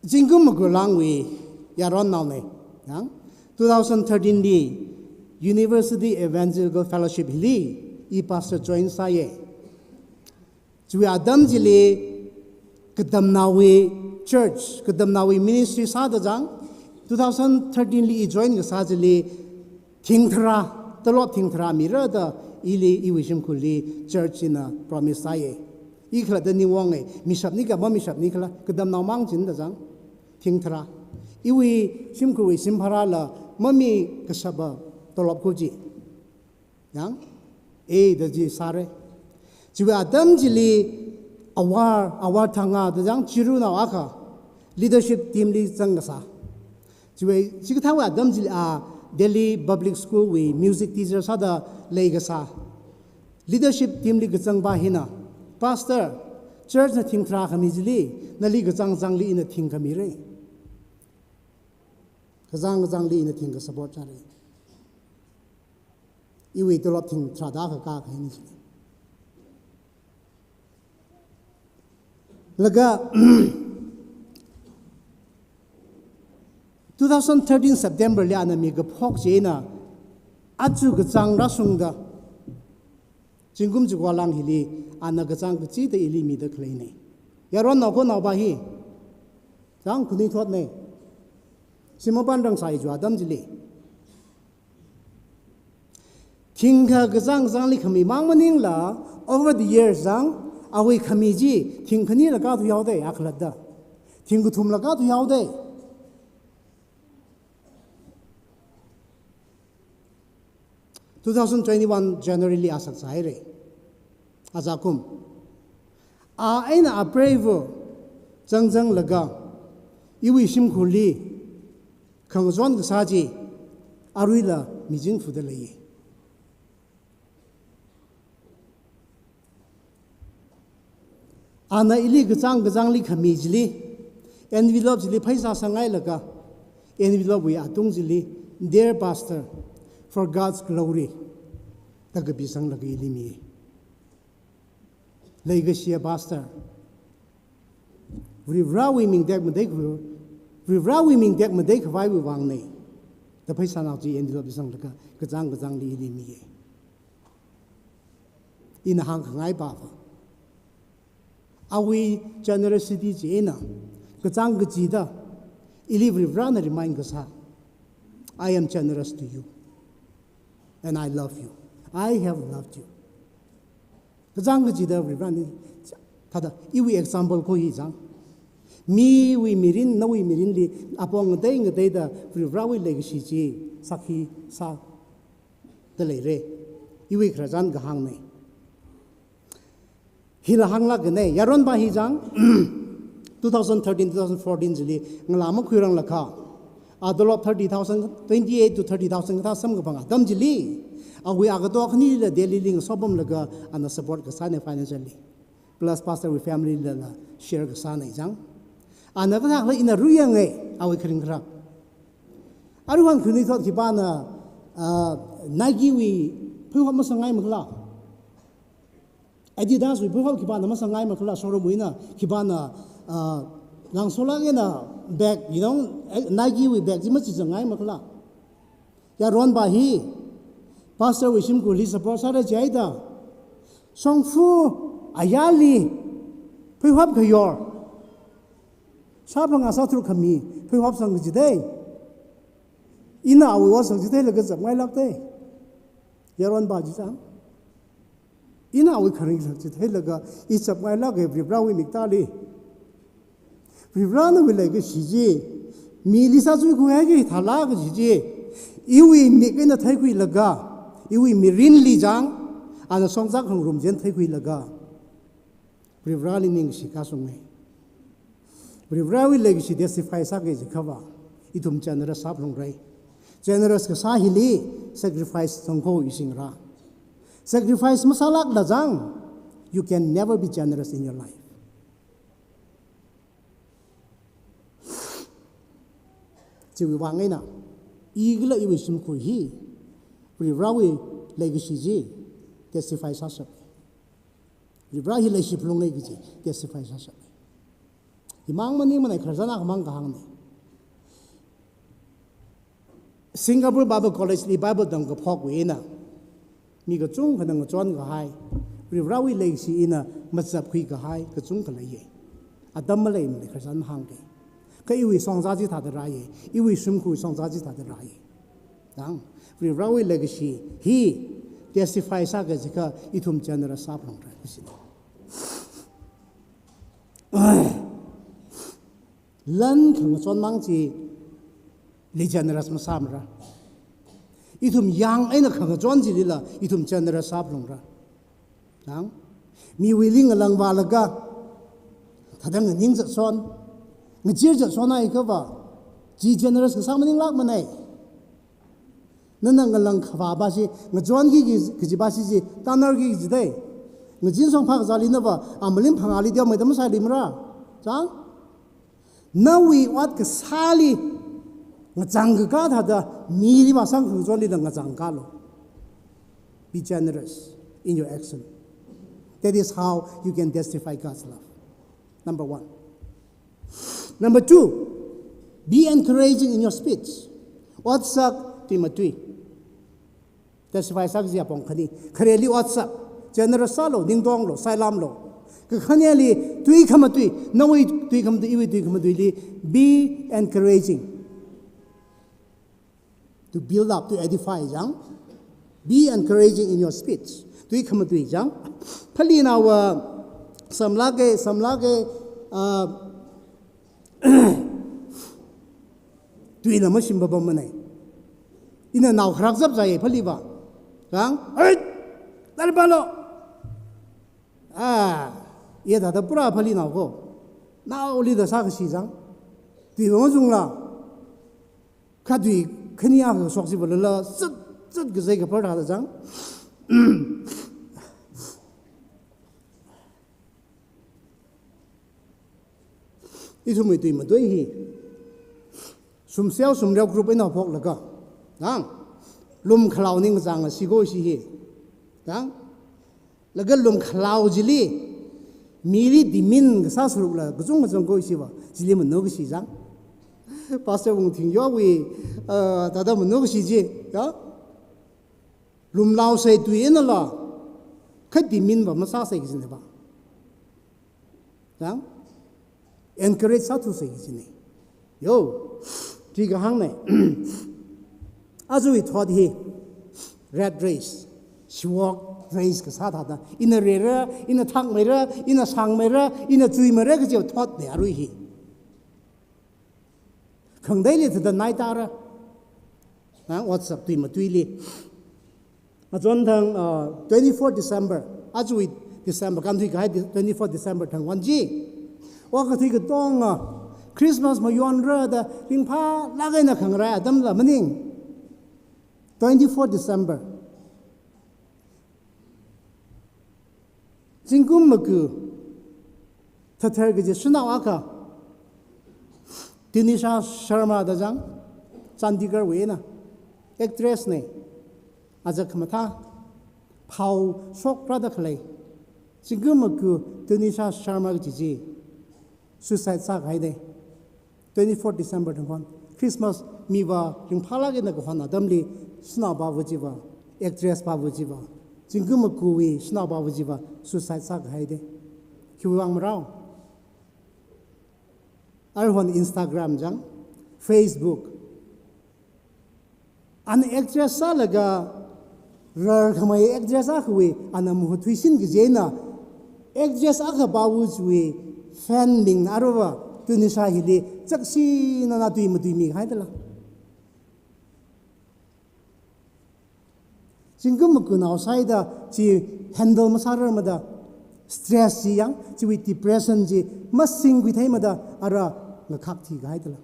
Zingkum Maguilangwui yaronnao nei. Chang, two thousand thirteen li University Evangelical Fellowship hili i pastor join sāya. Chiwui atam chili katamnaowui church, katamnaowui ministry sāda chang, two thousand thirteen li i join kasā chili thingtharā, tolop thingtharā mira da ili iwui shimkhurli church china promise sāya. I khalatta ningwonga, mishapni kha mamishapni khala, katamnao mang china da chang, thingtharā. Iwui shimkhurwui shim bharāla mamikashapa tolop khuji. Chang, eh, da chi sāra. Chiwui atam chili awor, awor thanga da chang, chirunao akha leadership team li zangkasā. Chiwui, chikathāwui atam chili a Delhi Public School wui music teacher sāda leikasā. Leadership team li kazangpa hina, "Pastor, church na thingtharā khami chili, nali kazang kazangli ina thingkhamira. Kazang kazangli ina thingka support sāra. Iwui tolop thingtharāda kakā kahaina chili." Laga, two thousand thirteen September li ana mikaphok china, aja kachāng rāshungda, zingkum chikwalang hili, ana kachāng kachida ili mida khaleina. Yaronnao kho naopa hi, chang, khanuithotna. Shim mapanrang sāya chiwui atam chili. Thingkha kazang kazangli khami mang maningla, over the years chang, awui khami chi, thing khanila kathuihaoda, akhalatta. Thing kathumla kathuihaoda. Two thousand twenty-one January li a sakzā haira. Aja kum. A eina apreiva zangzanglaga, iwui shimkhurli khangachon kasā chi, aruila mizing fuda leiya. Ana ili kachāng kachāngli khami chili, envelope chili pheisā sanghailaga, Envelope wui atung chili, "Dear Pastor, for God's glory," da kapisanglaga ili mi. Leikashiya Pastor, Varivarawui ming tekmatei khu, Varivarawui ming tekmatei khavaiwui vangna, da pheisā nao chi envelope sanglaga kachāng kachāngli ili mi. Ina hāngkhangai pava, awui generosity china kachāng kachida ili Varivarana remind kasā, "I am generous to you, and I love you. I have loved you." Kachāng kachida Varivarana, thāda iwui example ko hi chang. Miwui mirin, nawui mirinli apong ngatei ngateida Varivarawui leikashi chi sākhi sāda leira. Iwui khararchan kahāngna. Hila hānglākna, yaronpa hi chang, two thousand thirteen, two thousand fourteen chili ngalā makhuiranglakha, a tolop thirty thousand, twenty-eight to thirty thousand kathā samkaphang atam chili, awui agato khanila Delhili ngasopamlaga ana support kasāna financially. Plus pastor wui family lala share kasāna chang. Ana kathākhala ina ruyanga, awui kharing kharak. Aruihon khanuithot khipāna, ah, Nike wui phuihop masangngai makhala? Adidas wui phuihop khipāna masangngai makhala? Showroom wuina khipāna, ah, langsolak eina bag, you know, eh, Nike wui bag chi machichāngngai makhala? Yaronpa hi pastor wui shimkhurli support sāra jihaida, shongfa ayarli phuihop khayor, sāphangā sātharuk khami phuihop sangkachida, ina awui ot sangchi theilaga chapngailākta. Yaronpa chi chang. Ina awui kharing sangchi theilaga i chapngailāka Varivarawui miktāli. Varivaranawui leikashi chi mili sāchui khuihaiki thālā kaji chi iwui mik eina theikhuilaga, iwui mirinli chang, ana shongzak khangarum chieina theikhuilaga Varivarali ningkashi kasungna. Varivarawui leikashi testify sāki jiakhava, ithum generous sāphalungra. Generous kasā hili sacrifice tongkho isingra. Sacrifice masālākla chang, you can never be generous in your life. Chiwui vang eina, i kala iwui shimkhur hi Varivarawui leikashi chi testify sāshap. Varivara hi leishiphalunga kaji testify sāshap. Himang maningmana, khararchan akhamang kahāngna. Singapore Bible College li Bible tamkaphokwui eina mi kachungkhana ngachon kahai, Varivarawui leikashi eina machapkhui kahai kachungkha leiya. Atam maleimana, khararchan hāngke. Kha iwui shongza chithāda rāya, iwui shimkhur shongza chithāda rāya. Chang, Varivarawui leikashi hi testify sāki jiakha ithum generous sāphalungra kajina. Lan khangachon mang chili generous masāmara. Ithum yang eina khangachon chilila ithum generous sāphalungra. Chang, miwuili ngalangvālaga thāda nganing zatshon, ngachir zatshon haiakhava, chi generous kasā maninglākmana. Nana ngalang khavāpa chi, ngachonki kaji, kajipa chi chi, tanarki kajida, ngazin shongfa kazāli nava amalim phangāli teomeida masailuimara. Chang, nawui ot kasāli ngachang kakā thāda mili vāsang khangachonlila ngachang kakālu. Be generous in your action. That is how you can testify God's love. Number one. Number two, be encouraging in your speech. Otsak tuimatui. Testify sāki kaji apong khani. Khareli otsak, generous sālu, ningtonglu, sailamlu. Kakhaneli tui khamatui, nawui tui khamatui, iwui tui khamatuili, be encouraging. To build up, to edify, chang. Be encouraging in your speech. Tui khamatui, chang. Phalinaova samlāka, samlāka, ah, tuina mashim papamana. Ina nao kharak chapchaiya phaliva. Chang, "Oi, lairik pālu." Ah, ya thāda pura phalinao ko. Naoli da sākashi chang. Tui machungla. Kha tui khani akha shok chivalala, zat, zat kazai kaphar thāda chang. Ithumwui tuimatui hi Sumseo sumreo group eina phoklaga, dang, lum khalao ningzang a siko ishi hi, dang, laga lum khalao chili mili demon kasā sarukla kachung kachungko ishiva chili manu kashi zang. Pastor Wungthingyowui, uh, thāda manu kashi chi, ya? Lumlaosei tui einala, kha demon va masāsei kajinei va. Dang, encourage sāthusei kajinei. Yo, chi kahāngnei. Ajawui thot hi, rat race, shiwok race kasā thāda. Ina rera, ina thakmeira, ina sangmeira, ina chuimeira kajiwui thotnei arui hi. Khangateili thāda nai tāra. Ha, otsak tui matuili. Achon thang, uh, twenty-four December, ajawui December, kan thui kahai di-, twenty-four December thang wan chi. Okathui katonga, Christmas mayonra da, ringphālāk eina khangarai atamla maning. Twenty-four December. Zingkum maku, thathar kaji shanao akha, Tanisha Sharma da zang, Chandigarh wui eina, actress nei, aja khamathā, phao shokra da khalei, zingkum maku Tanisha Sharma kaji chi, suicide sākahainei. Twenty-four December thang khon, Christmas miva ringphālāk eina kahon atamli, shanao pava chiva, actress pava chiva, zingkum makuwui shanao pava chiva, suicide sākahainei. Khiwuivang marao? Aruihon Instagram zang, Facebook, ana actress sālaga, rarkhamei actress akhawui, ana mahut thuisin kaji eina, actress akha pava chiwui fan ming aruiva, Tanisha hili, chakshina na tui matuimi kahaidala. Zingkum makunao sāida, chi handle masārarmada, stress chi yang, chiwui depression chi, masingkhui theimada, ara ngakhak thikahaidala.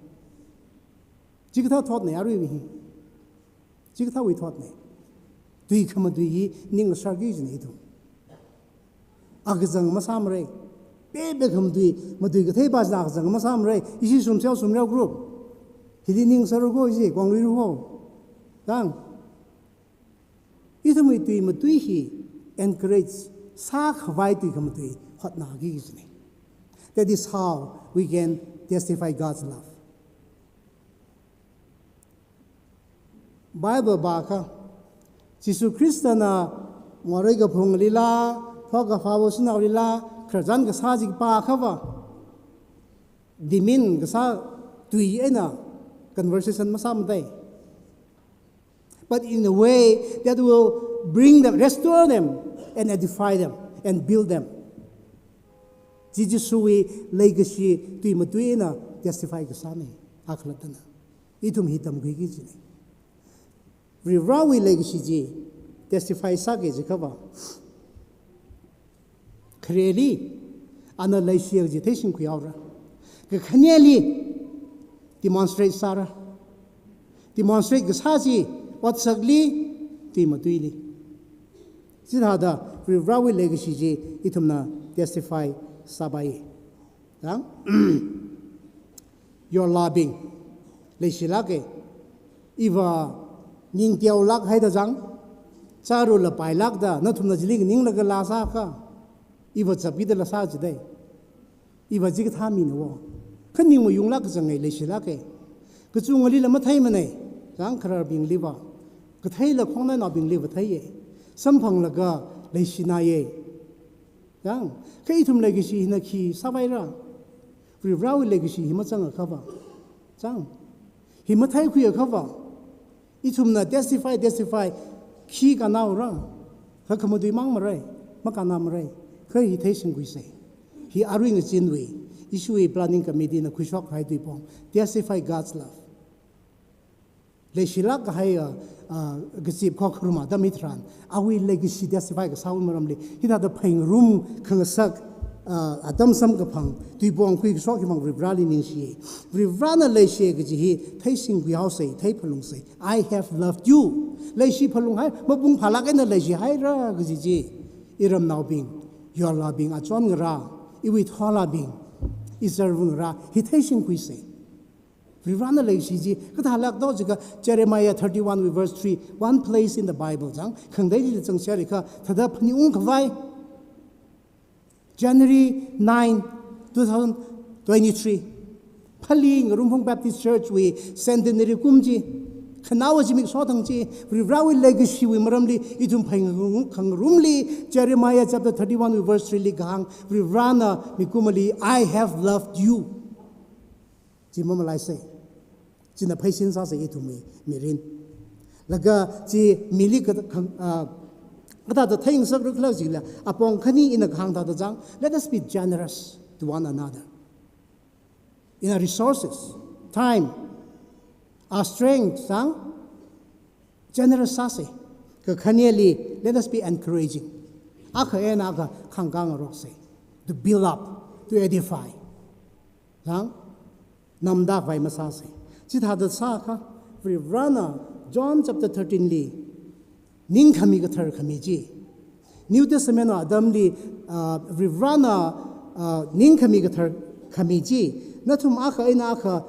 Chikathā thotnei aruiwui hi. Chikathāwui thotnei. Tui khamatui hi ning ngasharki kajinei ithum. Akha zang masāmarei. Pepe khamatui, matui kathei pachina akha zang masāmarei. Ishi sumseo sumreo group. Hili ning ngasharra ko ishi, kongluira ko. Dang. Ithumwui tui matui hi encourage sākhavai tui khamatui hotnaki kajinei. That is how we can testify God's love. Bible pākha, Jesu Khristana morei kaphunglila, phokakā phāva shanaolila, khararchan kasā chi pākhava, demon kasā tui eina conversation masāmatei. But in a way that will bring them, restore them, and edify them, and build them. Chi Jesuwui leikashi tui matuina testify kasānei, akhalattana. Ithum hi tamkhuiki kajinei. Varivarawui leikashi chi testify sāki jiakhava, khareli, ana leishiya kaji theishingkhuihaora. Kakhaneli, demonstrate sāra. Demonstrate kasā chi, otsakli, tui matuili. Chithāda, Varivarawui leikashi chi, ithumna testify sāpai. Dang? Yorlabing, leishilāke. Iva ningteolāk haida zang, chārula pailākda, nathumna chili nganinglaga laa sākha, iva chapkida laa sā jidei. Iva chikathā mina wo. Kha ning mayunglāk kazangei leishilāke. Kachungkhalila matheimanei, zang khararbingliva. Katheila khongnainaobingliva theiye. Samphanglaga leishinaye. Zang, kha ithum leikashi hina khi sāpaira. Varivarawui leikashi hi mazangakhava. Zang, hi matheikhuiakhava. Ithumna testify, testify, khi kannaora. Kha khamatui mangmarei, makannāmarei. Kha hi theishingkhuisei. Hi arui ngachinwui, ishiwui planning committee na khuishokhai tuipong. Testify God's love. Leishilāk kahai, ah, ah, kazip khokharum atam hitharan, awui leikashi testify kasāwui maramli, hithāda phaingarum khangasak, ah, atam samkaphang, tuipong khuikashok himang Varivarali ningshi. Varivarana leishi kaji hi, theishingkhuihaosei, theiphalungsei. "I have loved you." Leishi phalunghai, mapungphālāk eina leishihaira kaji chi. Iramnaobing, yorlabing, achonngarā, iwui tholabing, izarvungarā, hi theishingkhuisei. Varivarana leikashi chi kathālākdo jiakha Jeremiah thirty-one wui verse three, one place in the Bible chang, khangateili zangserikha, thāda phaningung khavai. January nine, two thousand twenty-three. Phali Ngarumphung Baptist Church wui centenary kum chi, khanaowa zimiksho thang chi, Varivarawui leikashi wui maramli, ithum phai ngarumli, Jeremiah chapter thirty-one wui verse three li kahāng, Varivarana mikumoli, "I have loved you." Chi mamalaisei. China pheisin sāsei ithumwui mirin. Laga chi mili ka khang, ah, kathāda theingasakra khala jila, apong khani ina kahāng thāda chang, let us be generous to one another. In our resources, time, our strength, sang, generous sāsei. Kakhaneli, let us be encouraging. Akha eina akha khangkā ngaroksei. To build up, to edify. Sang, namda khavai masāsei. Chithāda sākha, Varivarana John chapter thirteen li, ningkhami kathar khami chi. New Testament wui atamli, ah, Varivarana, ah, ningkhami kathar khami chi, nathum akha eina akha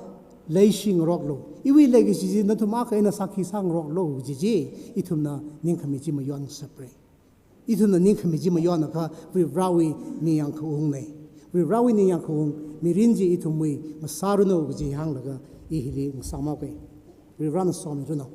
leishi ngaroklu. Iwui leikashi chi nathum akha eina sākhi sāngaroklu kaji chi, ithumna ningkhami chi mayonshapra. Ithumna ningkhami chi mayonakha, Varivarawui ningyāng khaungnei. Varivarawui ningyāng khaung, mirin chi ithumwui masāranu kaji hānglaga, i hili ngasāmake. Varivarana somiranu.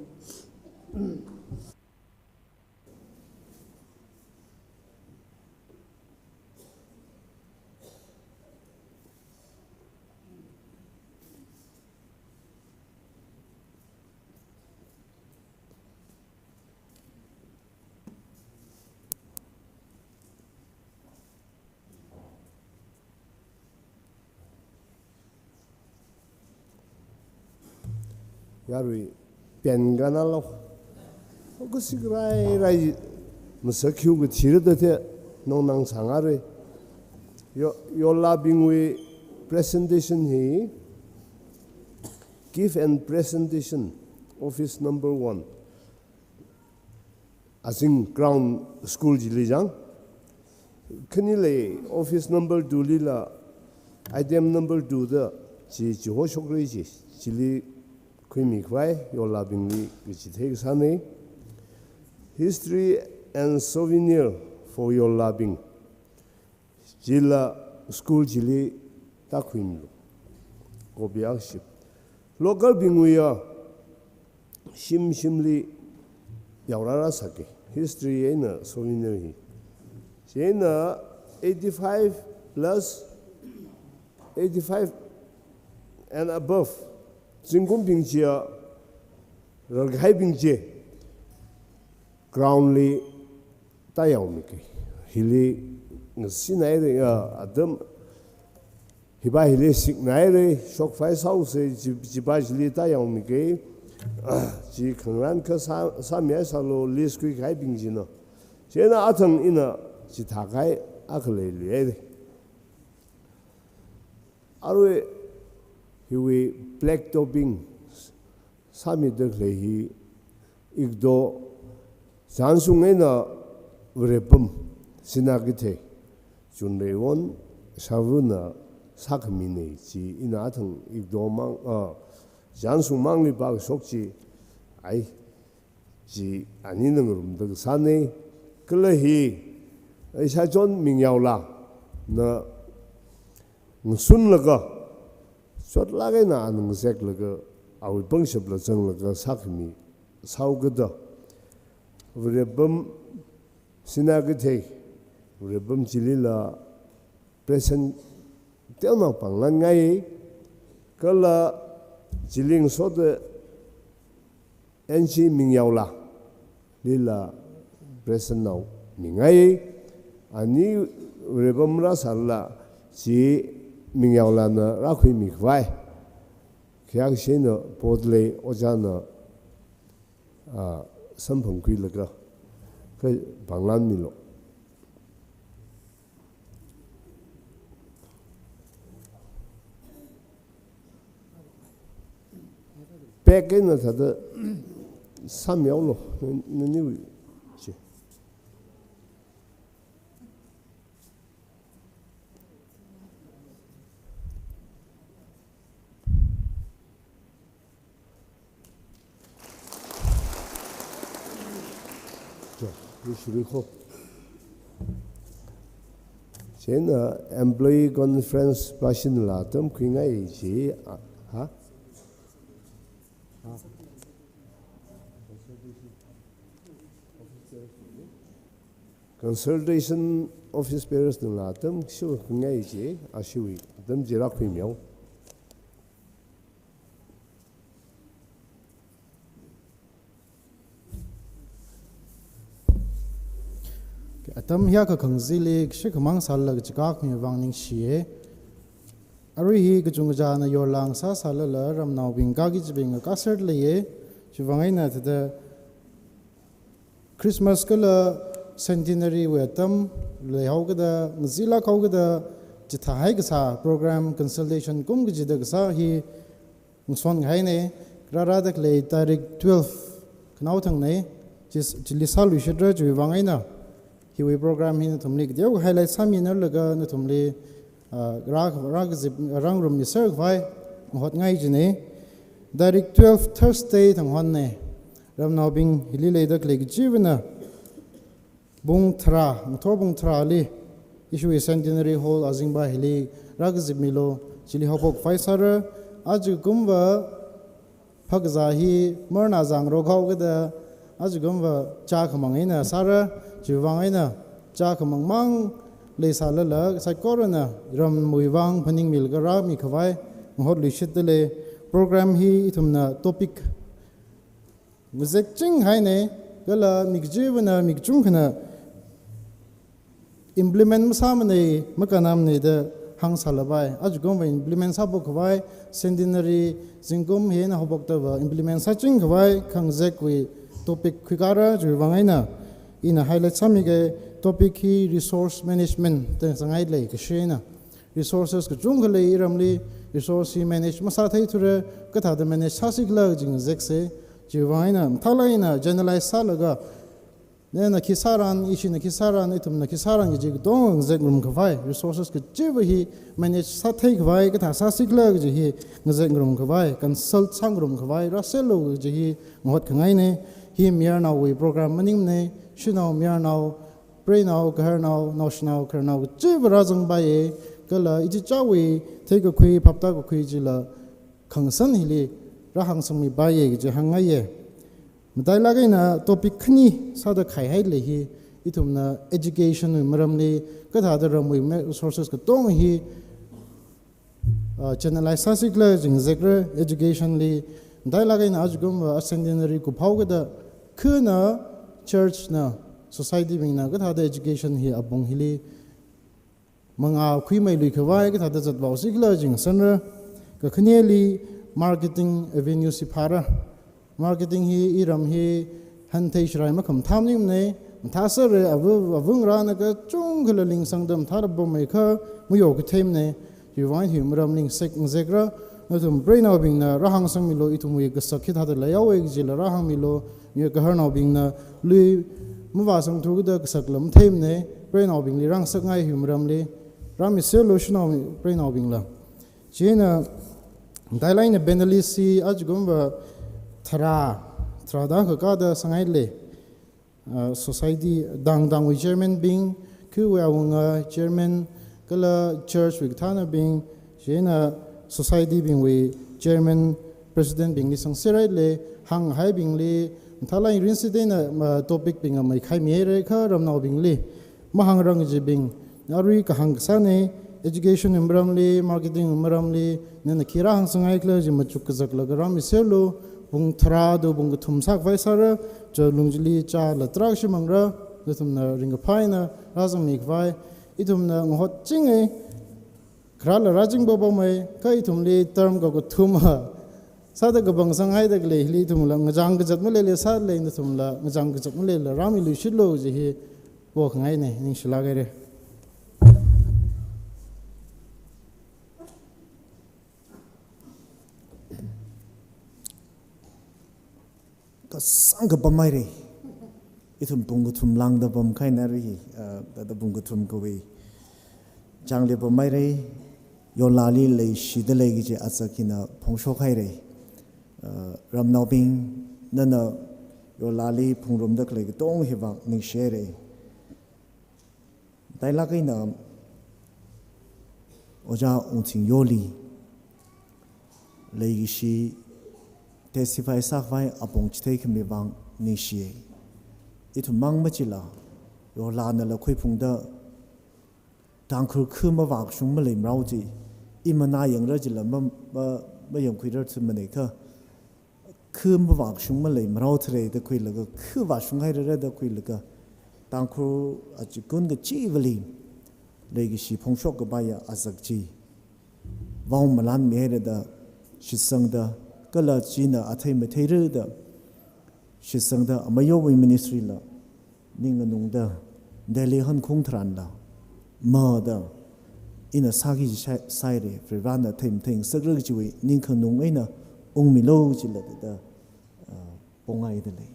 Yarui, pen kanalo. Kasi rai rai masākhui kathira da the, nong nang sāngarei. Yo, yollabingwui presentation hi, gift and presentation, office number one. Azing ground school chili chang. Khanili office number two lila, item number two da, chi, chi hoshokra chi, chili khuimi khavai, yollabingli kachi theikasānei. History and souvenir for yollabing. Chila school chili tākhuimilu. Copy akha ship. Local bingwui ya shim shimli yaorāra sāki. History eina souvenir hi. Chieina eighty-five plus, eighty-five and above. Zingkumbing chiya, rarkahaibing chi ground li tāyaomiki. Hili ngasinairei, ah, atam, hiva hili siknairei, shokfai sāusei, chi, chiva chili tāyaomiki. Ah, chi khangarān kha sā, sāmihaisālu, list khuikahaibing china. Chieina athang ina chithākahai akha leiluihairei. Arui hiwui black topping sāmida khalei hi, igdo, Chānsung eina Varepam, Sinakeitheina, Chunreiwon, Sharuna sākhaminei chi ina athang igdo mang, ah, Chānsung mangli pākashok chi, ai, chi anina ngarumda kasānei, kala hi, Ishaichon Mingyaolana ngasunlaga, chotlāk eina ana ngazeklaga, awui pangshapla zanglaga sākhami, sāhaokida, Varepam, Sinakeitheina, Varepam chilila, present teonao pānglan ngai, kala chili ngasoda N C Mingyaola lila present nao mingai, ani Varepam rāsālala chi Mingyaolana rākhuimi khavai. Khayākashina board lei ojāna, ah, samphangkhuilaga, kha pānglanmilu. Pack eina thāda sāmihaolu, na, naniwui chi. Shurikho. Chieina employee conference passion la tam khuingai chi, a, ha? Consultation office bearers nala tam shu ngai chi, ashiwui tam jira khuimiyo. Atam hiyākha khangazili, shikhamang sālala kachikak mi vang ningshiye. Arui hi kachungkha china yorlang sāsālala, ramnaobing kaki chibing kasert leiye. Chivang eina thāda Christmas kala Centenary wui atam leihaokada, ngazilāk haokada, chithāhai kasā program consultation kum kachida kasā hi ngason haine, rārada khalei tarik twelve khanaothang nei, chis-, chili sāluishitra chiwui vang eina. Hiwui program hi nathumli kateo highlight sāminarlaga nathumli, ah, rā, rākazip, rāngarummiser khavai ngahotngai jine. Tarik twelve Thursday thang hon nei. Ramnaobing hili leida khalei kachivana pung tharā, ngathor pung tharāli, ishiwui Centenary Hall azingba hili rākazipmilu, chili haophok khavai sāra. Ajakumva phakazā hi marna zangrok haokada, ajakumva chā khamang eina sāra, chiwui vang eina chā khamangmang leisālala, saikorana ramwui vang phaningmilaga rāmi khavai ngahotluishitda lei. Program hi ithumna topic ngazekching haine, kala mi kachivana mi kachungkhana implement masāmanei, makānamnei da hāngsālapai. Ajakumva implement sāphok khavai, Centenary zingkum hi eina haophokdava implement sāching khavai khangazekwui topic khuikara chiwui vang eina ina highlight sāmikahai topic hi resource management da sāngai lei, kashi eina. Resources kachungkha lei iramli, resource hi manage masātheithura, kathāda manage sāsi khala kaji ngazekse. Chiwui vang eina mathālāk eina generalize sālaga, nana khi sāran, ishina khi sāran, ithumna khi sāran kaji katong ngazekngarum khavai, resources kachiva hi manage sāthei khavai, kathā sāsi khala kaji hi ngazekngarum khavai, consult sāngarum khavai rāserlu kaji hi ngahotkhangaine. Hi mayarnaowui program maningmanei, shanao mayarnao, preinao, gaharnao, naoshinao, khararnao kachiva rāzangpaiye, kala ichichāwui theikakhui, phaptākakhui chila khangasan hili rāhāngsangmipaiye kaji hāngngaiye. Matailāk eina topic khani sāda khaihai lei hi, ithumna education wui maramli, kathāda ramwui me-, resources katong hi, ah, channelize sāsi khala kaji ngazekra education li. Matailāk eina ajakumva Centenary kuphaokada, khana church na, society bingna kathāda education hi apong hili mangā khuimeilui khavai kathāda zatvaosi khala kaji ngasanra. Kakhaneli marketing avenue si phāra. Marketing hi iram hi hanthei shirai makhamathā maningmanei, mathāserre, avu-, avungrana kachungkhala lingsangda mathāda pammeikha mayokatheimanei. Chiwui vang hi maram ningsek ngazekra, nathum preinaobingna rāhāngsangmilu, ithumwui kasak hithāda leihaowe kajila rāhāngmilu, mi gaharnaobingna lui mavāsangthukida kasakla matheimanei, preinaobingli rāngasakngai hi maramli, rāmiserlu shanao mi preinaobingla. Chieina, matailāk eina panelist hi ajakumva tharā, tharāda kakāda sāngai lei. Ah, society dangdangwui chairman bing, khiwui awunga chairman, kala church wui kathānabing, chieina society bingwui chairman, president bingli sangserai lei, hānghaibingli, mathālāk eina rinsi da eina, ah, topic bing maikhaimihaira kha ramnaobingli mahāngrang kajibing, arui kahāng kasānei, education wui maramli, marketing wui maramli, nana khi rāhāngsangngai khala kaji machuk kazaklaga rāmiserlu, pung tharā to pung kathum sākhavai sāra, chalung chili chāla tarākha shimangra, nathumna ringkaphā eina rāzangmi khavai, ithumna ngahotchinge, kharāla rāching papamei, kha ithumli term kakathuma sāda kapangsanghai da khalei hili ithumla ngachang kazat maleila sālei, nathumla ngachang kazat maleila rāmiluishitlu kaji hi pokhangainei, ningshilāk haire. Kasāngkha pamhaire. Ithum pung kathum lāngda pamkahaina arui hi, ah, thāda pung kathum kawui chāngli pamhaire. Yonlali leishida lei kaji atsak hina phongshokhaire. Ah, ramnaobing, nana Yorlali phungrumda khalei katong hi vang ningshihaira. Tailak eina Ojā Ungthingyoli leikashi testify sākhavai apong chitheikhami vang ningshiya. Ithum mang machila, Yorlanala khuiphungda, Tangkhul kha mavākashung maleimarao chi, imana yangra jila ma, ma, mayangkhuirar thumanei kha, kha mavākashung maleimarao-thara da khuilaga, kha vāshunghairara da khuilaga, Tangkhul achikun kachivali leikashi phongshok kaphāya azak chi vao malanmihaira da shitsangda, kala china athei matheira da shitsangda, amayawui ministry la ning nganungda, Delhi hankhung tharanla mada, ina sāki chi sā-, sāhaira, Varivarana thei matheingasakra kajiwui ningkhanung eina ungmilu jila da, ah, pongaida lei.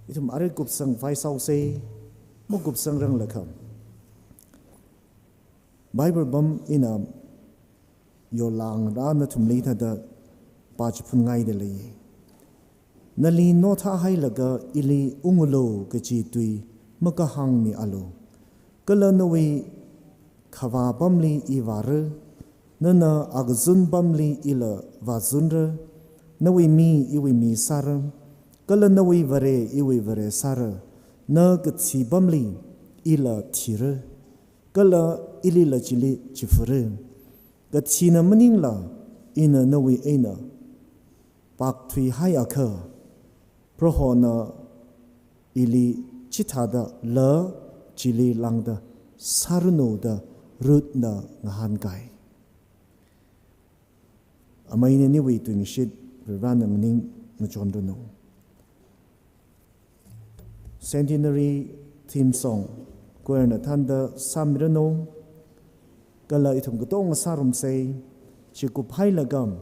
Ithum arui kupsangkhavai sāhaosa, makupsangranglakha, Bible pam ina Yorla ngarā nathumli thāda pāchiphunngaida lei. Nali nothahailaga ili ungulu kaji tui makahāngmialu. Kala nawui khavā pamli i vāra, nana akazun pamli ila vāzunra, nawui mi iwui mi sāra, kala nawui Vare iwui Vare sāra, na kathi pamli ila thira, kala ilila chili chifura. Kathina maningla ina nawui eina pākthuihaiakha, Prohona ili chithāda laa chili lāngda sāranu da Ruthna ngahānkai. Amei naniwui tuingashit Varivarana nganingmachonranu. Centenary theme song choir na thānda sāmiranu, kala ithum katonga sārumsa, chi kuphailaga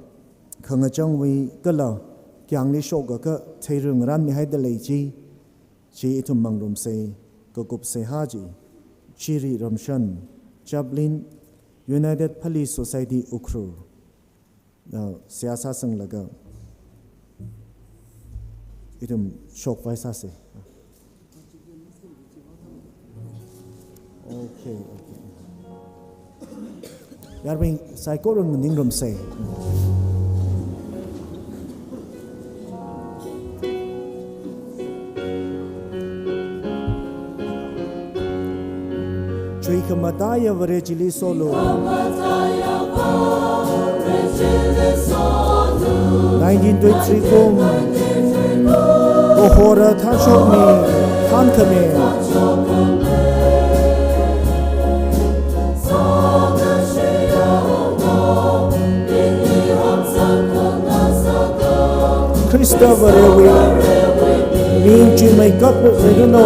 khangachangwui kala kyangli shokakha theira ngarānmihaida lei chi, chi ithum mangrumsa, kakup seihā chi, Chiri Ramshan, Chaplain, United Pali Society Ukhrul. Now, seihā sāsanglaga ithum shokvai sāsa. Okay, okay. Yarbing, saikora nganingrumsa. Chuikhamataiya Vare chili solu. Nineteen twenty-three kum Kohora thānshokmi, thānkhami. Khrista Varewui ming chimeikap riranu.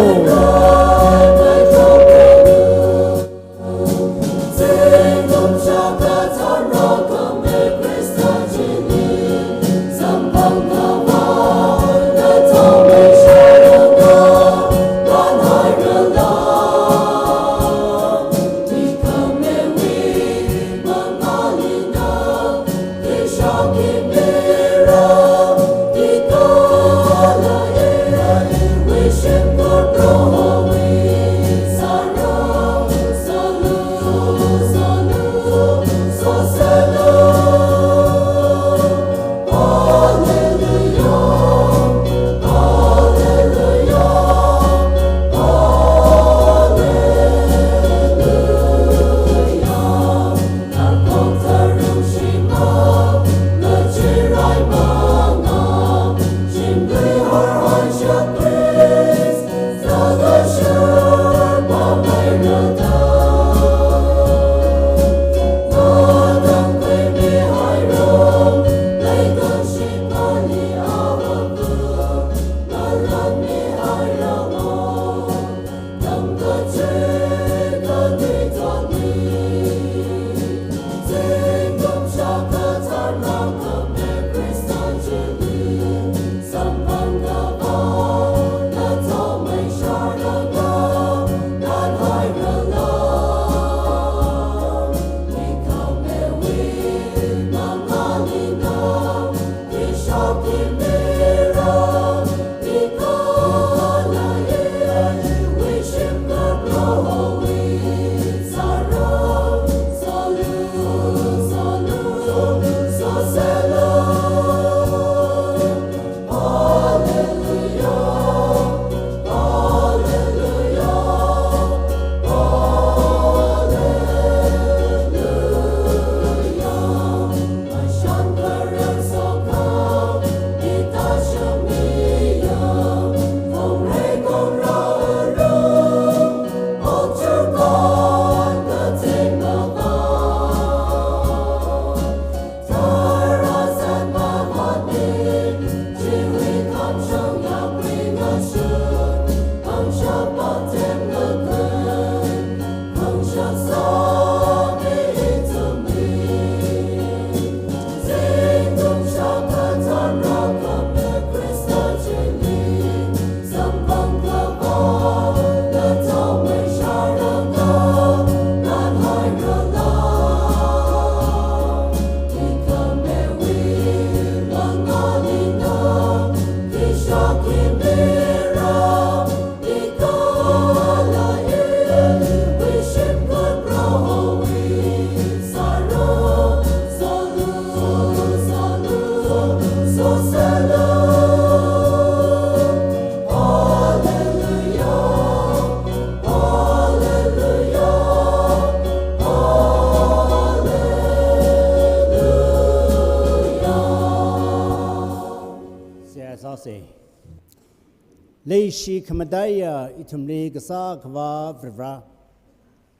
Leishi khamataiya ithumli kasā Akhava Varivara,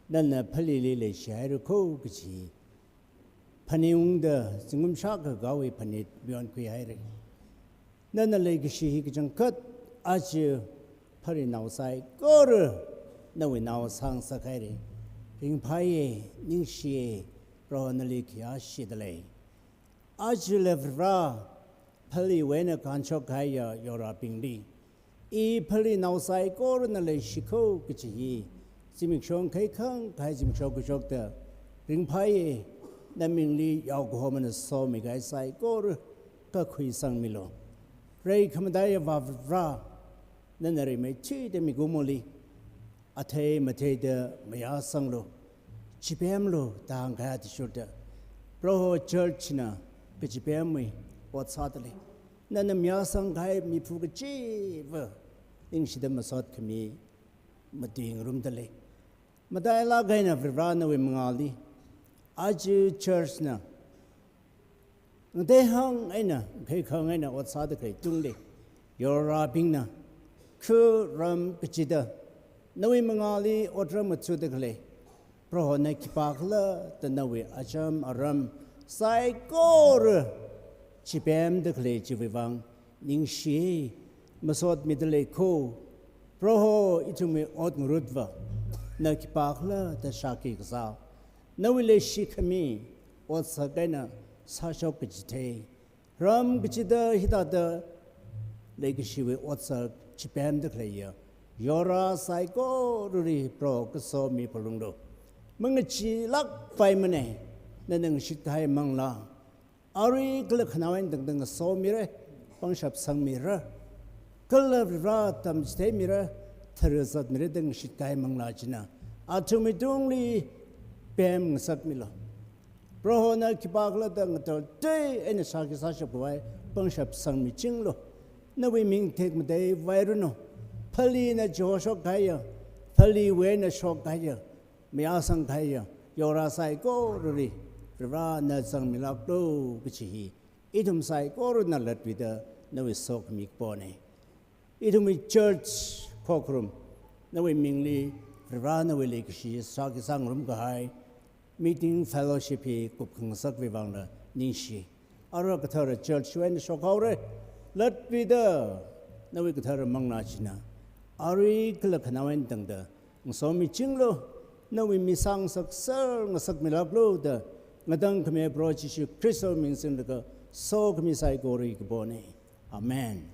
nana phalili leishihaira kho kaji phaningungda zingkum shākha kawui phanit mayonkhuihaira. Nana leikashi hi kachangkhat aja pharinao saikora nawui nao sāngasakhaira. Ringphāya, ningshiya, Proho nali khayāshida lei. Ajala Varivara, phaliwui eina kānshok kahaiya yorabingli, i phalinao saikorana leishi kho kaji hi zimiksho khaikhang kahai zimiksho kashokta ringphāya, namingli yaokahomana somikahai saikora kakhui sangmilu. Rei khamataiya Avā Varivara, nana rimeithuida mikumoli athei matheida mayāsanglu, chipemlu da hāngkahai athishurda, Proho church na kachipemwui ot sāda lei. Nana mayāsang kahai miphu kachiva ningshida masot khami matuingarumda lei. Matailāk eina Varivara nawui mangāli, aja church na ngateihang eina, khaikhang eina ot sāda khalei tungli, yorabingna khu ram kachida nawui mangāli otram ngachuda khalei, Proho na khipākhala da nawui acham aram saikora chipemda khalei chiwui vang ningshi, masot mida lei kho. Proho, ithumwui ot ngarutva na khipākhala da shākhi kasā, nawui leishi khami otsak eina sāshok kachithei, ram kachida hithāda leikashiwui otsak chipemda khaleiya yora saikorali Proho kasomi phalunglu. Mangachilāk paimana, nana ngashit kahai manglā arui kala khanao eina tangda ngasomira, pangshap sangmira. Kala Varivara tamchitheimira, tharazatmira da ngashit kahai manglā china athumwui tungli pemngasakmilu. Proho na khipākhala da ngathor tui eina shākhi sāshap khavai pangshap sangmichinglu. Nawui ming tekmatei vairanu. Phalina chihoshok kahaiya, phaliwui eina shok kahaiya, mayāsang kahaiya yora saikorali Varivara na zangmilāklu kaji hi ithum saikorana latluida nawui sokhami kapona. Ithumwui church khokharum nawui mingli Varivara nawui leikashi shākhi sāngarum kahai meeting fellowship hi kupkhangasakwui vangla ningshi. Ara kathara church wui eina shokhaora. Latluida nawui kathara manglā china arui kala khanao eina tangda ngasomichinglu, nawui mi sāngasakser ngasakmilāklu da ngatangkhami Proho Jishu Khristawui ming singlaga sokhami saikora kapona. Amen.